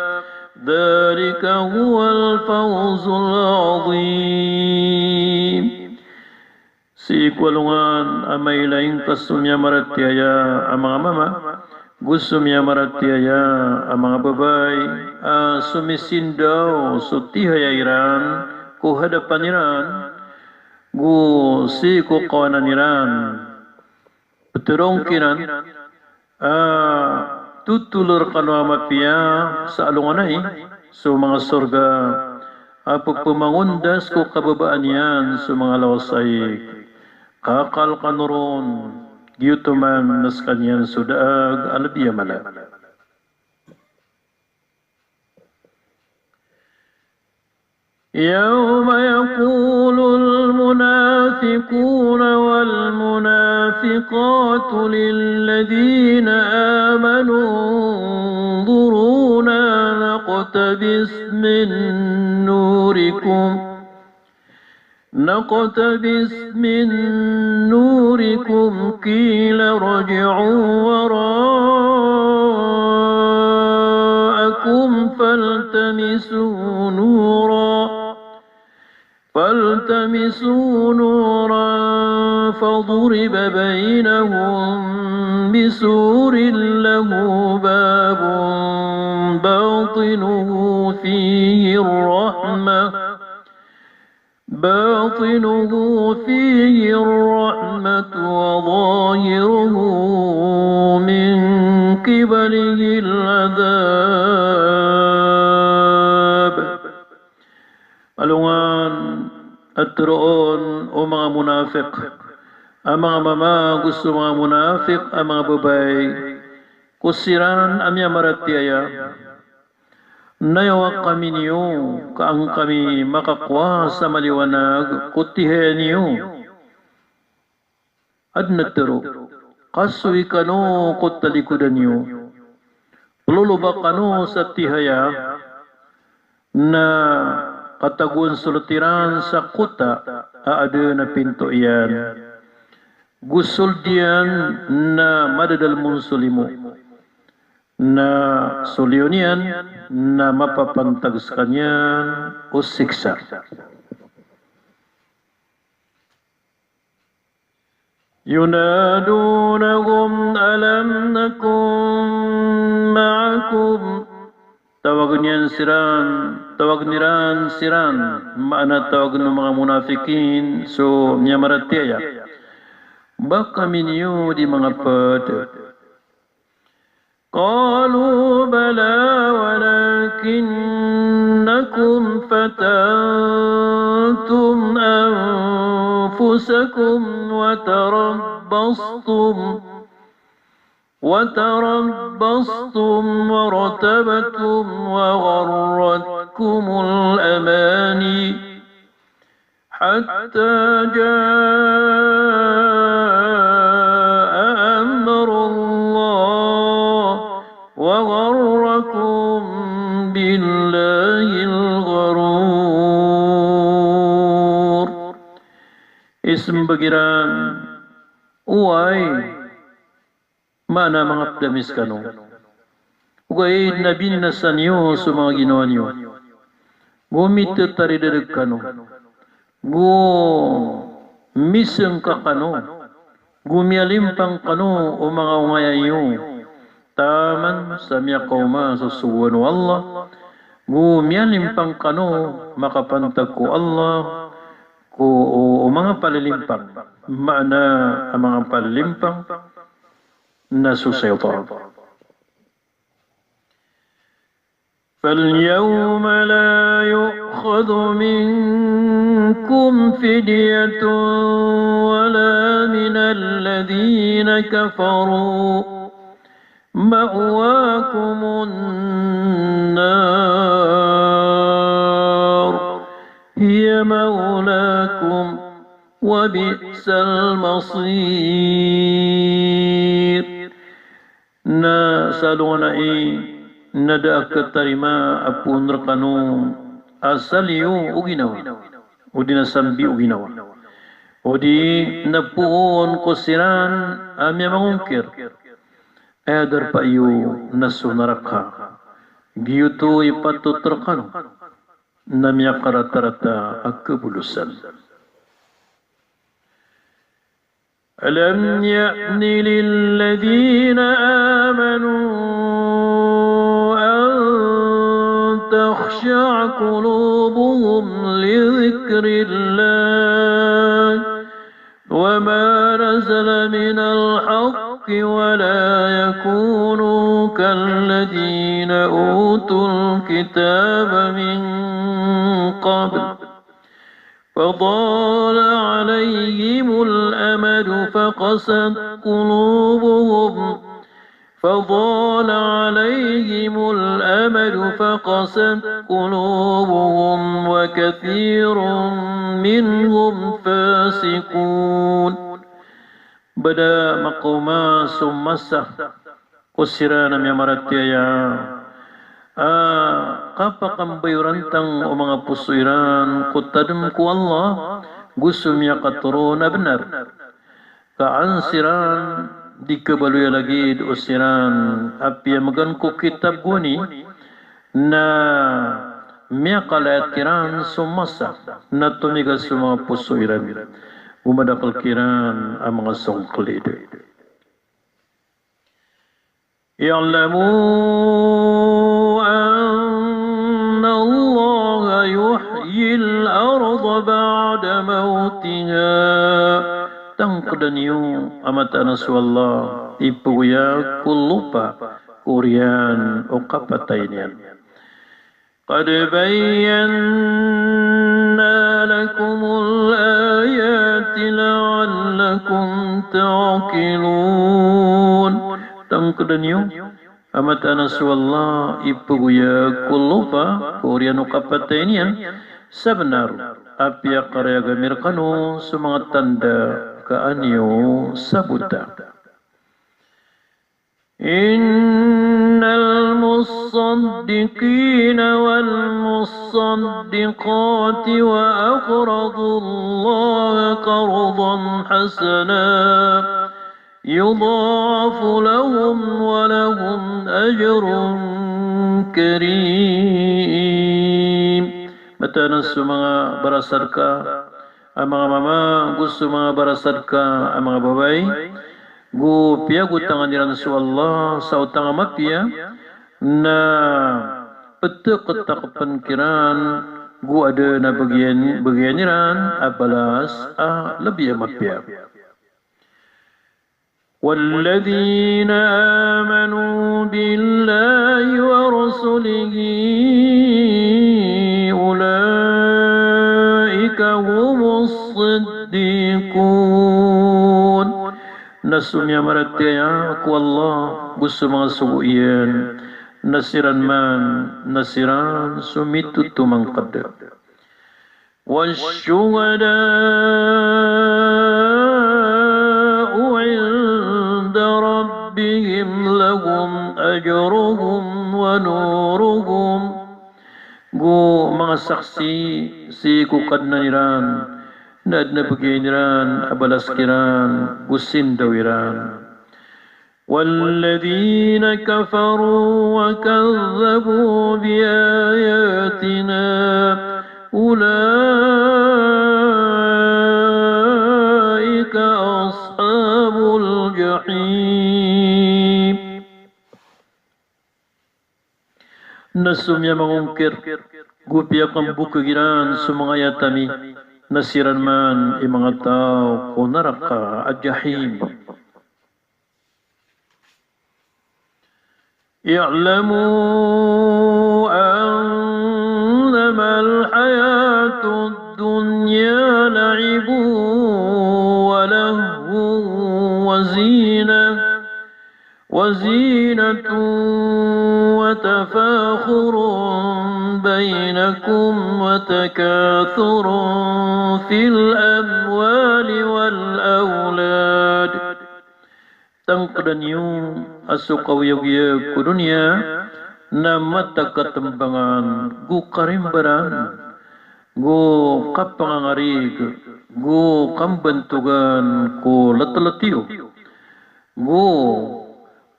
هو الفوز العظيم. Sii ko alongan a mailay ngka so miyamaratiyaya a manga mama, go so miyamaratiyaya a manga babay, a somisindaw so tihaya iran ko hadapan iran, go sii ko kawanan iran. Ptharoon kiran a totol rkano a mapiya sa alongan ai so manga sorga a pphamangondas ko kababaan iyan so manga lawas ai. Kakal kano ron, giyoto man na skaniyan so daag a lbi a mala. يوم يقول المنافقون والمنافقات للذين آمنوا انظرونا نقتبس من نوركم، نقتبس من نوركم قيل ارجعوا وراءكم فالتمسوا نورا، فالتمسوا نورا فضرب بينهم بسور له باب باطنه فيه الرحمة، باطنه فيه الرحمة وظاهره من قبله العذاب. Alongan a tharoon o manga munafiq a manga mama go so manga munafiq a manga babay ko siran a miyamaratiyaya, na yawa kami niyo ka an kami makakowa sa maliwanag ko tihaya niyo. Adn a tharo, kasoy kano ko talikodan iyo. Ploloba kano sa tihaya, na katagoan so ltiran sa kota a adn a pinto iyan. Go sold iyan na madadalm on so limo. Na so liyo niyan na mapapantag skaniyan o siksa. ينادونهم ألم نكن معكم. Tawagn iyan siran, tawagn iran siran, maana tawagn o manga munafikin so miyamaratiyaya. Ba kami niyo di manga pd? قالوا بلى ولكنكم فتنتم أنفسكم وتربصتم، وتربصتم وارتبتم وغرتكم الأماني حتى جاء أمر الله وغركم بالله الغرور. Ismbag iran, oway, maana manga pd ami skano. Ogaid na binasa niyo so manga ginawa niyo. Go mitataridad rkano. Go misngka kano. Go miyalimpang kano o manga ongaya iyo. Taman sa miyakaoma so sogoan o Allah. Go miyalimpang kano makapantag ko Allah ko o, o manga palilimpang. Maana a manga palilimpang na so shaytan. فاليوم لا يؤخذ منكم فدية ولا من الذين كفروا، مأواكم النار هي مولاكم وبئس المصير. Na sa alongan ai na da a katarima a poon rkano a saliyo o ginawa, odi na sambi o ginawa, odi na poon ko siran a miyamangongkir. Aya darpa iyo na so naraka. Giyoto i patot rekano na miyakaratarata a kabolosan. ألم يأن للذين آمنوا أن تخشع قلوبهم لذكر الله وما نزل من الحق ولا يكونوا كالذين أوتوا الكتاب من قبل فطال عليهم الأمد فقست قلوبهم فطال عليهم الأمد فقست قلوبهم وكثير منهم فاسقون. Bada makaoma so masa ko siran a miyamaratiyaya a kapakambayorantang o manga poso iran ko tadem ko Allah go so miyakatoron a benar. Ka an siran di kabaloy a lagid o siran a piyamegan ko kitab goni na miyakalayat kiran so masa na tomigas so manga poso iran go madakel kiran a manga songkelid. اعلموا أن الله يحيي الأرض بعد موتها. Tangkeda niyo a mataan a so Allah ipegoya ko lopa ko oriyan o kapatay niyan. قد بينا لكم الآيات لعلكم تعقلون. Tangkeda niyo a mataan a so Allah ipegoya ko lopa ko oriyan o kapatay niyan, sabenar a piyakarayag ami rekano so manga tanda ka an iyo sabota. إن المصدقين والمصدقات وأقرضوا الله قرضا حسنا يضاعف لهم ولهم أجر كريم. Mataan a so manga barasadka a manga mama, go so manga barasadka a manga babay, go piyagotangan iran so Allah sa otang a mapiya, na peteketakepen kiran, go aden a begian, begian iran a balas a lebi a mapiya. والذين آمنوا بالله ورسله أولئك هم الصديقون. Na so miyamaratiyaya ko Allah go so manga sogo iyan, na siran man na siran so mitotomangked. والشهداء عند ربهم لهم أجرهم ونورهم. Go manga saksi sii ko Kadnan iran, na aden a begian iran a balas kiran go sindaw iran. والذين كفروا وكذبوا بآياتنا أولئك أصحاب الجحيم. Na so miyamangongkir go piyakambokeg iran so manga ayat ami, na siran man i manga taw ko naraka a Jahim. اعلموا أنما الحياة الدنيا لعب ولهو وزينة، وزينة وتفاخر بينكم وتكاثر في الأموال والأولاد. Tangkeda niyo a so kaoyagoyag ko doniya na matakatembangan go karimbaran, go kapangangarig, go kambantogan ko letelet iyo, go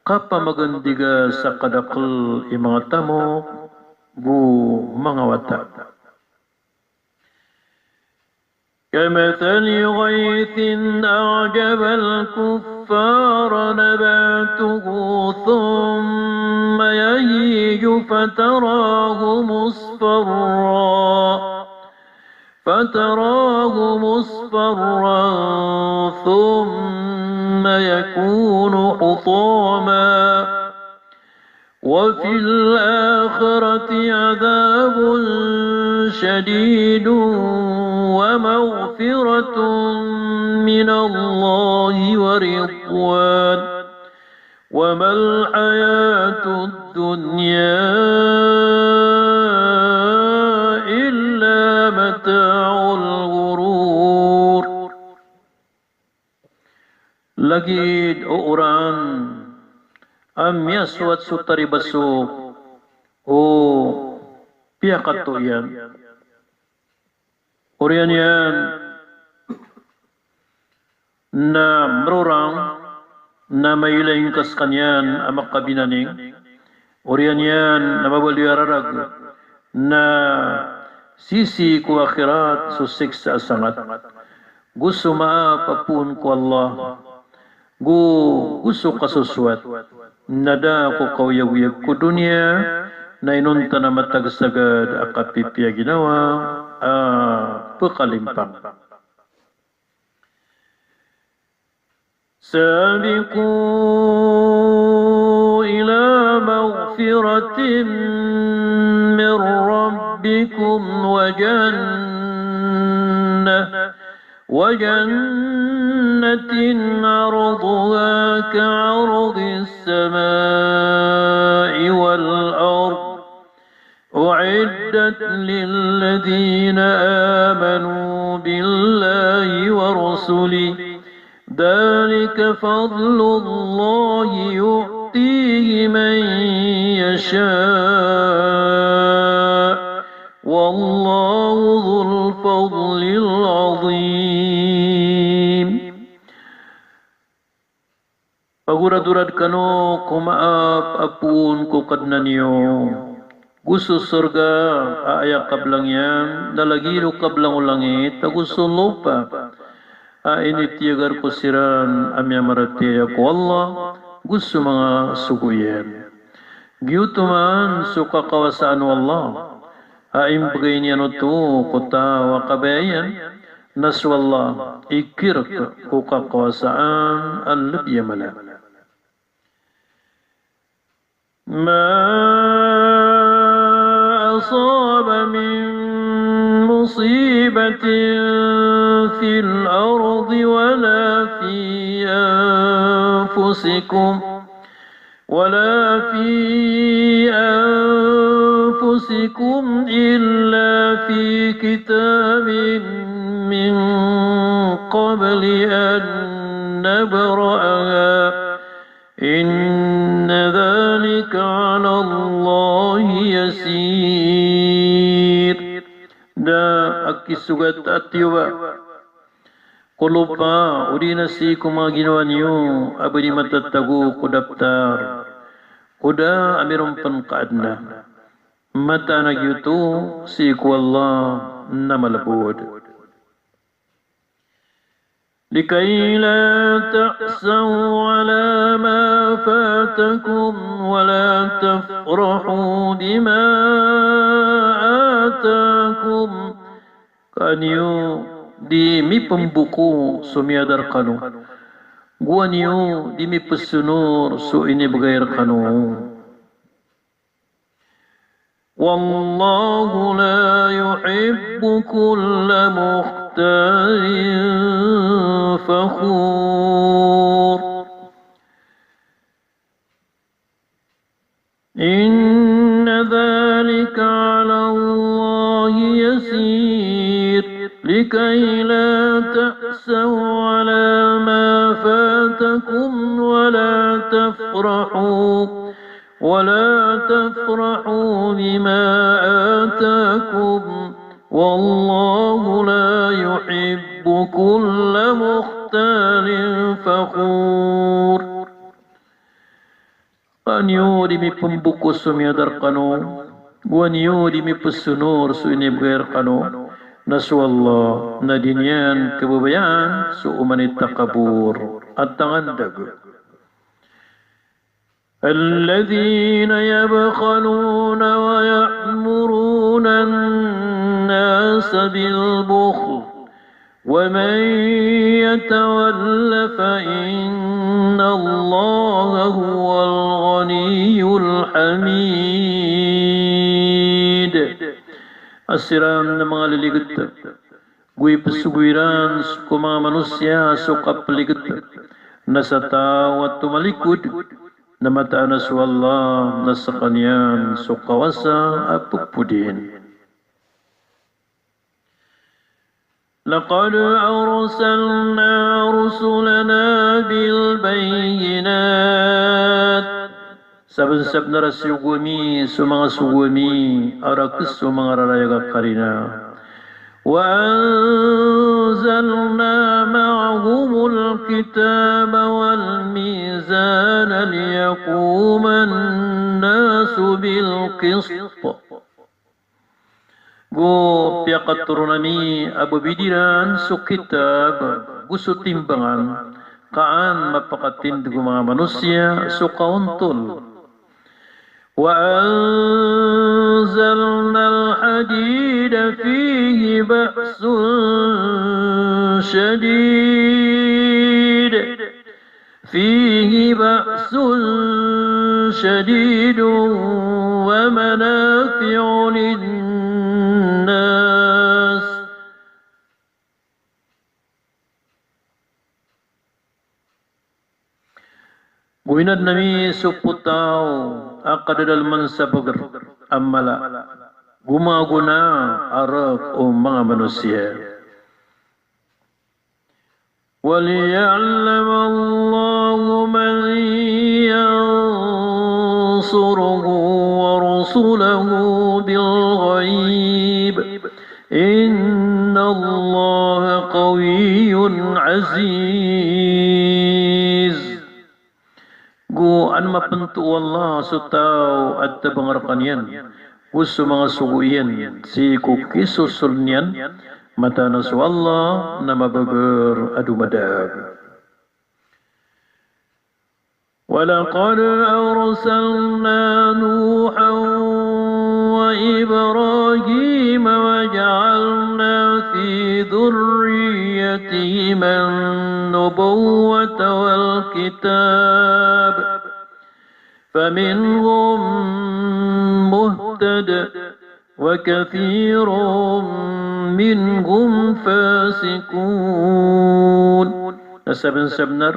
kapamagandiga sa kadakl i manga tamok go manga wata. كمثل غيث أعجب الكفار نباته ثم يهيج فتراه مصفرا، فتراه مصفرا ثم يكون حطاما، وفي الآخرة عذاب شديد ومغفرة من الله ورضوان، وما الحياة الدنيا إلا متاع الغرور. Lagid o oran a miyasoat so taribasok o piyakato iyan. Oriyan iyan na marorang, na mailay ngka skaniyan a makabinaning. Oriyan iyan na mabaloy a rarag, na sisii ko akhirat so siksa a sangat. Go so maap a poon ko Allah, go, go so kasosoat, na da ko kaoyagoyag ko doniya, na inonta na matag sagad a kapipiya ginawa a pkalimpang. سابقوا إلى مغفرة من ربكم وجنة، وجنة عرضها كعرض السماء والأرض أعدت للذين آمنوا بالله ورسله ذلك فضل الله يؤتيه من يشاء والله ذو الفضل العظيم. Pagoradorad kano ko maap a poon ko Kadnan iyo. Go so sorga a aya kablang iyan na lagid o kablang o langit ago so lopa, a initiyagar ko siran a miyamaratiyaya ko Allah go so manga sogo iyan. Giyoto man so kakawasaan o Allah a imbgay niyan oto ko taw a kabaya iyan, na so Allah i kirk ko kakawasaan a lbi a mala. ما أصاب من مصيبة في الأرض ولا في أنفسكم ولا في أنفسكم إلا في كتاب من قبل أن نبرأها إن ذلك على الله يسير. Da a kisogat a tiyoba ko lopa odi na sii ko manga ginawa niyo a ba di matatago ko daptar, ko da a mirompn ka adn a. Mataan a giyoto sii ko Allah na malbod. لكي لا تأسوا على ما فاتكم ولا تفرحوا بما آتاكم. Ka an iyo di mipmboko so miyada rkano, go an iyo di mipsonor so inibgay rkano. والله لا يحب كل مختال فخور. إن ذلك على الله يسير. لكي لا تأسوا على ما فاتكم ولا تفرحوا، ولا تفرحوا بما آتاكم، والله لا يحب كل مختال فخور. Aniyo di mipemboko so miyada rekano, go aniyo di mipesonor so inibegay rekano, na so Allah na di niyan kebabayaan so oman i takabor a tangandag. الذين يبخلون ويأمرون الناس بالبخل ومن يتول فإن الله هو الغني الحميد. A siran na manga liliget, go ipesogo iran ko manga manosiya so kapeliget, na sa taw a tomalikod, na mataan a so Allah na sekaniyan so kawasa a pepodin. لقد أرسلنا رسلنا بالبينات. Sabensabenar a siyogo ami so manga sogo ami a rakhs o manga rarayag a karina. وأنزلنا معهم الكتاب والميزان ليقوم الناس بالقسط. Go piyakatoron ami a babid iran so kitab go so timbangan, ka an mapakatindeg o manga manosiya so kaontol. وأنزلنا الحديد فيه بأس شديد، فيه بأس شديد ومنافع للناس. Go inadn ami so potaw a kadadalman sa bager a mala, go manga gona a rek o manga manosiya. وليعلم الله من ينصره ورسله بالغيب إن الله قوي عزيز. Go an mapento o Allah so taw a tabang rekaniyan go so manga sogo iyan sii ko kisosoln iyan, mataan a so Allah na mabager a domadag. ولقد أرسلنا نوحا وإبراهيم وجعلنا في ذريتهما النبوة والكتاب فمنهم مهتد وكثير منهم فاسقون. Na sabensabenar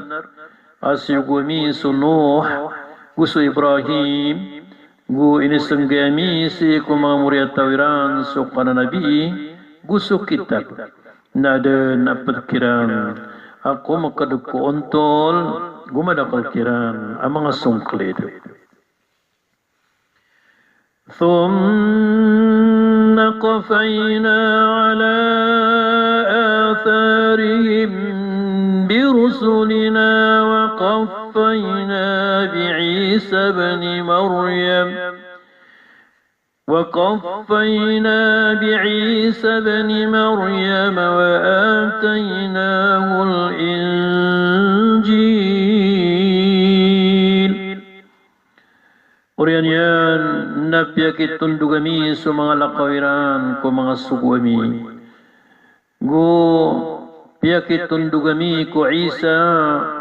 a siyogo ami so Nuh, go so Ibrahim, go inisengga ami sii ko manga moriyataw iran so kananabii, go so kitab. Na aden a ped kiran a komekedeg ko ontol, go madakel kiran a manga songklid. ثم قفينا على آثارهم برسلنا وقفينا بعيسى ابن مريم، وقفينا بعيسى ابن مريم وآتيناه الإنجيل. Oriyan iyan na piyakitondog ami so manga lakaw iran ko manga sogo ami. Go piyakitondog ami ko Isa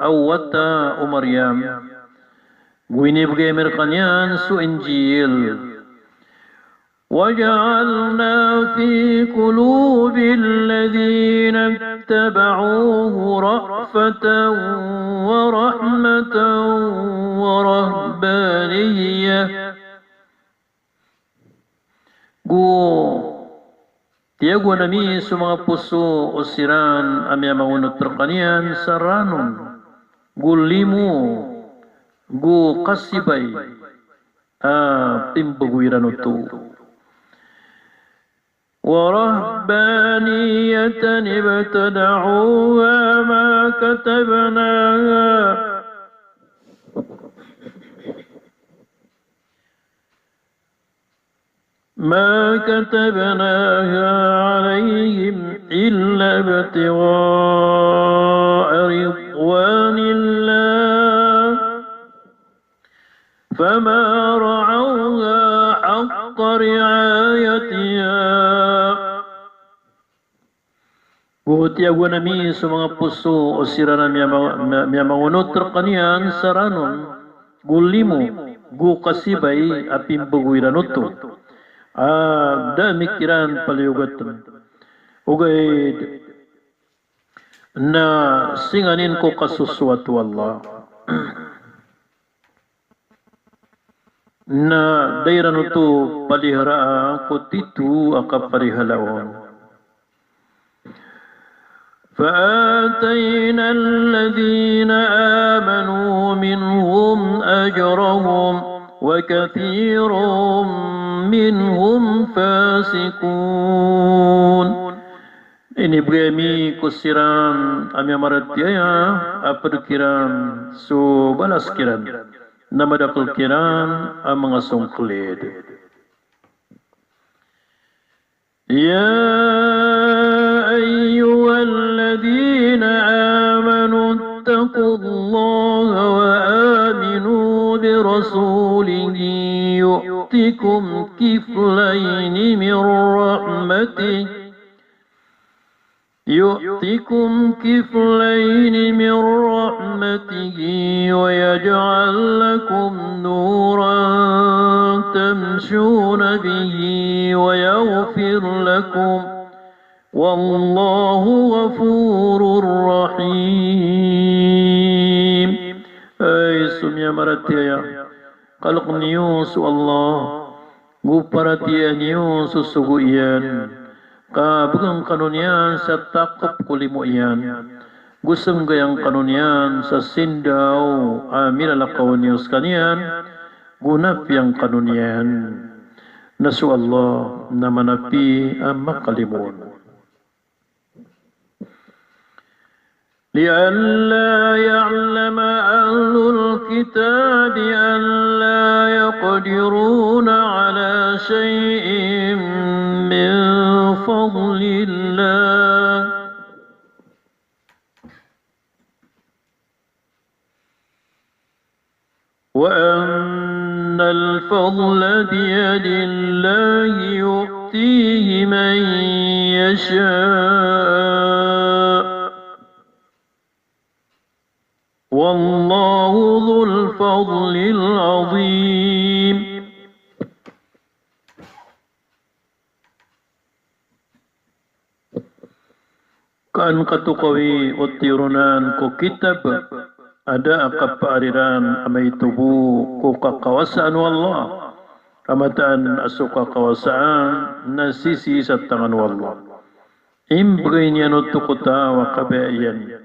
a wata o Maryam. Go inibegay ami rekaniyan so Injil. وجعلنا في قلوب الذين اتبعوه رأفة ورحمة ورهبانية. Go tiyagoan ami so manga poso o siran a miyamangonot rekaniyan sa ranon, go limo, go kasibay a timbago iran oto. ورهبانية ابتدعوها ما كتبناها ما كتبناها عليهم إلا ابتغاء رضوان الله فما رعوها حق رعايتها. Go tiyagoan ami so manga poso o siran a miyama-, miya-, miyamangonot rkaniyan sa ranon, go limo, go kasibay a pimbago iran oto. A da ami kiran paliyogatn. Ogaid na singanin ko kasosoat o Allah. Na da iran oto paliharaa ko tito a kaparihala on. فآتينا الذين آمنوا منهم أجرهم وكثير منهم فاسقون. Inibgay ami ko siran a miyamaratiyaya a pd kiran so balas kiran, na madakl kiran a manga songklid. يا أيها الذين آمنوا اتقوا الله وآمنوا برسوله يؤتكم كفلين من رحمته يؤتكم كفلين من رحمته ويجعل لكم نورا تمشون به ويغفر لكم والله غفور رحيم. Hay so miyamaratiyaya, kalkn iyo so Allah, go paratiyayaan iyo so sogo iyan, ka bgan kano niyan sa takp ko limo iyan, go snggayan kano niyan sa sindaw a milalakaw niyo skaniyan, go napiyan kano niyan. Na so Allah na manapi a makalimoon. لئلا يعلم أهل الكتاب ألا يقدرون على شيء من فضل الله وأن الفضل بيد الله يؤتيه من يشاء والله ذو الفضل العظيم. Ka an katokawi o tironan ko kitab a da a kapaar iran a maito bo ko kakawasaan o Allah, ka mataan a so kakawasaan na sisii sa tangan o Allah. Imbgay niyan oto ko taw a kabaya iyan.